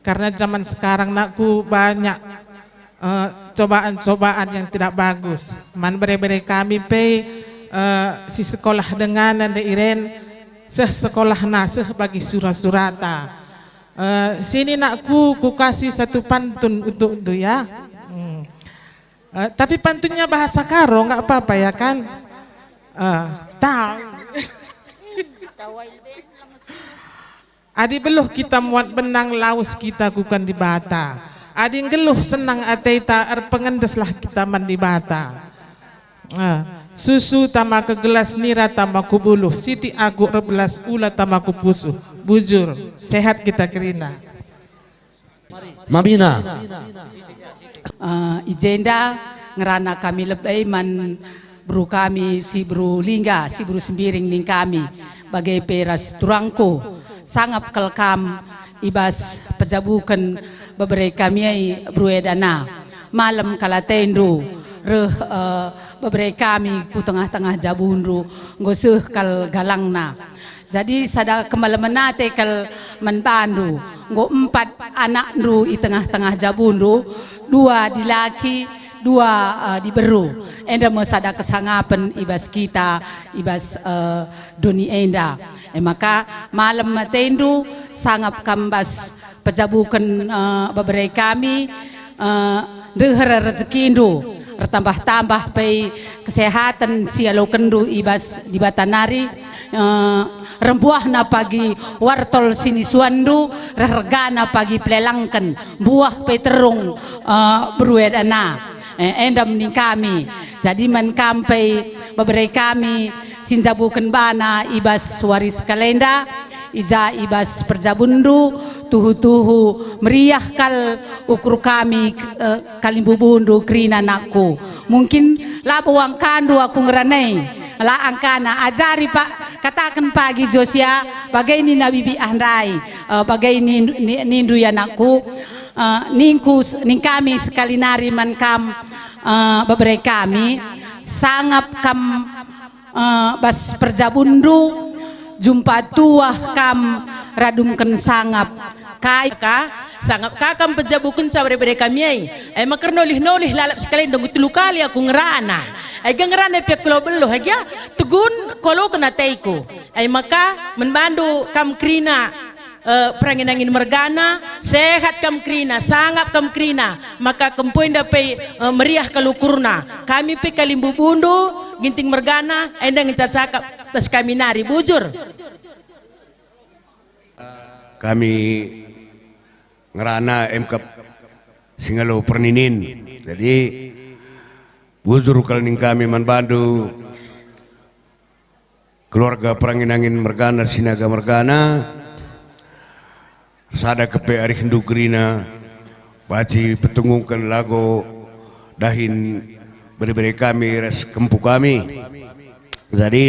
Karena zaman sekarang, nakku, banyak eh, cobaan-cobaan yang tidak bagus. Man bere-bere kami pe, eh, si sekolah dengan nande Iren, seh sekolahna, seh bagi sura-surata. Eh, sini, nakku, kukasih satu pantun untukndu, ya. Hmm. Eh, tapi pantunnya bahasa Karo, nggak apa-apa, ya kan? Eh, tahu. Adi beluh kita muat benang, lawes kita ku Dibata. Adi nggeluh senang ateta, erpengendeslah kita man Dibata. Ah, susu tama ke gelas, nira tama ku buluh, sitik aku erbelas, ula tama ku pusuh. Bujur, sehat kita kerina. Mamina. Eh, i jenda ngerana kami lebe man beru kami si beru Lingga, si beru Sembiring ning kami, bage pe ras turangku, sangap kal kam i bas pejabuken bebere kami e beru edana. Malem kal atendu reh, eh, bebere kami ku tengah-tengah jabundu, enggo seh kal galangna. Jadi sada kemalemen ate kal man bandu, enggo empat anakndu i tengah-tengah jabundu, dua dilaki, dua, eh, diberu. Enda me sada kesangapen i bas kita, i bas, eh, doni enda. E maka malem atendu, sangap kam bas pejabuken, eh, bebere kami, eh, ndeher rejekindu, ertambah-tambah pe kesehaten si ialokenndu i bas Dibata nari, Eh, rembuahna pagi wartol sinisuanndu, reh regana pagi pelelangken, mbuah pe terung, eh, beru edana. Eh, enda mening kami. Jadi man kam pe bebere kami si njabuken bana i bas wari sekalenda, i ja i bas perjabunndu, tuhu-tuhu meriah kal ukur kami, eh, kalimbubundu kerina anakku. Mungkin labo angkandu aku ngerana e, la angkana. Ajari pa, kataken pagi Josia, bage nina bibi ah ndai, eh, bage ni-, ni-, nindu ya anakku, eh, ningku s-, ning kami sekali nari man kam, eh, bebere kami, sangap kam, eh, bas perjabunndu, jumpa tuah kam radumken sangap. Kai ka, sangap ka kam pejabukenca bere-bere kami ai. E maka ernolih-nolih lalap sekali, ndai enggo telu kali aku ngerana. E ga ngerana pe aku la beluh, e ga tegun kualoken ateku. E maka man bandu kam kerina, eh, perangin-angin mergana, sehat kam kerina, sangap kam kerina, maka kempu enda pe, eh, meriah kal ukurna. Kami pe kalimbubundu, Ginting mergana, enda ngenca cakap bas kami nari, bujur. Kami ngerana emkap si ngalo perninin. Jadi, bujur kal ning kami man bandu, keluarga perangin-angin mergana, Sinaga mergana, sada kepe arihndu kerina, banci petungungken lagu dahin bere-bere kami ras kempu kami. Jadi,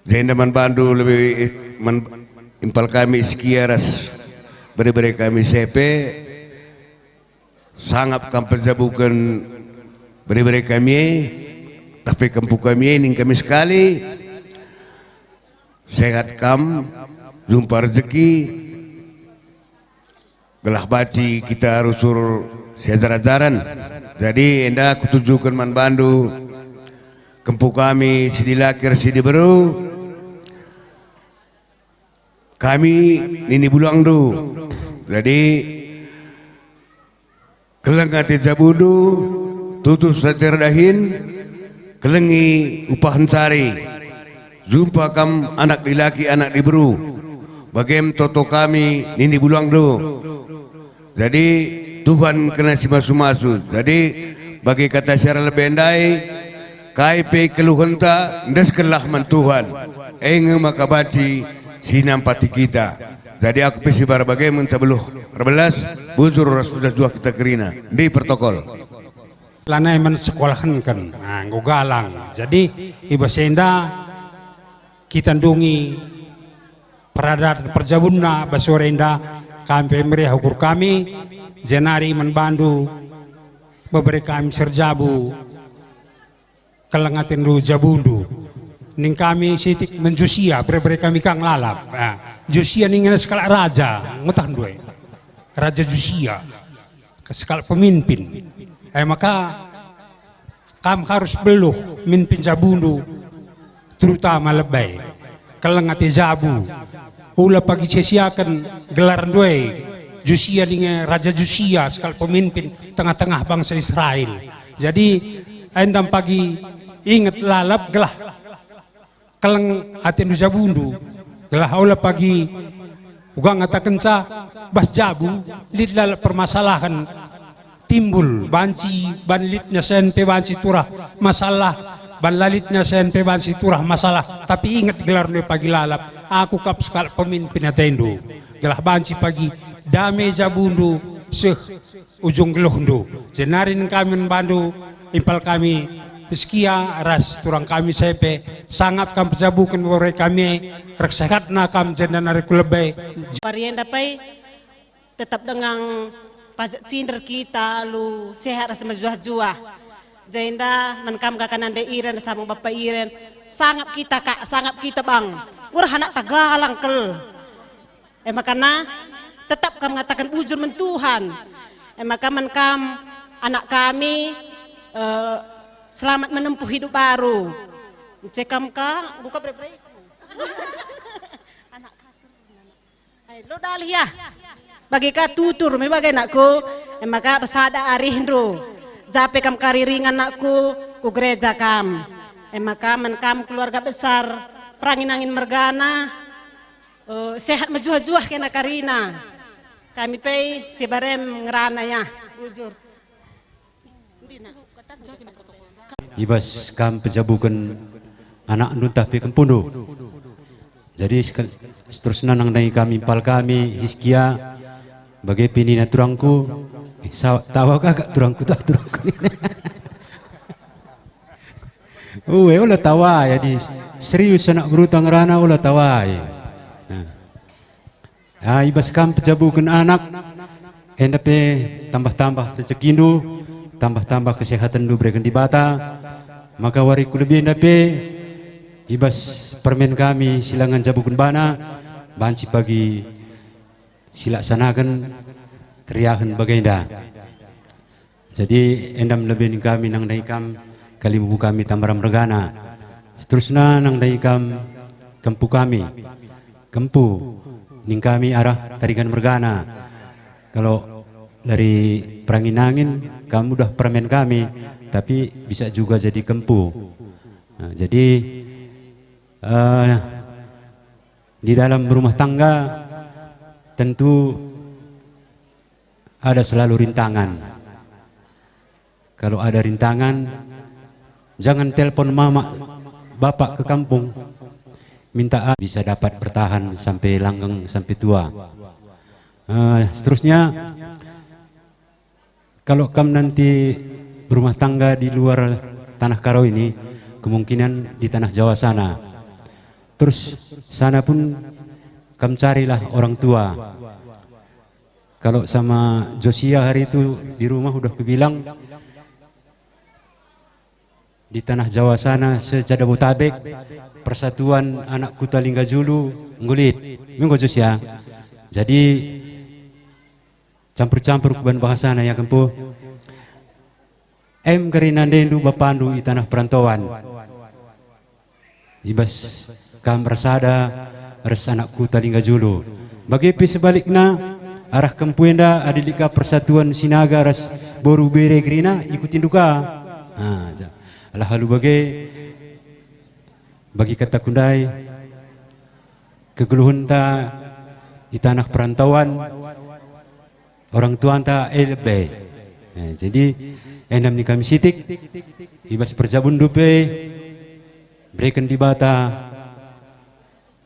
jenda man bandu lebe man impal kami Iskia ras bere-bere kami Sepe, sangap kam pejabuken bere-bere kami e, tapi kempu kami e ning kami sekali, sehat kam, jumpa rejeki, gelah banci kita rusur siajar-ajaran. Jadi enda kutujuken man bandu, kempu kami si dilaki ras si diberu, kami nini bulangndu. Jadi, keleng ate jabundu, tutus ate erdahin, kelengi upah ncari. Jumpa kam anak dilaki, anak diberu. Bagem toto kami nini bulangndu. Jadi, Tuhan kena si masu-masu. Jadi, bagi kata si arah lebe ndai, kai pe keluhenta, endeskenlah man Tuhan. E nge maka banci si nampati kita. Jadi, aku pe sibar bage ngenca beluh erbelas, bujur ras mejuah-juah kita kerina. Ndi protokol? Lanai man sekolahenken, nah, enggo galang. Jadi, i bas enda kita ndungi peradaten perjabunna bas sore enda, kami pe meriah ukur kami, jenari man bandu bebere kami si erjabu, keleng atendu jabundu. Ning kami sitik man Josia, bere-bere kami ka lalap. Ah, Josia ning sekalak raja, ngutah ndai. Raja Josia, sekalak pemimpin. E maka, kam harus beluh mimpin jabundu, terutama lebe. Keleng ate jabu. Ula pagi sia-siaken gelarndu e, Josia ning e, Raja Josia, sekalak pemimpin tengah-tengah bangsa Israel. Jadi, enda pagi inget lalap gelah keleng atendu jabundu, gelah ola pagi uga ngatakenca bas jabu lit lalap permasalahen timbul, banci ban litna sen pe banci turah masalah, ban la litna sen pe banci turah masalah, tapi inget gelarndu e pagi lalap, aku kap sekalak pemimpin atendu, gelah banci pagi dame jabundu seh ujung geluhndu. Jenari ning kami man bandu, impal kami Hiskia ras turang kami Sepe, sangap kam pejabuken bere kami e, reh sehatna kam jenda nari ku lebe. Wari enda pe tetap denga pajek cinder kita alu sehat ras mejuah-juah. Jenda man kam kakak nande Iren ras abang bapa Iren, sangap kita kak, sangap kita bang. Urah anakta galang kal. E maka na, tetap kam ngataken bujur man Tuhan. E maka man kam, anak kami, eh, selamat menempuh hidup baru. Ence kam ka, buka bere-bere. Anak katur. Ai, lo dalih ya. Bagi ka tutur me bage anakku. E maka ersada arihndu. Jape kam kariringan anakku, ku gereja kam. E maka man kam keluarga besar. Perangin-angin mergana, eh, sehat mejuah-juah kena karina. Kami pe si barem ngerana ya, bujur. I bas kam pejabuken anakndu ntah pe kempundu. Jadi seterusna nandangi kami impal kami Hiskia, bage pe nina turangku, eh, tawa kagak turangku tah turangku. Ue, ola tawa jadi serius anak beruta ngerana ola tawa. Ah, i bas kam pejabuken anak, enda pe tambah-tambah rejekindu, tambah-tambah kesehatenndu bereken Dibata, maka wari ku lebe enda pe, i bas permen kami si langa njabuken bana, banci pagi silaksanaken keriahen bagenda. Jadi endam lebe ning kami nandangi kam kalimbubu kami Tambaram mergana. Seterusna nandangi kam kempu kami. Kempu ning kami arah Tarigan mergana. Kalau dari Perangin-angin kam udah permen kami, tapi bisa juga jadi kempu. Nah, jadi eh, di dalam berumah tangga tentu ada selalu rintangan. Kalau ada rintangan, jangan telpon mama bapak ke kampung minta a- bisa dapat bertahan sampai langgeng sampai tua. Eh, seterusnya, kalau kam nanti berumah tangga di luar tanah Karo ini, kemungkinan di tanah Jawa sana. Terus sana pun kam carilah orang tua. Kalau sama Josia hari itu di rumah udah kubilang, di tanah Jawa sana sejabodetabek persatuan anak kuta Lingga Julu nggo lit. Enggo Josia. Jadi campur-campur kuban bahasana ya kempu. Em kari nandendu bapandu i tanah perantauan. I bas kam ersada ras anak kuta Lingga Julu. Bage pe sebalikna, arah kempu enda adi lit ka persatuan Sinaga ras boru bere kerina ikutindu ka. Ah, ja. Alah alu bage, bagi kataku ndai, kegeluhenta i tanah perantauan, orang tuanta e lebe. Eh, jadi endam ni kami sitik, i bas perjabunndu pe, bereken Dibata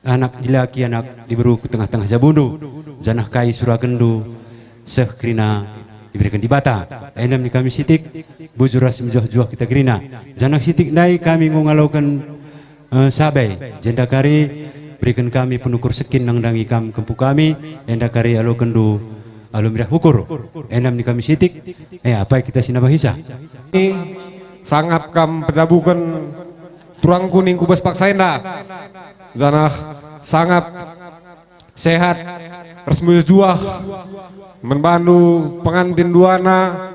anak dilaki anak diberu ku tengah-tengah jabundu, janah kai surakenndu seh kerina dibereken Dibata. Endam ni kami sitik, bujur ras mejuah-juah kita kerina. Janah sitik ndai kami enggo ngaloken eh, sabai, jenda kari beriken kami penukur sekin nandangi kam kempu kami, enda kari alokenndu alu mirah ukur. Endam ni kami sitik, eh, apai kita si nabahisa. Sangap kam pejabuken turangku ningku bas paksa enda, janah sangap sehat ras mejuah-juah man bandu pengantin duana,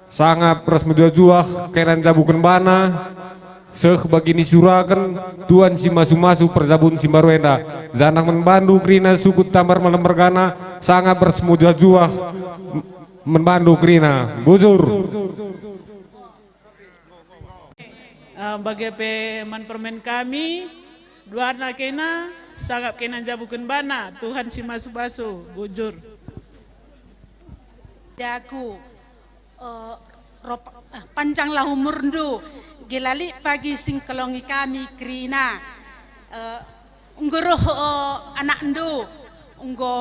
sangap ras mejuah-juah kena njabuken bana, seh bagi nisuraken Tuan si masu-masu perjabun si mbaru enda, janah man bandu kerina sukut Tambar Malem mergana, sangap ras mejuah-juah man bandu kerina. Bujur. Eh, bage pe man permen kami, duana kena, sangap kena njabuken bana, Tuhan si masu-masu, bujur. Daku, eh, rop, eh, panjanglah umurndu, gelali pagi singkelongi kami kerina. Eh, Enggo reh, o, anakndu, enggo,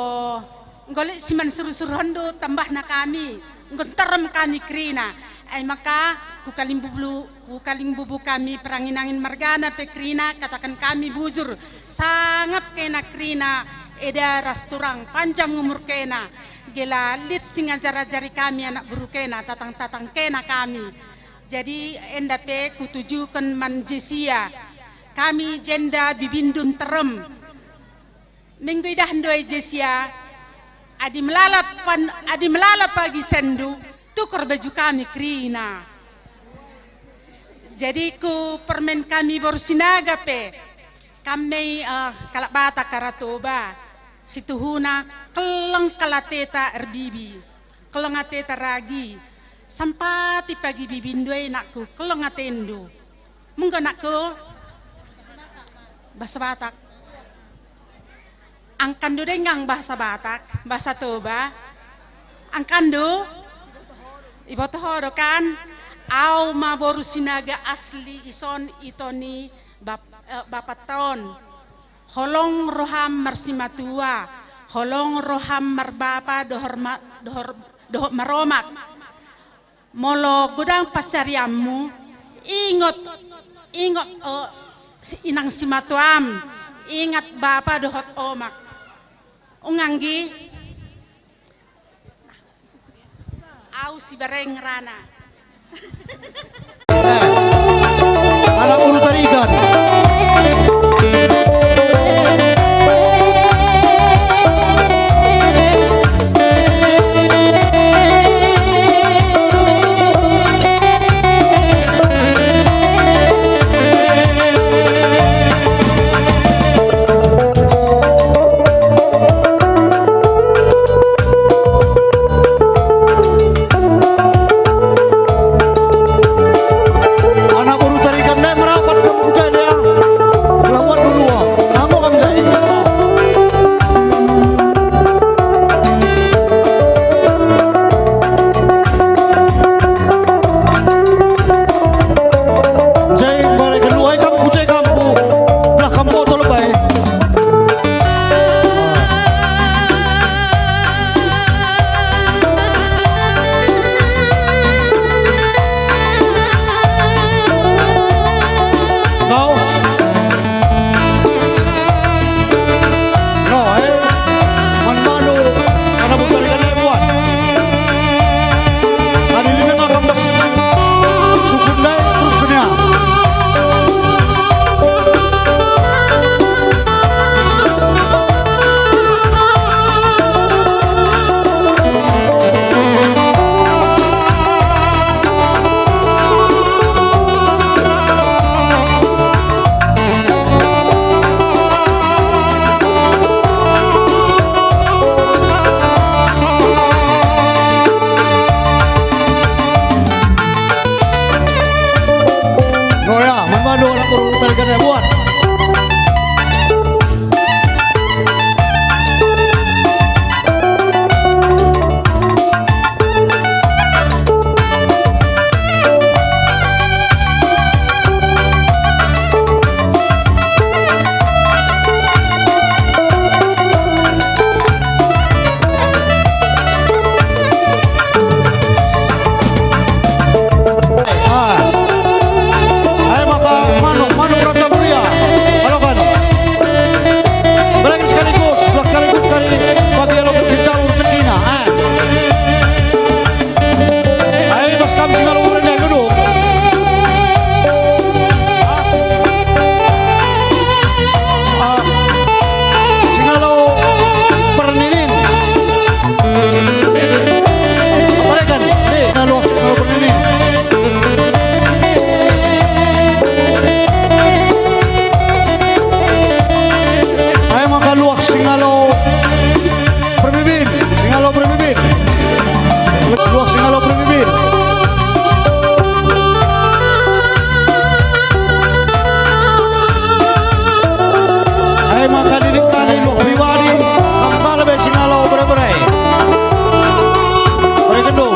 enggo lit si man suruh-suruhenndu tambahna kami, enggo nterem kami kerina. E maka, ku kalimbubu, ku kalimbubu kami perangin-angin mergana pe kerina, kataken kami bujur, sangap kena kerina, eda ras turang, panjang umur kena, gela lit si ngajar-ajari kami anak beru kena, tatang-tatang kena kami. Jadi enda pe kutujuken man Jesia. Kami jenda bibindu nterem. Minggu idahndu ai Jesia, adi melala pan, adi melala pagi sendu, tukar baju kami kerina. Jadi ku permen kami boru Sinaga pe, kam me, eh, kalak Batak Karatoba, situhuna keleng kal ateta erbibi, keleng ateta ragi, sampati pagi bibindu ai nakku, keleng atendu. Menggo nakku? bahasa Batak. Angkandu denggang bahasa Batak, bahasa Toba. Angkandu? Ibotoho do kan? Au ma boru Sinaga asli ison itoni bap-, eh, bapa ton. Holong roham marsimatua, holong roham marbapa dohor ma-, dohor, dohot maromak. Molo godang pacariammu, ingot, ingot, eh, si inang simatuam, ingat bapa dohot omak. Unganggi, au si bareng ngerana. Anak Ulu Tarigan. Anak boru Tarigan ndai merapat kam ku jai, ya. Gelah buat dulu, ah. Nganggo kam jai. Jai mbareken luai kam ku jai kam ku. Nah, kam botol bae. Kau. No, eh. Man bandu, anak boru Tarigan ndai buat. Adi lima kam das. Sukun ndai terus kena. Goyang, man bandu anak boru Tarigan ndai buat. Ah. Ayo maka manuk, manuk Rata Muria. Aloken. Berangkat sekaligus, sekaligus kali bagi aloken kita rezekina. Ah. Ayo, bas kam si ngalo urenda gedung. Ah. Ah. Si ngalo perninin. Mereka, eh, ngalo, ngalo perninin. Ayo maka luah si ngalo permibin, si ngalo permibin. Luah si ngalo permibin. Ayo maka diri kali luah pribadi, kam kal be si ngalo bere-bere. Bere kendu.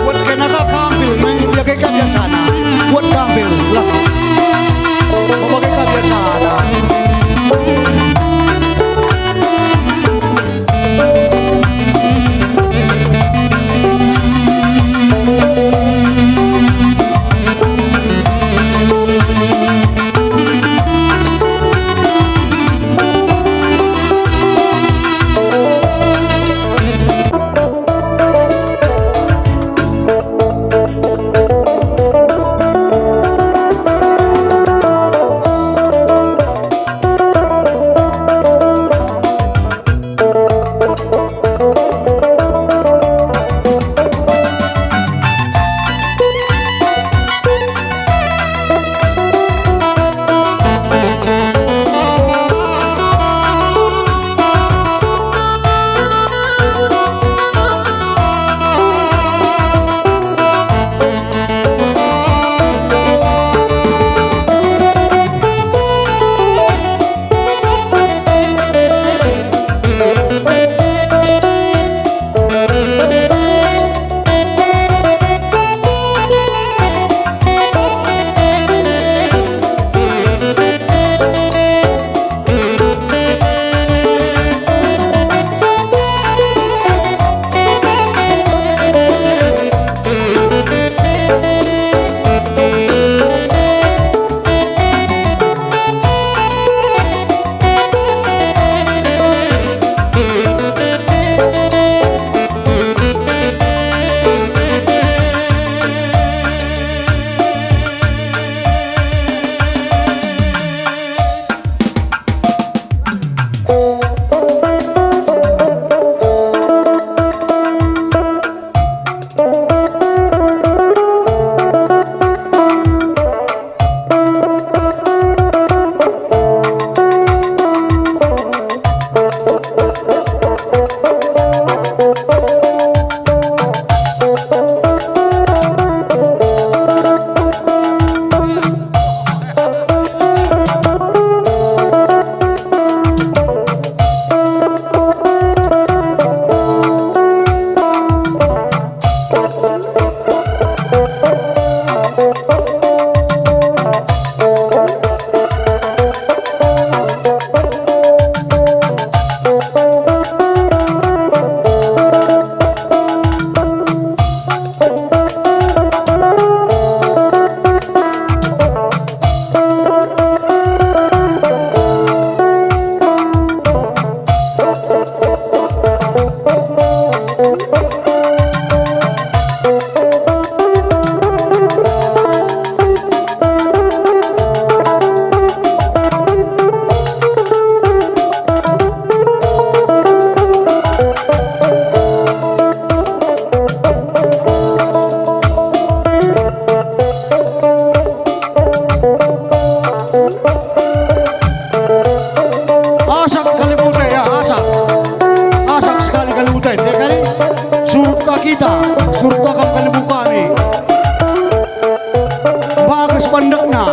Buat kena ka kampil, men, ya, kayak biasana. Buat kampil, lah. Maka kayak biasana. Asak kalimbubu e, ya, asak. Asak sekali kalimbubu e, tiga kali. Surut ka kita, surut ka kam kalimbubu kami. Bagus pendekna.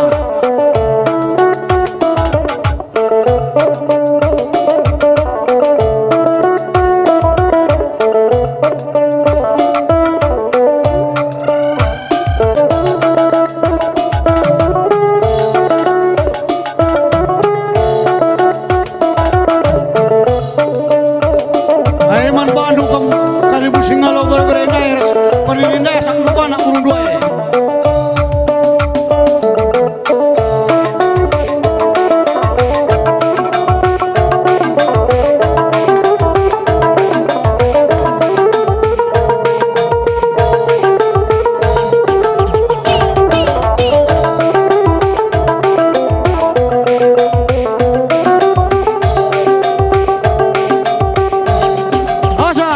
Ai man bandu kam, kalimbubung si ngalo bere-bere ndai ras, pernini ndai asang lupa anak burung dua e. Asa.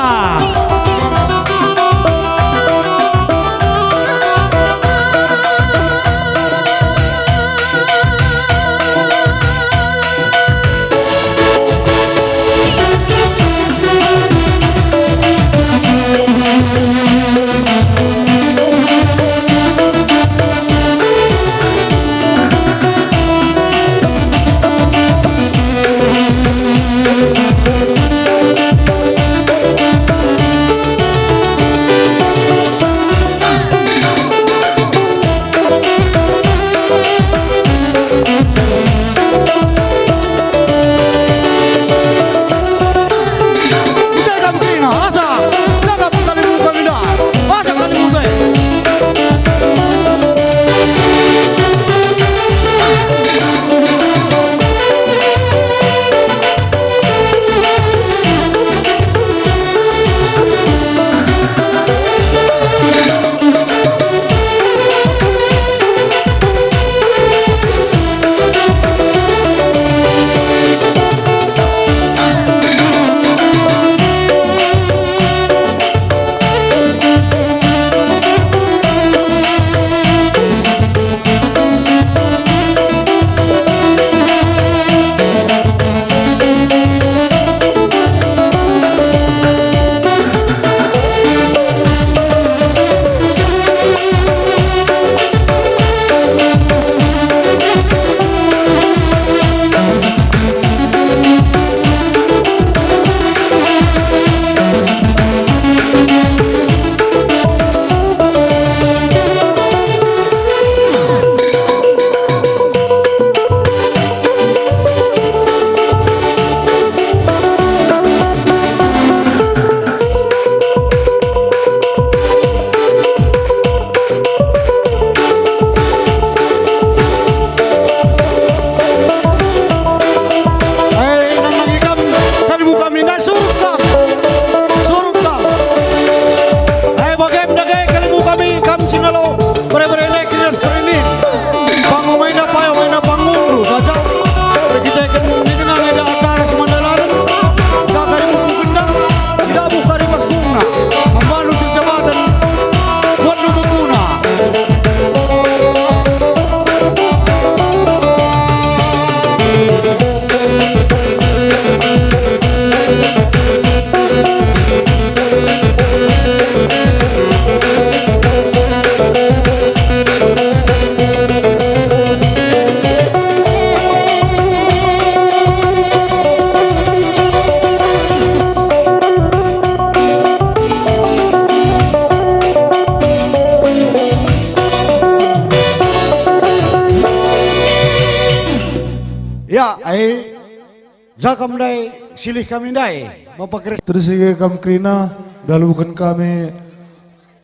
Jakam ndai, silih kami ndai, Bapa Kris. Terus ige kam kerina, daluken kami,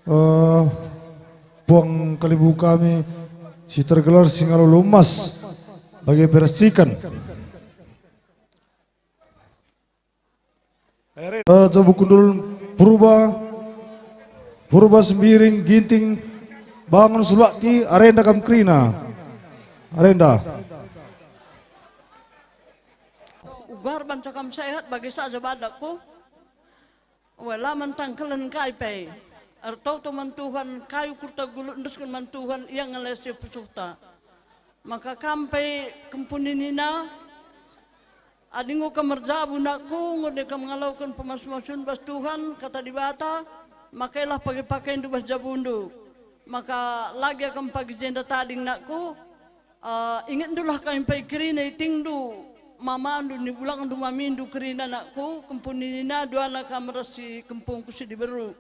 eh, puang kalimbubu kami, si tergelar Singalolo Emas, bagi persikan. Eh, Jabu Kundul Purba, Purba Sembiring, Ginting, Bangun Sulaki, arenda kam kerina. Arenda. Uga banca kam sehat bage saja badakku. Weh, la man tangkelen kai pe. Ertoto man Tuhan, kai ukurta gulut endesken man Tuhan, ia nge la si pusuhta. Maka kam pe kempu ninina, adi enggo kam erjabu nakku, enggo nde kam ngaloken pemasu-masun bas Tuhan, Kata Dibata, maka ilah page-pagendu bas jabundu. Maka lagi kam pagi jenda tading nakku, Eh, ingetndulah kami pe kerina itingndu, mamandu, nibulangndu, mamindu kerina nakku, kempu ninina duana kam ras si kempungku si diberu.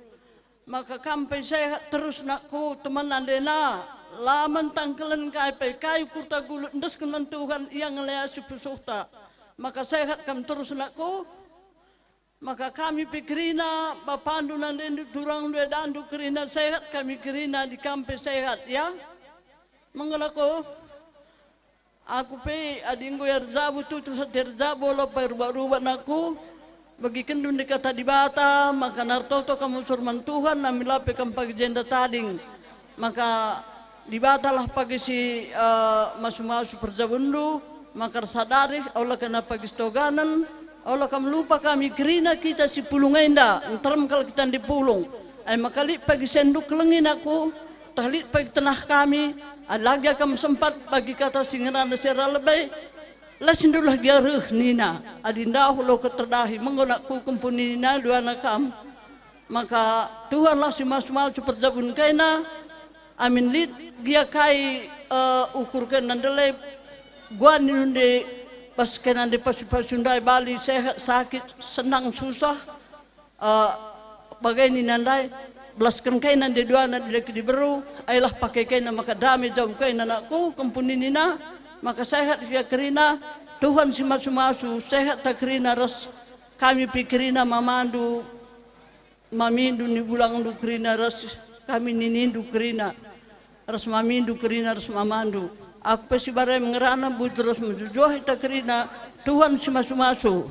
Maka kam pe sehat terus nakku, teman andena, la man tangkelen kai pe, kai ukurta gulut endesken man Tuhan, ia nge la si pusuhta. Maka sehat kam terus nakku. Maka kami pe kerina, bapandu, nandendu, turangndu, edandu kerina sehat, kami kerina, adi kam pe sehat, ya? Menggelako? Aku pe, adi enggo erjabu tutus ate erjabu, ola pe rubak-rubak nakku, bagikenndu ndai Kata Dibata, maka nartoto kam usur man Tuhan, nami la pe kam pagi jenda tading. Maka Dibatalah pagi si, eh, masu-masu perjabunndu, maka ersadari, ola kena pagi sitoganen, ola kam lupa kami kerina kita si pulung enda, nterem kal kita ndi pulung. Ai maka lit pagi sendu kelengi nakku, tah lit pagi tenah kami, ai lagi kam sempat bagi kata si ngerana si erana lebe, la sindulah gia reh nina, adi ndauh lo keterdahi, menggo nakku kempu nina duana kam. Maka Tuhanlah si masu-masu perjabun kaina, amin lit gia kai, eh, ukur kaina ndele, guan nindu nde bas kaina nde pasu-pasu ndai bali sehat, sakit, senang, susah, eh, bage nina ndai, belasken kaina nde duana dilaki diberu, ailah pake kaina maka dame jabu kaina nakku, kempu ninina, maka sehat gia kerina, Tuhan si masu-masu, sehat ta kerina ras kami pe kerina mamandu, mamindu, nibulangndu kerina ras kami ninindu kerina, ras mamindu kerina ras mamandu. Aku pe si barem ngerana bujur ras mejuah-juah ita kerina, Tuhan si masu-masu.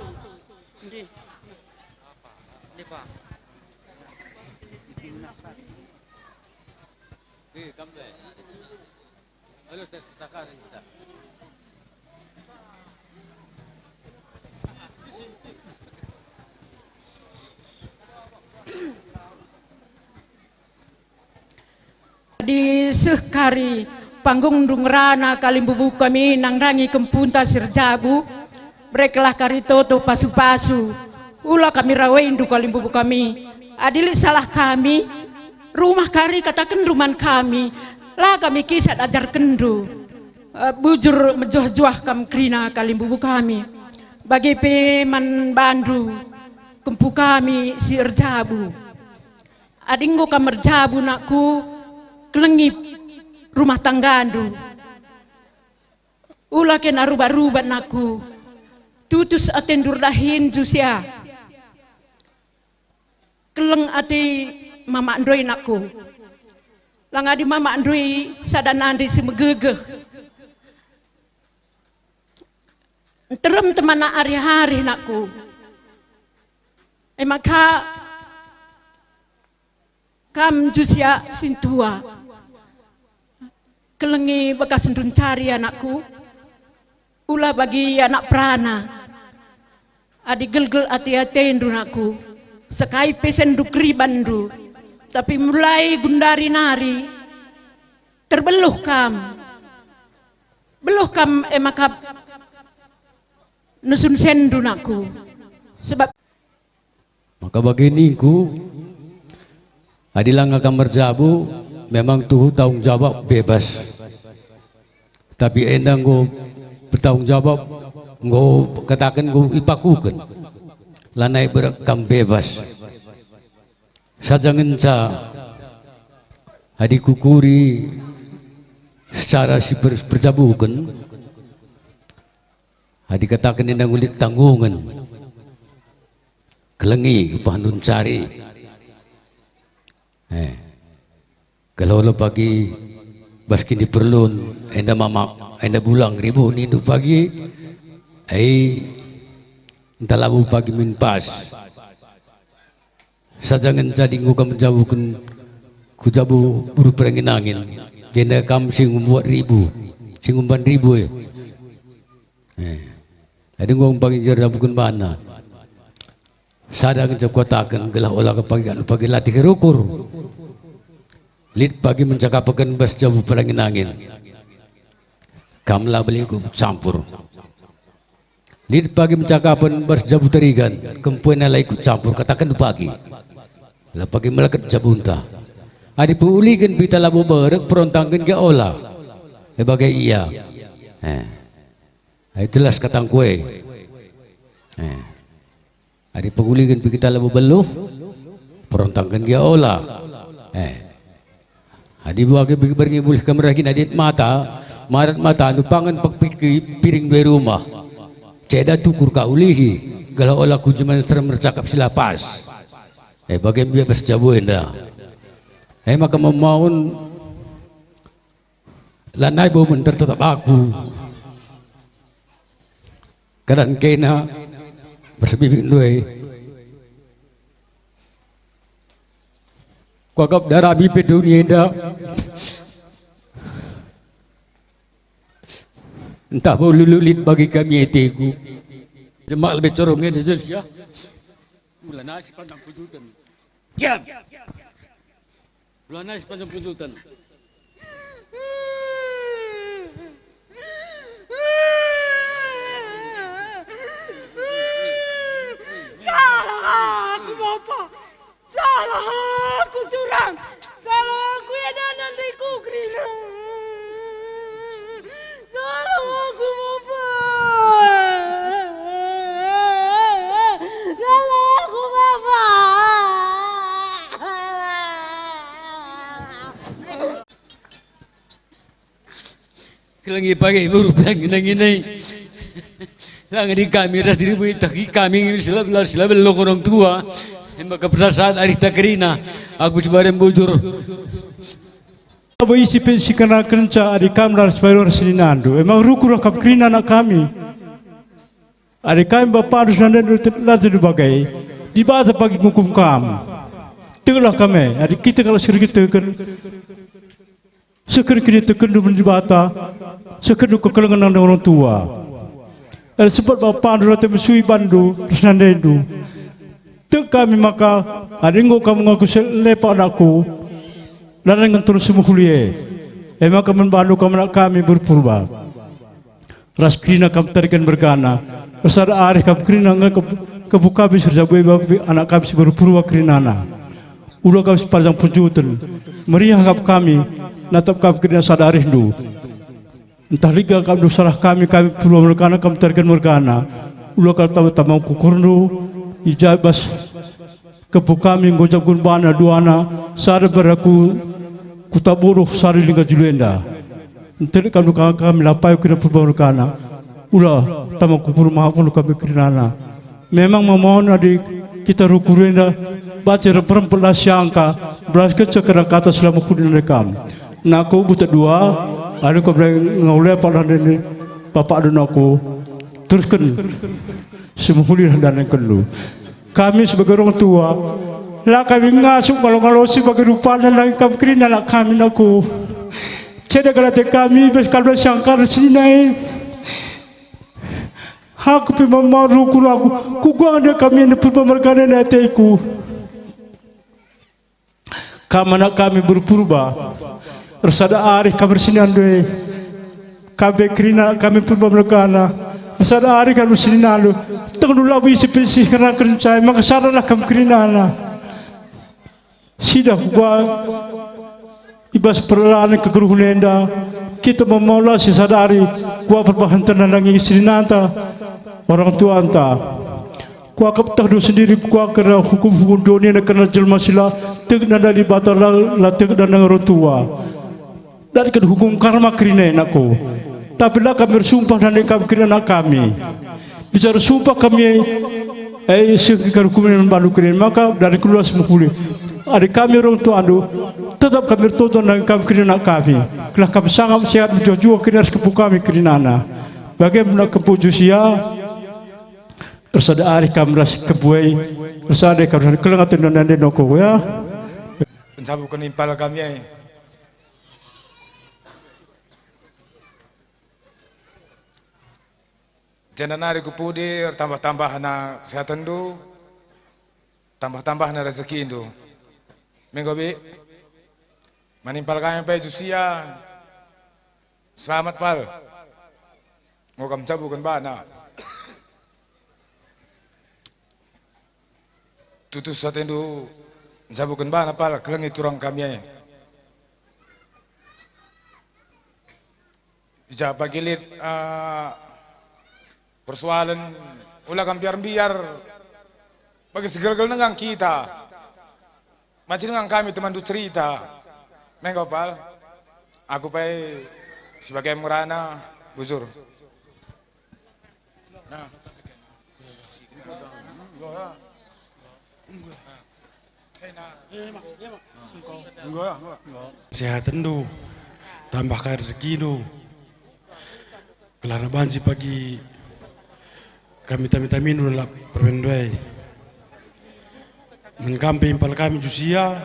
Adi seh kari panggungndu ngerana kalimbubu kami nandangi kempunta si erjabu, berekenlah kari toto pasu-pasu. Ula kami raweindu kalimbubu kami. Adi lit salah kami, rumah kari katakenndu man kami, la kami kisat ajarkenndu. Eh, bujur mejuah-juah kam kerina kalimbubu kami. Bage pe man bandu, kempu kami si erjabu. Adi enggo kam erjabu, nakku, kelengi rumah tanggandu. Ula kena rubak-rubak, nakku. Tutus atendu erdahin Jusia. Keleng ate mamakndu e, nakku. Lang adi mamakndu e sada nande si megegeh. Nterem temana arih-arih, nakku. E maka kam Jusia sintua. Kelengi bekasndu ncari anakku, ula bagi anak perana. Adi gelgel ate-atendu, nakku, sekai pe sendu keribanndu, tapi mulai gundari nari terbeluh kam. Beluh kam e maka nusun sendu, nakku, sebab Maka bage ningku, adi langa kam erjabu, memang tuhu tanggung jawab bebas. Tapi enda enggo bertanggung jawab, enggo kataken enggo ipakuken. Lanai berek kam bebas. Saja ngenca adi kukuri secara si per-, perjabuken, Adi kataken enda ngulit tanggungen, kelengi upah nun cari. Eh. Gelah ola pagi bas kiniperlun, enda mamak, enda bulang ribuh nindu pagi, ai ntah labo pagi min pas. Saja ngenca dinggo kam jabuken ku jabu buru perangin-angin, jenda kam si ngumbuat ribu, si ngumban ribu, eh. Eh. Adi enggo pagi jabuken bana. Sada ngenca kukataken gelah ola pagi anu pagi latih rukur. Lit pagi mencakapaken bas jabu perangin-angin. Kam la beli ikut campur. Lit pagi mencakapen bas jabu terigan, kempuena la ikut campur, kataken pagi. La pagi meleket jabunta. Adi peuligen pita labo berek, perontangken gia ola. E bage ia. Eh. Ai jelas katangku e. Eh. Adi peuligen pe kita labo beluh, perontangken gia ola. Eh. Adi bage bagi berngi mulih kam meragin adit mata, marat mata anu pangan pekpiki piring be rumah. Ceda tukur ka ulihi, gelah ola ku jeman serem ercakap si la pas. Eh, bage mbiar bas jabu enda. Eh, maka memaun lanai bo menter tetap aku. Kedan kena bersebibik ndue. Kuakap darami pe doni enda. Ntah bo lulu lit bagi kami ateku. Jemak lebe corong enda, Jesus, ya. Mula nasi pandang pujutan. Diam. Mula nasi pandang pujutan. Salah aku, Bapa. Salah aku, curang. Salah aku, ya, dan, dan, kerina. Salah aku, Bapa. Salah aku, Bapa. Kelengi pagi buru pelangin-angin. Langi kami ras dirimu itah kami silap-silap orang tua. Emaka perasaan ari ta kerina. Aku sebarang bujur. Abo isi pe si kena kenca adi kam ras payor seninandu, emang rukur akap kerina anak kami. Adi kami bapandu senandendu la tendu bage, Dibata pagi ngukum kam. Teglah kam e, adi kita kalak si erkiteken, sehken kinitekenndu man Dibata, sehkenndu kekelengen nande orang tua. Adi sempat bapandu rate mesui bandu ras nandendu. Tek kami maka, adi enggo kam ngaku si lepak anakku, lanai ngentun si mehuli e, e maka man bandu kam anak kami berpurba. Ras kerina kam tadingken mergana, ersada arih kam kerina nge kep-, kepu kami si erjabu e bagi anak kami si berpurba kerinana. Ula kam si panjang punjuten, meriah akap kami, natap kam kerina sada arihndu. Ntah lit akapndu salah kami, kami purba mergana kam tadingken mergana. Ula kam tama-tama ukurndu, i ja bas kepu kami enggo jagun bana duana, sada beraku kuta bodoh, sada lingga julu enda. Ntelik kam kami lapai kena purba mergana. Ula tama kukur maaf kami kerinana. Memang mamaon adi kita rukur enda baca rempet-rempet la siangka, belaskenca kena kata selama kudin ande kam. Nako buta dua, adi kam ngau lepak la ndene bapakdu nako, terusken. Semuhulilah dandankenndu. Kami sebagai orang tua, la kami ngasup ngalo-ngalosi bagi rupana nandangi kam kerina anak kami nako. Ceda kalate kami bas kalbas sangkar senina e. Aku pe mamaru kuraku, kuguang dia kami enda purba mergana ateku. Kam anak kami berpurba, ersada arih kam ersinandu e. Kam pe kerina kami purba mergana, ersada arih kam ersinandu. Tengndu labo ise pe si kena kerencai, maka sadalah kam kerinana. Sidah kuga i bas perlanen kegeluhen enda, kita memaula si sadari kuga perbahanta nandangi seninanta, orang tuanta. Kuakap tehndu sendiri, kuakap hukum-hukum doni enda kerna jelma si la tek nandangi Dibata, la, la tek nandangi orang tua. Datken hukum karma kerina e, nakku. Tapi la kami ersumpah nandai kam kerina anak kami. Bicara sumpah kami, eh, seh karukumen bandu kerina, maka dari keluar semua pulih. Adi kami orang tuandu, tetap kami ertoto nandai kam kerina anak kami. Gelah kami sangap sehat mejuah-juah kerina ras kempu kami kerinana. Bage me kempu Josia, ersada arih kam ras kempu e, ersada kam ras keleng ate nande noko, ya. Pencabuken impal kami e. Jenda nari ku pudi ertambah-tambahna kesehatenndu, tambah-tambahna rezekindu. Menggo, Bi? Manimpal kami pe Josia. Selamat, Pal. Enggo kam ncabuken bana. Tutus atendu ncabuken bana, Pal, kelengi turang kami e. I ja pagi lit, eh, persoalen, ula kam mbiar-mbiar bagi segelgel nenggang kita. Macam nenggang kami temanndu cerita. Menggo, Pal. Aku pe sebagai ngerana bujur. Nah. Sehatenndu, tambah ka rezekindu. Gelah banci pagi kami tami-tamindu lalap permainndu e. Man kam pe impal kami Josia,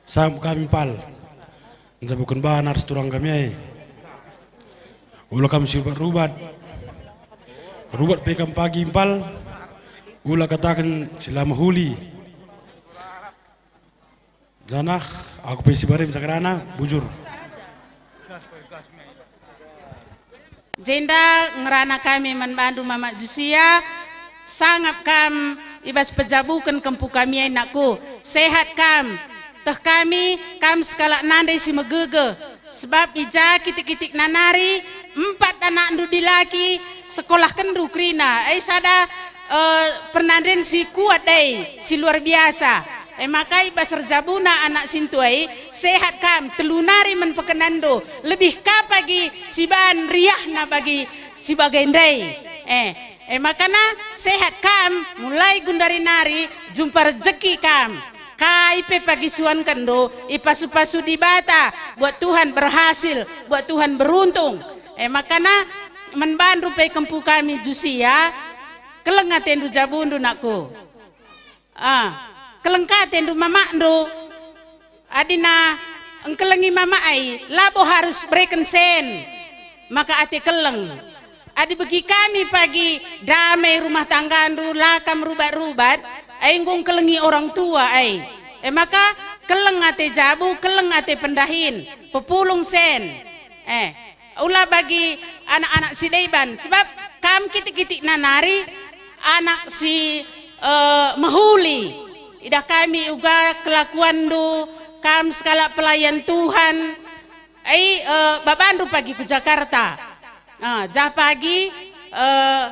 sangap kami impal. Ncabuken bana ras turang kami e. Ula kam si rubat-rubat. Rubat pe kam pagi impal, ula kataken si la mehuli. Janah aku pe si barem sakerana, bujur. Jenda ngerana kami man bandu Mamak Josia, sangap kam i bas pejabuken kempu kami e, nakku. Sehat kam, teh kami, kam sekalak nande si megegeh, sebab i ja kitik-kitikna nari empat anakndu dilaki sekolahkenndu kerina, e sada, eh, pernanden si kuat dai, si luar biasa. E maka i bas erjabuna anak sintua e, sehat kam, telu nari man pekenanndu, lebih ka pagi si ban riahna bagi si bage ndai. Eh, e makana sehat kam, mulai gundari nari jumpa rejeki kam. Kai pe pagi suankenndu, ipasu-pasu Dibata, buat Tuhan berhasil, buat Tuhan beruntung. E makana man bandu pe kempu kami Josia, keleng atendu jabundu, nakku. Ah, keleng ka atendu mamakndu. Adina engkelengi mamak ai, labo harus bereken sen, maka ate keleng. Adi begi kami pagi damai rumah tanggandu, la kam rubat-rubat, ai enggo engkelengi orang tua ai. E maka keleng ate jabu, keleng ate pendahin, pepulung sen. Eh, ula bagi anak-anak si deban, sebab kam kitik-kitikna nari anak si, eh, mehuli. Idah kami uga kelakuanndu, kam sekalak pelayan Tuhan, ai, eh, babandu pagi ku Jakarta. Ah, jah pagi, eh,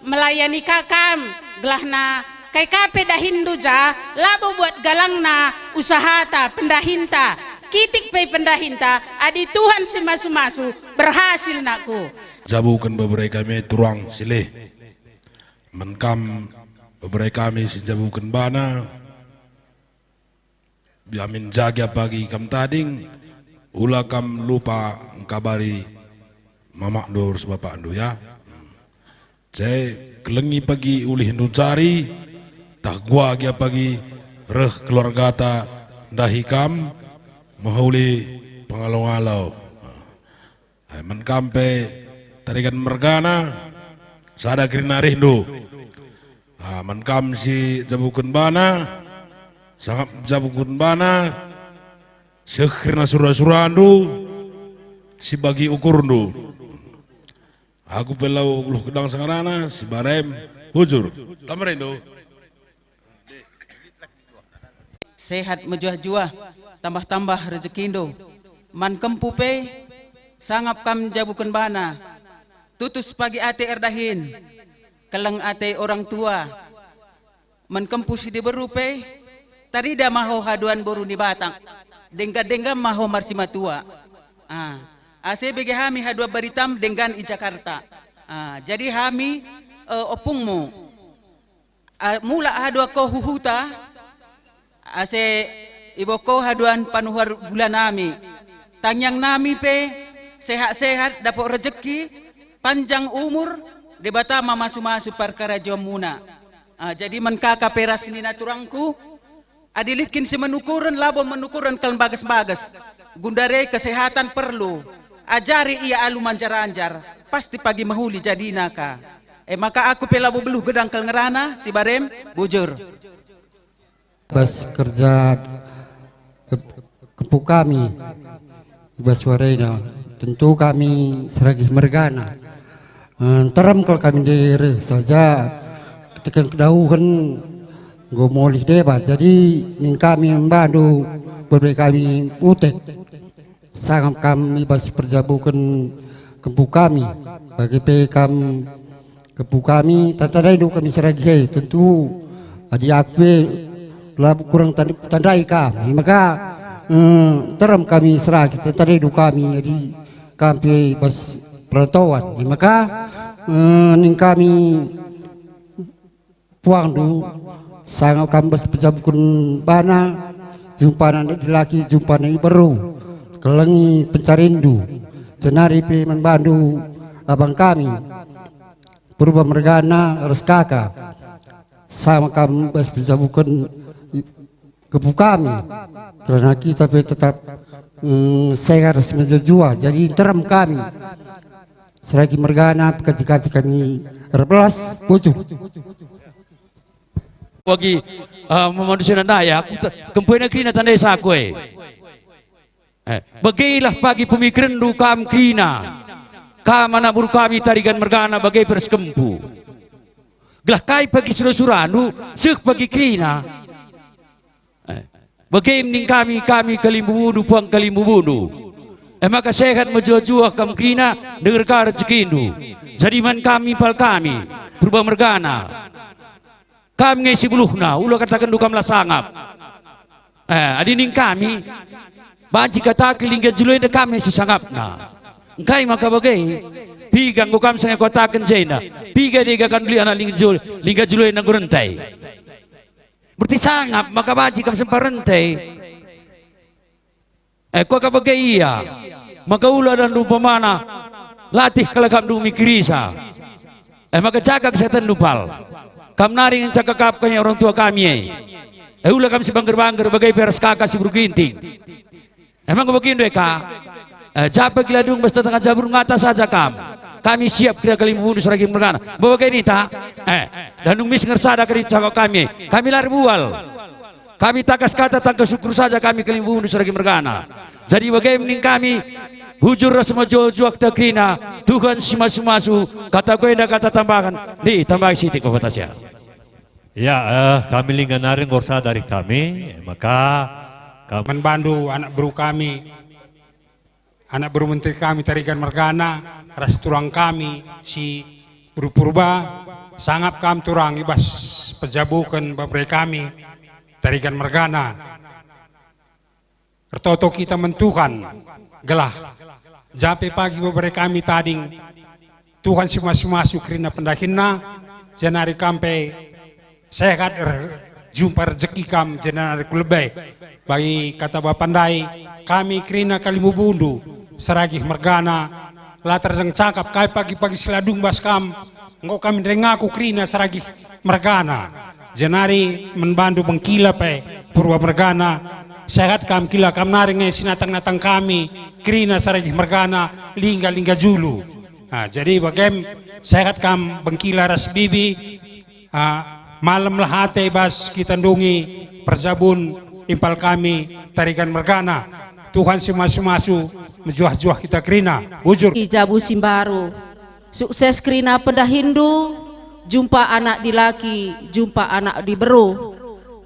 melayani ka kam, gelahna kai ka pe dahinndu ja, labo buat galangna usahata, pendahinta, kitik pe pendahinta, adi Tuhan si masu-masu, berhasil nakku. Jabuken bebere kami turang silih. Man kam bebere kami si jabuken bana, amin ja gia pagi kam tading, ula kam lupa engkabari mamakndu ras bapakndu, ya. Cai kelengi pagi ulihndu ncari, tah gua gia pagi reh keluargata ndahi kam, mehuli pengalo-ngalo. Ai, man kam pe tarikan mergana, sada kerina arihndu. Ah, man kam si jabuken bana, sangap jabuken bana, seh kerina sura-surandu, si bagi ukurndu. Aku pe lau geluh kedang sengerana, si barem, bujur. Tambarindu. Sehat mejuah-juah, tambah-tambah rejekindu. Man kempu pe, sangap kam jabuken bana. Tutus pagi ate erdahin, keleng ate orang tua. Man kempu si diberu pe, tarida maho haduan boru ni batang, dengga-dengga maho marsimatua. Ah. Ase bege hami hadua baritam denggan i Jakarta. Ah, jadi hami, eh, opungmu. Ah, mulak hadua ko huhuta, ase iboh ko haduan panuhar gula nami. Tangiang nami pe sehat-sehat, dapot rejeki, panjang umur, Debata mamasu-masu perkara jomuna. Ah, jadi man kaka pe ras nina turangku, adi lit kin si menukuren, labo menukuren kal mbages-mbages. Gundare kesehatan perlu. Ajari ia alu manjar-anjar, pasti pagi mehuli jadina ka. E maka aku pe labo beluh gedang kal ngerana, si barem, bujur. Bas kerja kep-, kepu kami, bas warena, tentu kami seragih mergana. Eh, nterem kal kami ndai saja, ketekan kedahuhen enggo mulih deba. Jadi, ning kami mbandu, bebe kami utet. Sangap kam i bas perjabuken kempu kami, bage pe kam kempu kami, tandai-tandaindu kami seragih e. Tentu, adi aku pe la kurang tan-, tandai kam. E maka, eh, nterem kami seragih, tandai-tandaindu kami, adi kam pe bas perantauan. E maka, eh, ning kami puangndu, sanga kam bas pejabuken bana, jumpa anak dilaki, jumpa anak diberu, kelengi pencarinndu, jenari pe man bandu abang kami, Purba mergana ras kaka, sanga kam bas pejabuken kepu kami, kerna kita pe tetap, mm, sehat ras mejuah-juah, jadi nterem kami. Seragih mergana, pekaci-kaci kami erbelas, bujur. Bagi, ah, manusia nandai, aku te-, kempuina kerina tandai saku e. Eh, bagilah pagi pemikirenndu kam kerina. Kam anak beru kami Tarigan mergana bage pe ras kempu. Gelah kai pagi sura-surandu, seh pagi kerina. Eh, bage ning kami, kami kalimbubundu, puang kalimbubundu. E maka sehat mejuah-juah kam kerina, dengerka rejekindu. Jadi man kami, impal kami, Purba mergana. Kam nge si beluhna, ula katakenndu kam la sangap. Eh, adi ning kami, banci kataken lingga julu enda kam nge si sangapna. Engkai maka bage? Piga enggo kam sanga kataken jenda? Piga dega kam duli anak lingga julu, lingga julu enda enggo rente? Berarti sangap maka banci kam sempat rente. Eh, kuakap bage ia, maka ula dandu umpamana, latih kal akapndu mikirisa. Eh, maka jaga kesehatanndu, pal. Kam nari ngenca akapken orang tua kami e. Eh, ula kam si bangger-bangger bage pe ras kaka si beru Ginting. Emang beginndu e ka? Eh, japa kila dung bas tetangga jabur ngata saja kam. Kami siap kira kalimbubundu seragih mergana. Bage nita? Eh, dandu mis ngersada kari cakap kami. Kami la erbual. Kami tangkas kata, tangkas ukur saja kami kalimbubundu seragih mergana. Jadi bage ning kami, bujur ras mejuah-juah kita kerina, Tuhan si masu-masu, kata ku enda kata tambahen, ditambahi sitik Bapak Tasya. Ya, eh, kami lingga nari nggo ersada arih kami, maka kam- Man bandu anak beru kami, anak beru menteri kami Tarigan mergana, ras turang kami si beru Purba, sangap kam turang i bas pejabuken bebere kami Tarigan mergana. Ertoto kita man Tuhan, gelah jape pagi bebere kami tading Tuhan si masu-masu kerina pendahinna, jenari kam pe sehat er-, jumpa rejeki kam jenari ku lebe. Bagi kata bapa ndai, kami kerina kalimbubundu seragih mergana, la terjeng cakap kai pagi-pagi si la dung bas kam, enggo kami ndengaku kerina seragih mergana. Jenari man bandu bengkila pe Purba mergana, sehat kam kila kam nari nge si natang-natang kami, kerina seragih mergana, lingga-lingga julu. Nah, jadi bagem sehat kam bengkila ras bibi, ah, malem lah ate bas kita ndungi perjabun impal kami Tarigan mergana. Tuhan si masu-masu mejuah-juah kita kerina. Bujur. I jabu si mbaru. Sukses kerina pendahinndu, jumpa anak dilaki, jumpa anak diberu.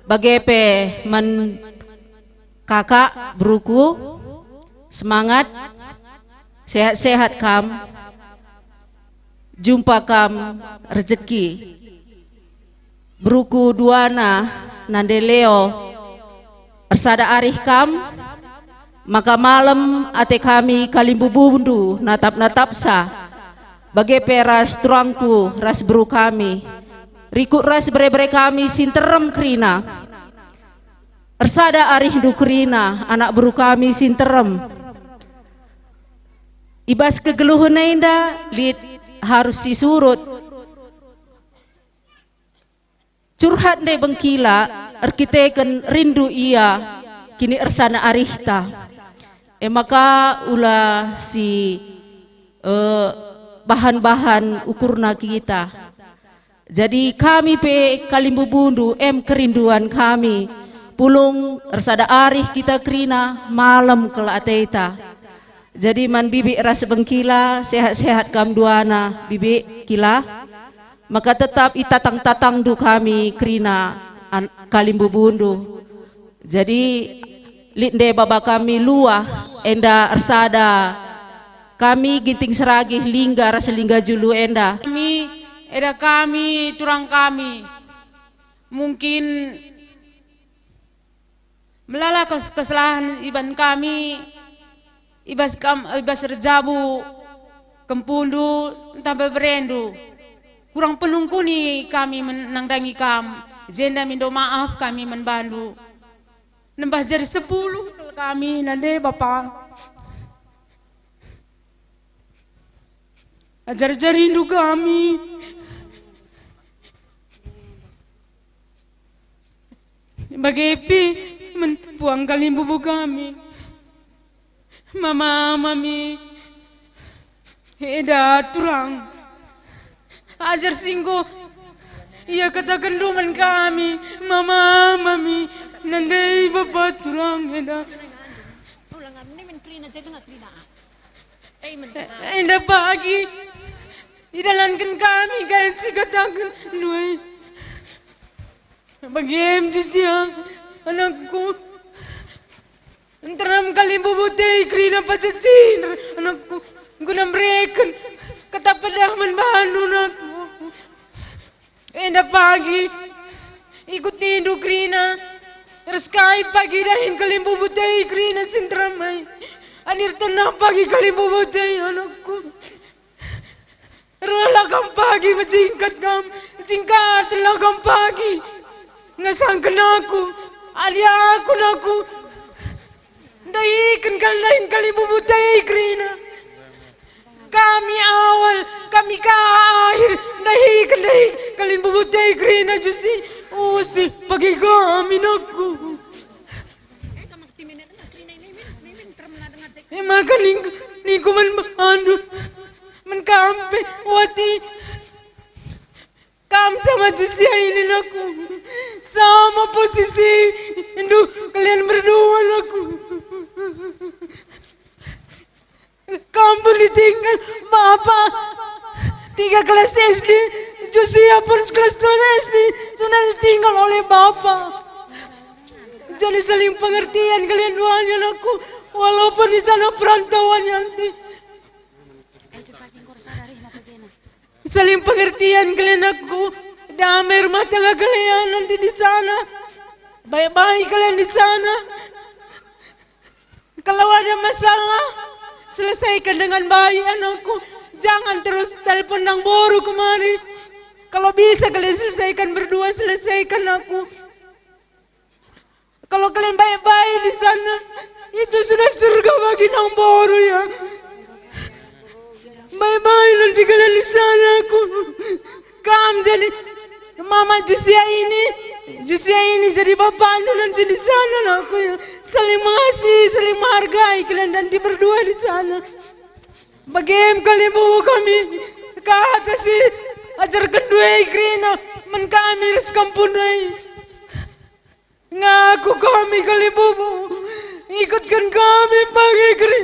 Bage pe man kakak beruku, semangat, sehat-sehat kam, jumpa kam rejeki. Beruku duana nande Leo, ersada arih kam, Maka malem ate kami kalimbubundu natap-natapsa, bage pe ras turangku ras beru kami, rikut ras bere-bere kami si nterem kerina. Ersada arihndu kerina, anak beru kami si nterem. I bas kegeluhen enda lit arus si surut. Curhat ndai bengkila erkiteken rindu ia kini ersana arihta. E maka ula si, eh, bahan-bahan ukurna kita. Jadi kami pe kalimbubundu em kerinduan kami. Pulung ersada arih kita kerina, malem kal ateta. Jadi man Bibi ras bengkila, sehat-sehat kam duana, Bibi kila. Maka tetap itatang-tatangndu kami kerina an-, kalimbubundu. Jadi lit ndai baba kami luah enda ersada kami Ginting Seragih Lingga ras Lingga Julu enda. Kami, eda kami, turang kami. Mungkin melala kes-, kesalahan iban kami, ibas kam, ibas erjabu kempundu ntah beberendu. Kurang penungkuni kami men-, nandangi kam, jenda mindo maaf kami man bandu. Nembah jari sepuluh kal kami nande Bapa. Ajar-ajarindu kami. Bage pe men puang kalimbubu kami. Mama, mami. Eda turang. Ajar si enggo ia kataken duman kami, mama, mami, nandai bapa turang eda. Enda pagi idalanken kami kai si kataken nuai. Bagi em Jusia, anakku. Nterem kalimbubu te kerina pacecin, anakku. Guna mereken kata pedah man bandu, anakku. Enda pagi ikutindu kerina, ras kai pagi dahin kalimbubu te kerina si nterem ai. Anir tenah pagi kalimbubu te, anakku. Rehlah kam pagi, mejingkat kam, jingkatlah kam pagi. Ngasangken aku, adi aku naku. Ndahiken kal dahin kalimbubu te kerina. Kami awal, kami ka akhir, ndahiken dahi kalimbubu te kerina Jusi. Usi, bagi kami naku. E maka ningku, ningku man bandu, man kam pe, wati kam sama Jusia ini naku. Sama posisi ndu kalian berdua naku. Kam pun ditinggal bapa tiga kelas S D, Jusia pun kelas dua S D, sudah ditinggal oleh bapa. Jadi saling pengertian kalian duanya, anakku, walaupun di sana perantauan nanti. Saling pengertian kalian, anakku, damai rumah tangga kalian nanti di sana. Baik-baik kalian di sana. Kalau ada masalah, selesaikan dengan baik, anakku. Jangan terus telepon nang boru kemari. Kalau bisa kalian selesaikan berdua, selesaikan, anakku. Kalau kalian baik-baik di sana, itu sudah surga bagi nang boru, ya. Baik-baik nanti kalian di sana, aku. Kam jadi mama Jusia ini, Jusia ini jadi bapaknya nanti di sana, aku, ya. Saling mengasihi, saling menghargai kalian nanti berdua di sana. Bagi em kalimbubu kami, kata si ajarken duai kerina, man kami ras kampung duai. Ngaku kami kalimbubu, ikutken kami pagi keri.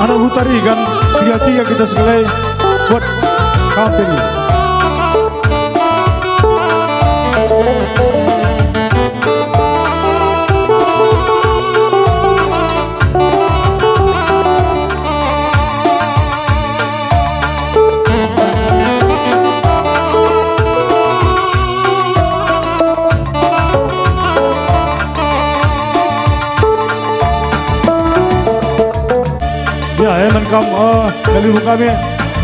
Nak butari kan, tiga-tiga kita sekelai buat kampanye. Ya, eh, man kam, eh, kalimbung kami,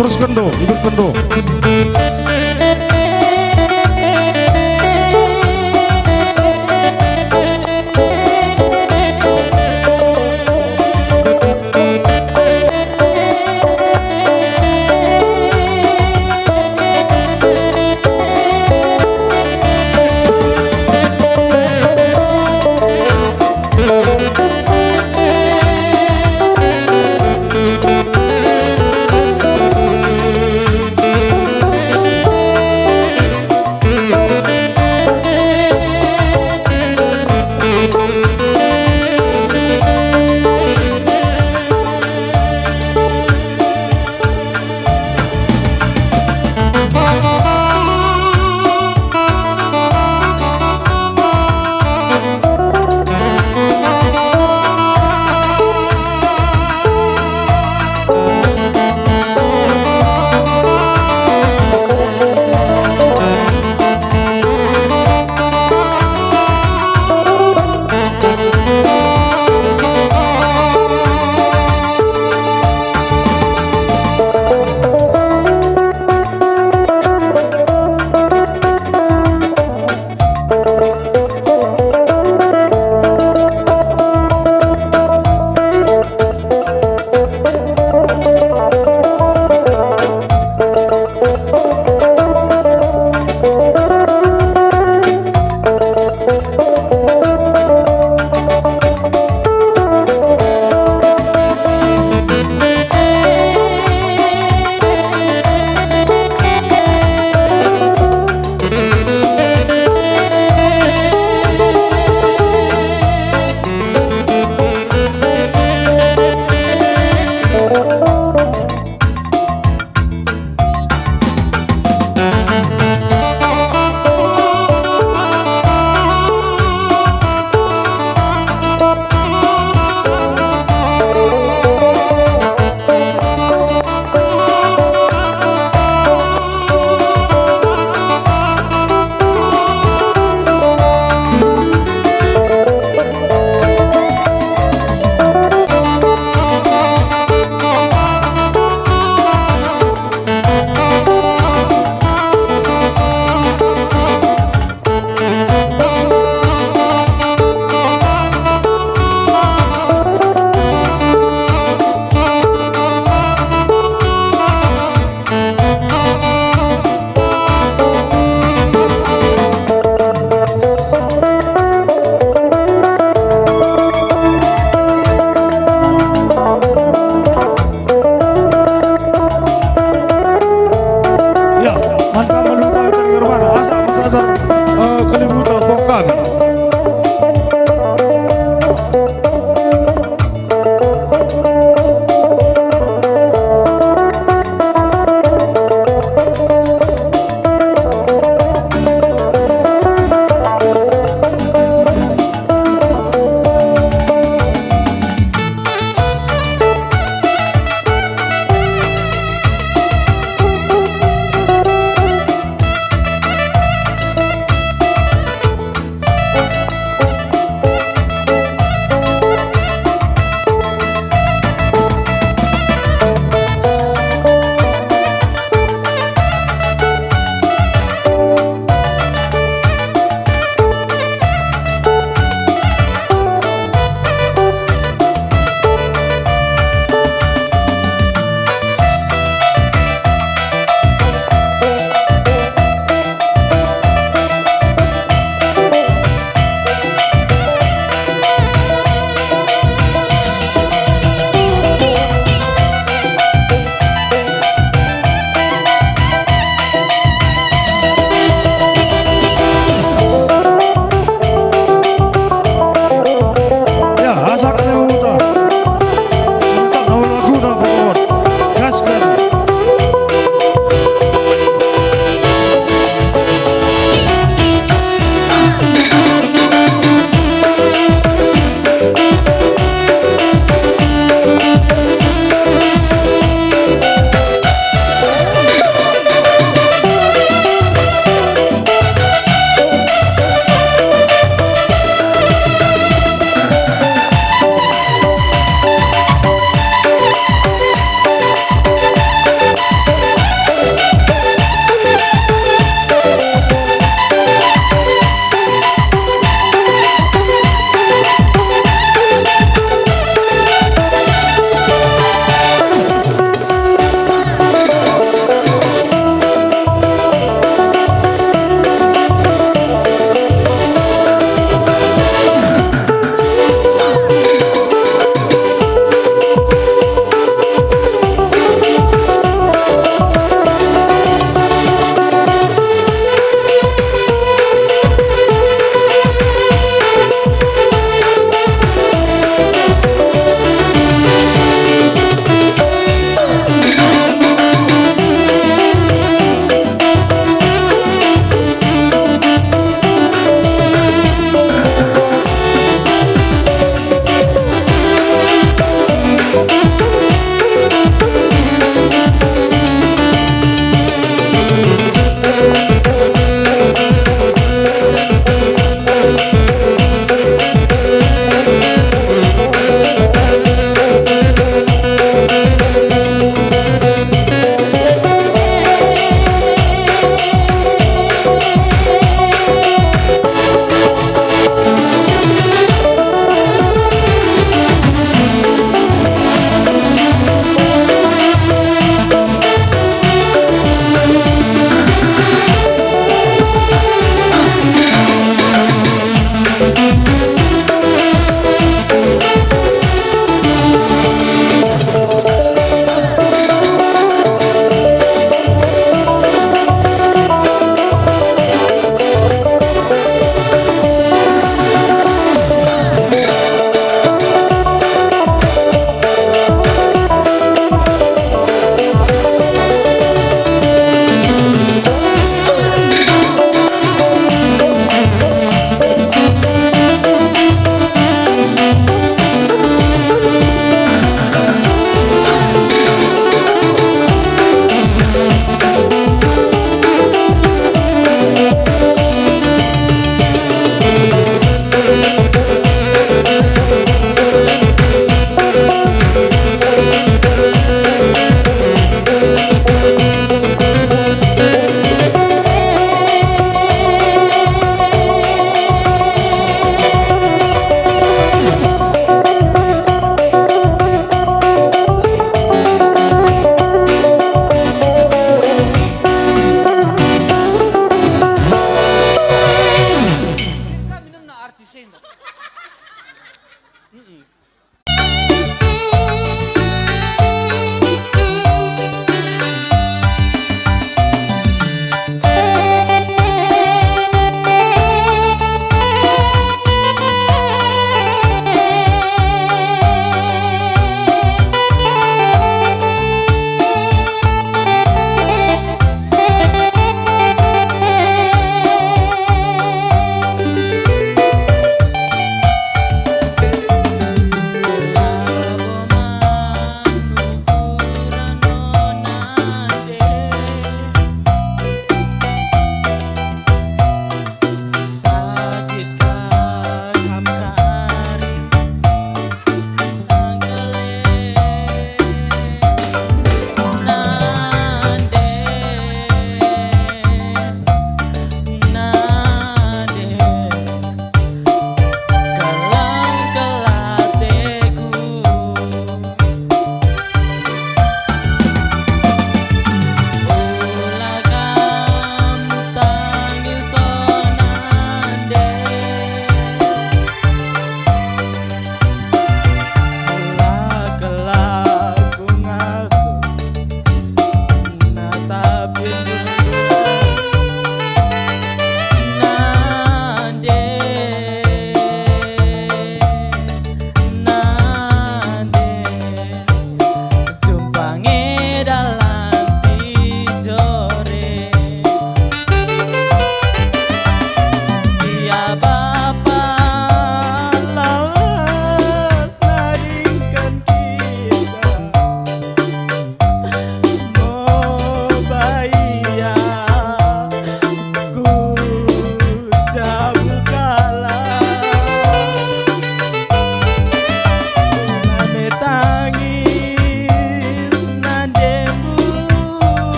terusken do, ikutken do.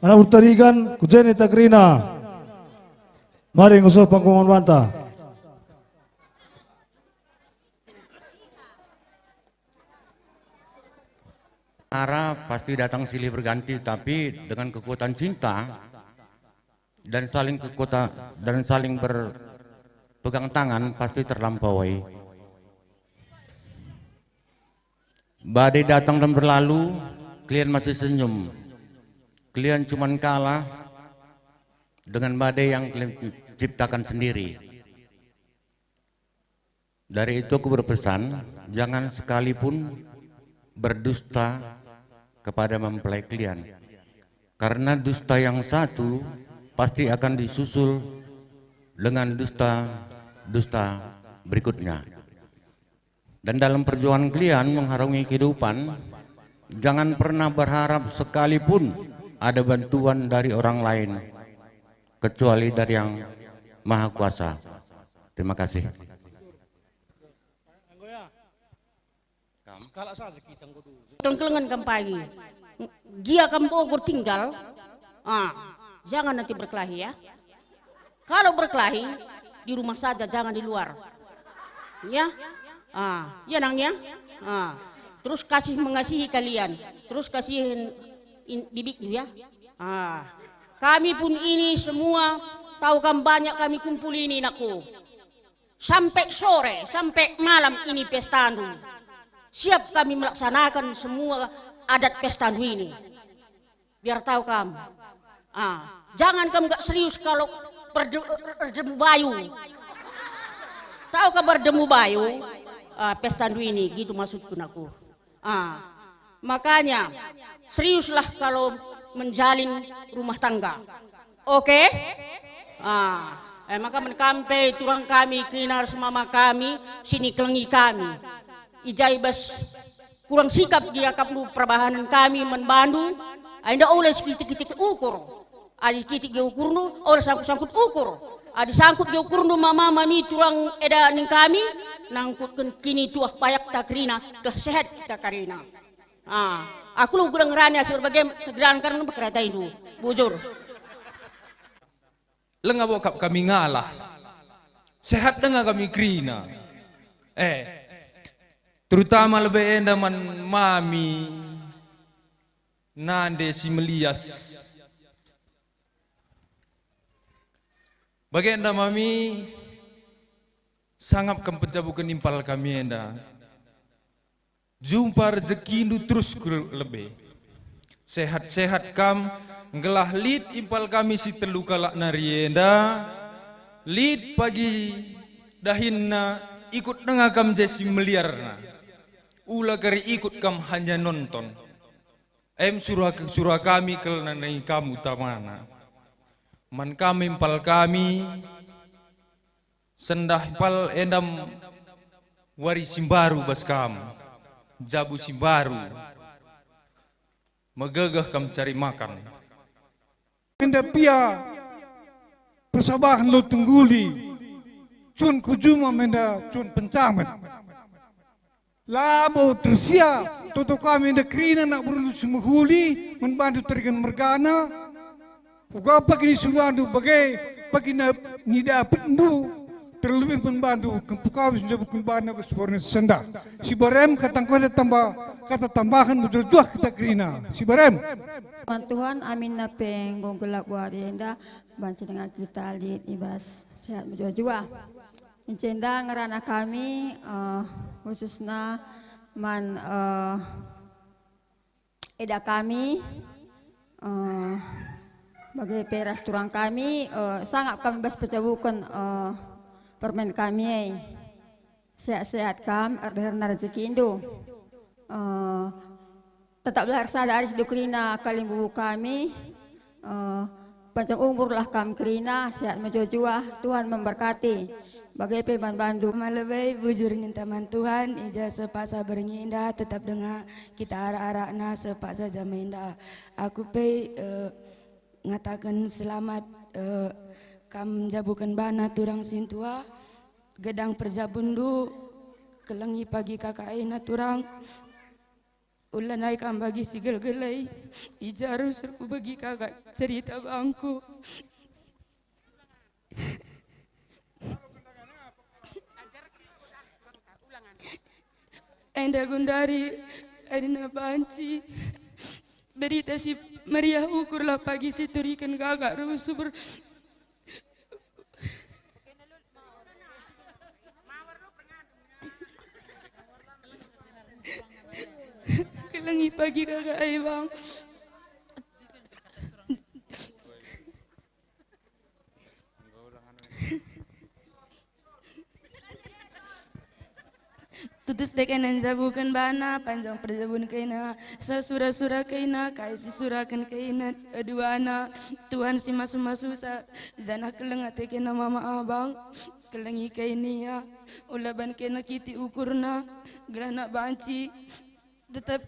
Anak Bulu Tarigan, ku jene ta kerina. Mari ngasup pangkuman banta. Ara pasti datang silih berganti, tapi dengan kekuatan cinta dan saling kekuatan dan saling berpegang tangan pasti terlampaui. Badai datang dan berlalu, kalian masih senyum. Kalian cuman kalah dengan badai yang kalian ciptakan sendiri. Dari itu aku berpesan, jangan sekalipun berdusta kepada mempelai kalian. Karena dusta yang satu pasti akan disusul dengan dusta-dusta berikutnya. Dan dalam perjuangan kalian mengharungi kehidupan, jangan pernah berharap sekalipun ada bantuan dari orang lain, kecuali dari Yang Maha Kuasa. Terima kasih. Sekalak saja kita enggo dulu. Keleng-kelengen kam pagi. Gia kam Bogor tinggal. Ah, jangan nanti berkelahi ya. Kalau berkelahi, di rumah saja, jangan di luar. Ya? Ah, ya nang ya? Ah. Terus kasih mengasihi kalian. Terus kasihin in- bibikndu ya. Ah. Kami pun ini semua tahu kam banyak kami kumpul ini nakku. Sampe sore, sampe malam ini pestandu. Siap kami melaksanakan semua adat pestandu ini. Biar tahu kam. Ah, jangan kam gak serius kalau berde- erdemu bayu. Tahu kam berdemu bayu? Ah, pestandu ini, gitu maksudku nakku. Ah, makanya seriuslah kalau menjalin rumah tangga. Oke? Ah, eh, maka men kam pe turang kami, kerina ras mama kami, sini kelengi kami. I ja i bas kurang sikap gia akapndu perbahanen kami man bandu, enda ola sikitik-kitik ukur. Adi kitik gia ukurndu, ola sangkut-sangkut ukur. Adi sangkut gia ukurndu mama mami turang eda ning kami, nangkutken kini tuah payak ta kerina, gelah sehat kita karina. Ah, aku lu gudang rani asur bage tegeran kan berkeratai indu. Bujur. Lenga bokap kami ngalah. Sehat denga kami kerina. Eh, terutama lebe enda man mami nande si melias. Bagenda mami, sangap kam penjabuken impal kami enda. Jumpa rejekindu terus ku lebe. Sehat-sehat kam, nggelah lit impal kami si telu kalak nari enda, lit pagi dahinna, ikut denga kam je si meliarna. Ula kari ikut kam hanya nonton. Em surah, surah kami kal nandangi kam utamana. Man kam impal kami, sendah impal endam wari si mbaru bas kam, jabu si mbaru, megegeh kam cari makan. Enda pia persabahen lo tengguli, cun kujuma menda cun pencamen. Labo tersia, toto kami enda kerina anak berundu si mehuli, man bandu teriken mergana. Uga pagi ni surandu bage, pagi na nidapetndu, terlebih man bandu kempu kami senjabu kulbana ke suarna sendah. Si barem kata engkau tambah, kata tambahan mejuah-juah kita kerina. Si barem. Tuhan, Tuhan, amin na pe enggo gelap wari enda, banci denga kita lit i bas sehat mejuah-juah. Ncenda ngerana kami, eh, khususna man, eh, eda kami, eh, bage pe ras turang kami, eh, sangap kami bas pecabuken, eh, permen kami e. Sehat-sehat kam, erdeherna rejekindu. Eh, tetaplah ersada arih dukerina kalimbubu kami. Eh, panjang umurlah kam kerina, sehat mejuah-juah, Tuhan memberkati. Bage pe man bandu. Malebei bujur ninta man Tuhan, i ja sepaksa berngi enda tetap denga kita arak-arakna sepaksa jam enda. Aku pe, eh, ngataken selamat, eh, kam njabuken bana turang sintua, gedang perjabunndu, kelengi pagi kakaina turang. Ula nai kam bagi si gelgelai, i ja rusur ku bagi kakak cerita bangku. Enda gundari, enda banci. Berita si meriah ukurlah pagi si turiken kakak rusur. Kelengi pagi kakak ai bang. Tutus dek ena njabuken bana, panjang perjabun kena, sesura-sura kena, kai sisuraken kena, duana, Tuhan si masu-masu sa, janah keleng ate kena mama abang, kelengi kai nia, ula ban kena kiti ukurna, gelah nak banci, tetap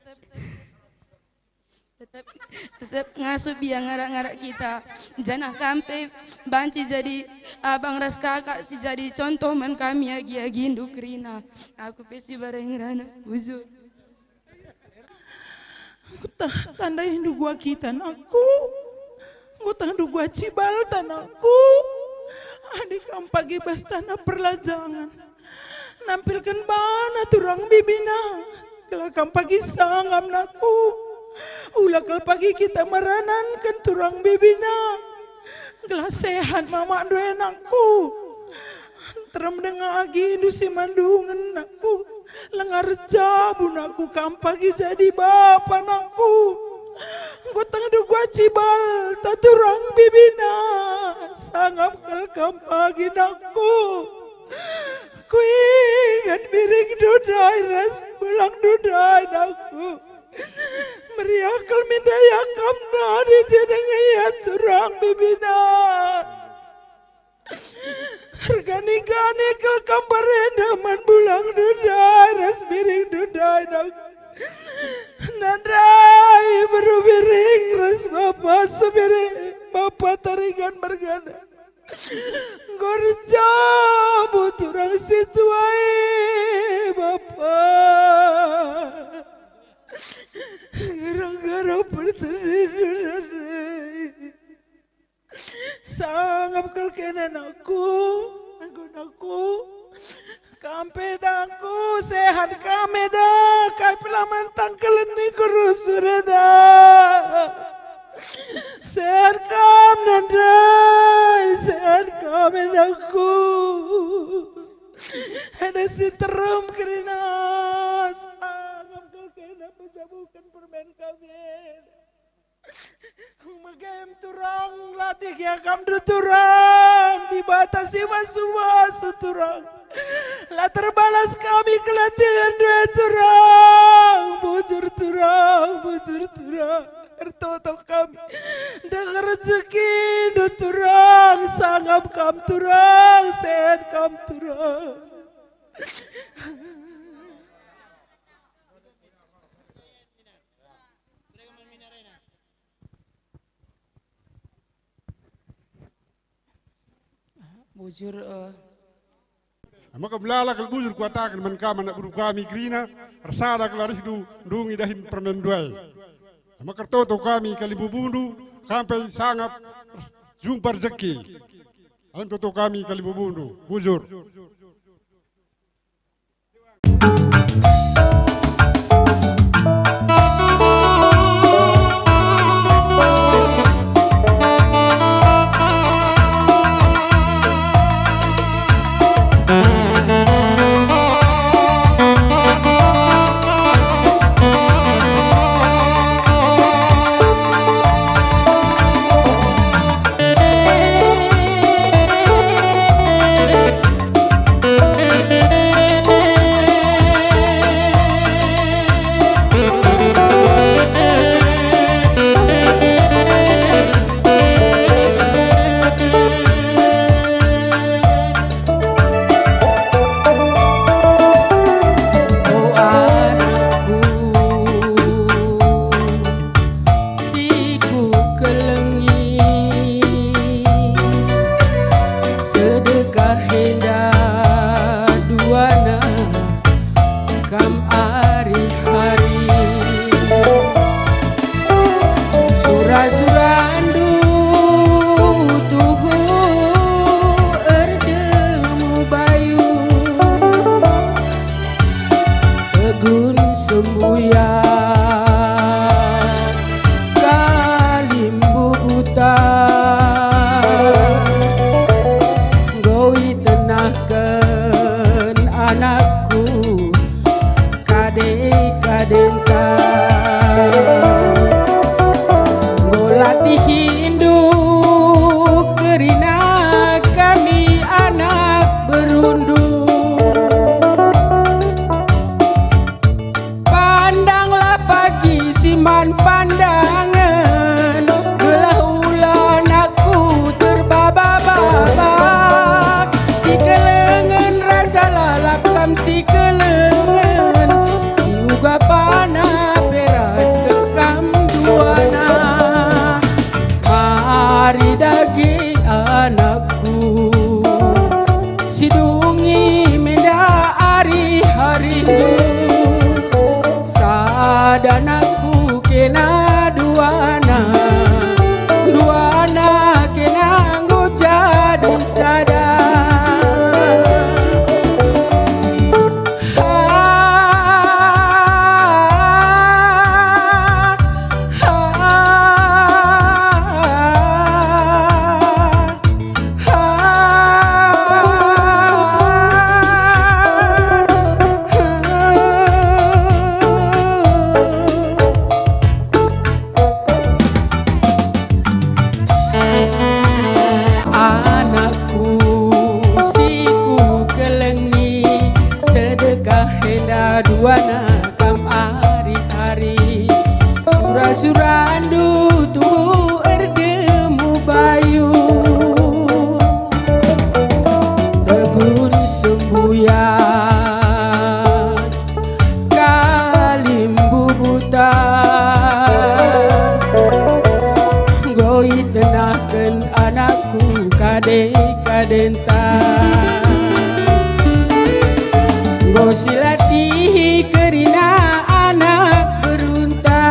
Tetap, tetap ngasup ia ngarak-ngarak kita. Janah kam pe banci jadi abang ras kakak si jadi contoh man kami agi-agindu kerina. Aku pe si bareng rana, bujur. Enggo tah tandaindu gua kita, nakku. Enggo tah ndu gua cibalta, nakku. Adi kam pagi bas tanah perlajangan. Nampilken bana turang bibina, gelah kam pagi sangap, nakku. Ula kal pagi kita merananken turang bibina, gelah sehat mamakndu e, nakku. Nterem denga agindu si mandungen, nakku. Lenga erjabu, nakku, kam pagi jadi bapa, nakku. Enggo tah ndu gua cibalta turang bibina, sangap kal kam pagi, nakku. Kuinget biringndu ndai ras bulangdu ndai, nakku. Meriah kal min daya kam nari jeneng ia turang bibina. Ergani-gani kal kam barenda man bulangndu ndai ras biringndu ndai, nakku. Nandai beru biring ras bapa sebiring, bapa Tarigan mergana. Enggo erjabu turang si tua e, bapa. Gara-gara pertendindu ndai. Sangap kal kena, nakku, anggo nakku. Kam pe, nakku, sehat kam eda, kai pe la mantang kal ningku rusur eda. Sehat kam, nandai, sehat kam, nakku. Eda si nterem kerina, sangap kal kena pejabuken permen kami. Megem turang, latih gia kam ndu turang, Dibata si masu-masu turang. La terbalas kami kelatihenndu e turang, bujur turang, bujur turang. Ertoto kami, ndeh rejekindu turang, sangap kam turang, sehat kam turang. Bujur, eh. Maka melala kal bujur kuataken man kam anak beru kami kerina, ersada kal arihndu ndungi dahin permenndu ai. Maka ertoto kami kalimbubundu, kam pe sangap jumpa rejeki. Ai ertoto kami kalimbubundu, bujur. pandangen, gelah ula anakku terbaba-baba. Si kelengen rasa lalap kam si kelengen, si uga pana pe ras kekam duana. Mari dage anakku, si dungi menda ari-arindu. Sada anakku kena duana, duana kena enggo jadi sada. Anakku si kukelengi, sedekah enda duana kam ari-ari. Sura-surandu tuhu erdemu bayu, tegun sembuyak kalimbubuta. Enggo itenahken anakku kade-kadenta. Enggo silatihi kerina anak berunta.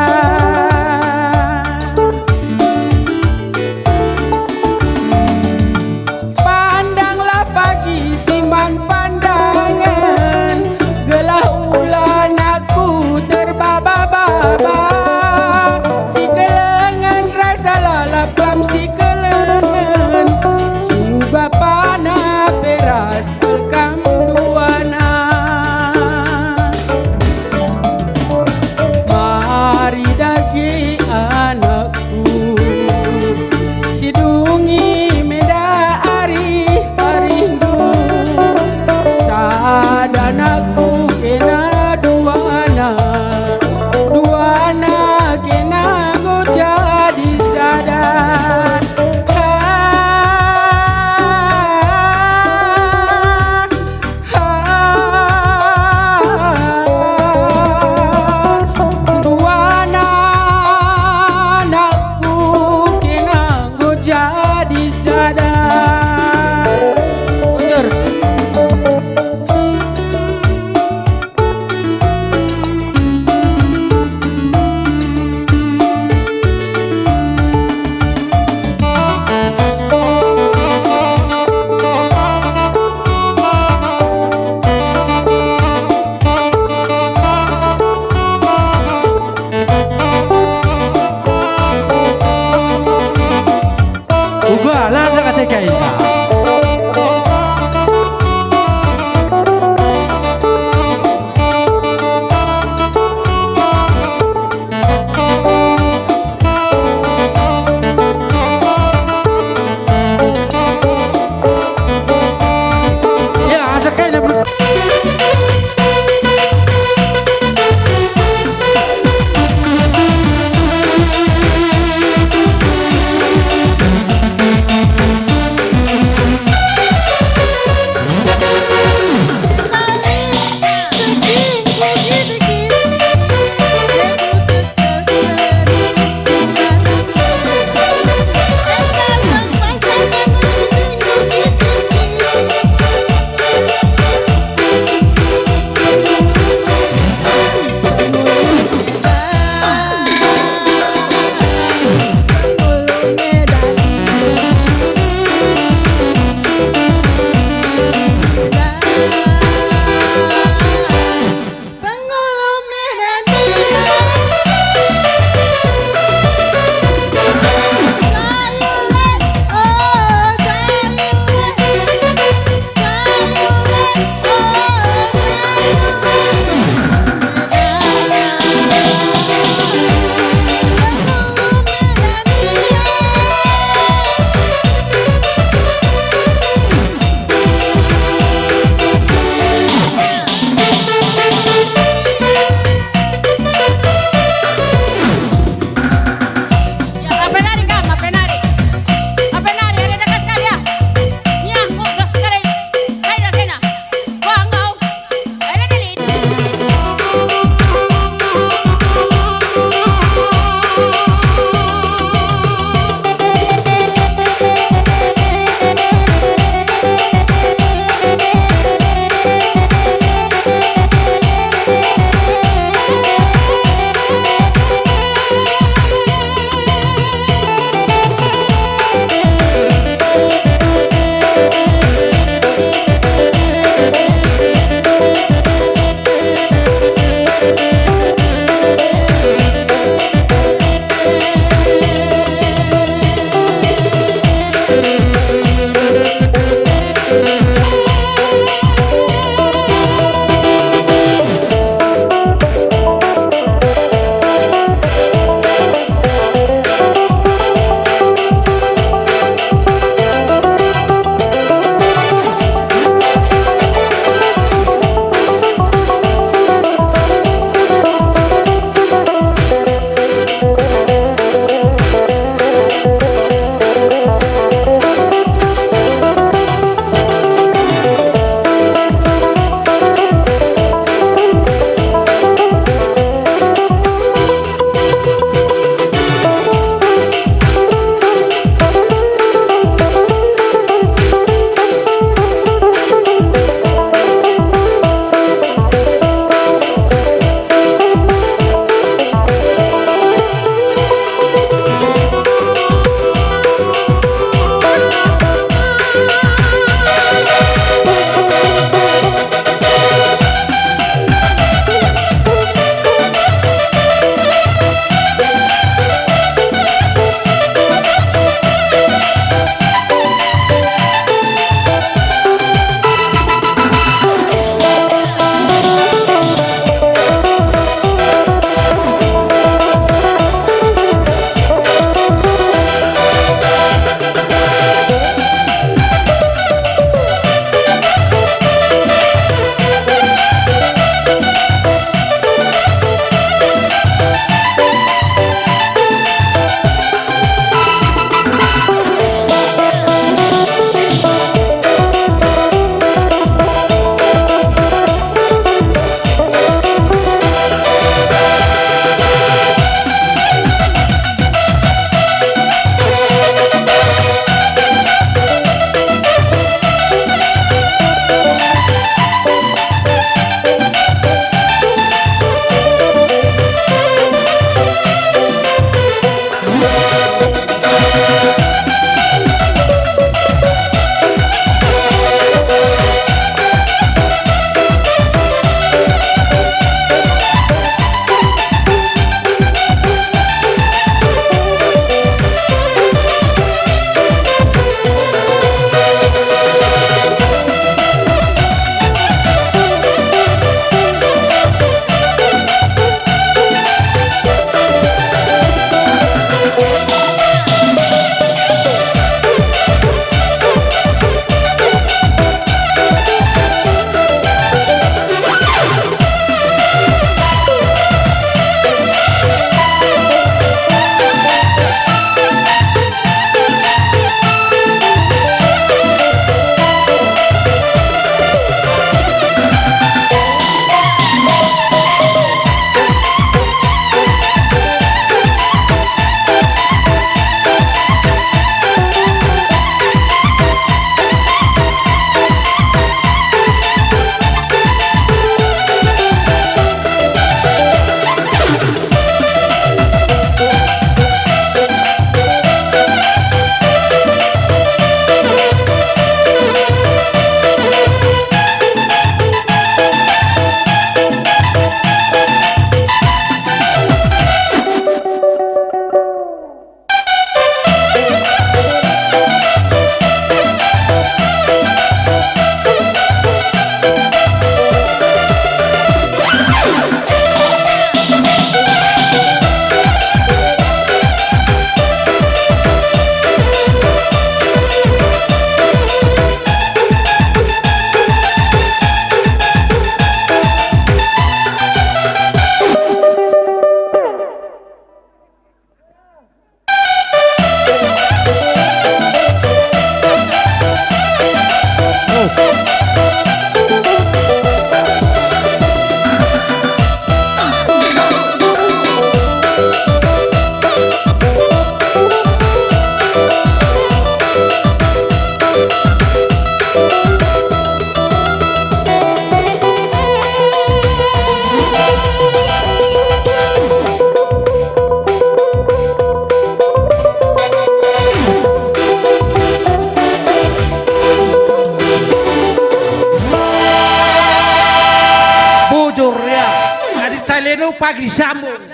pagi sambung.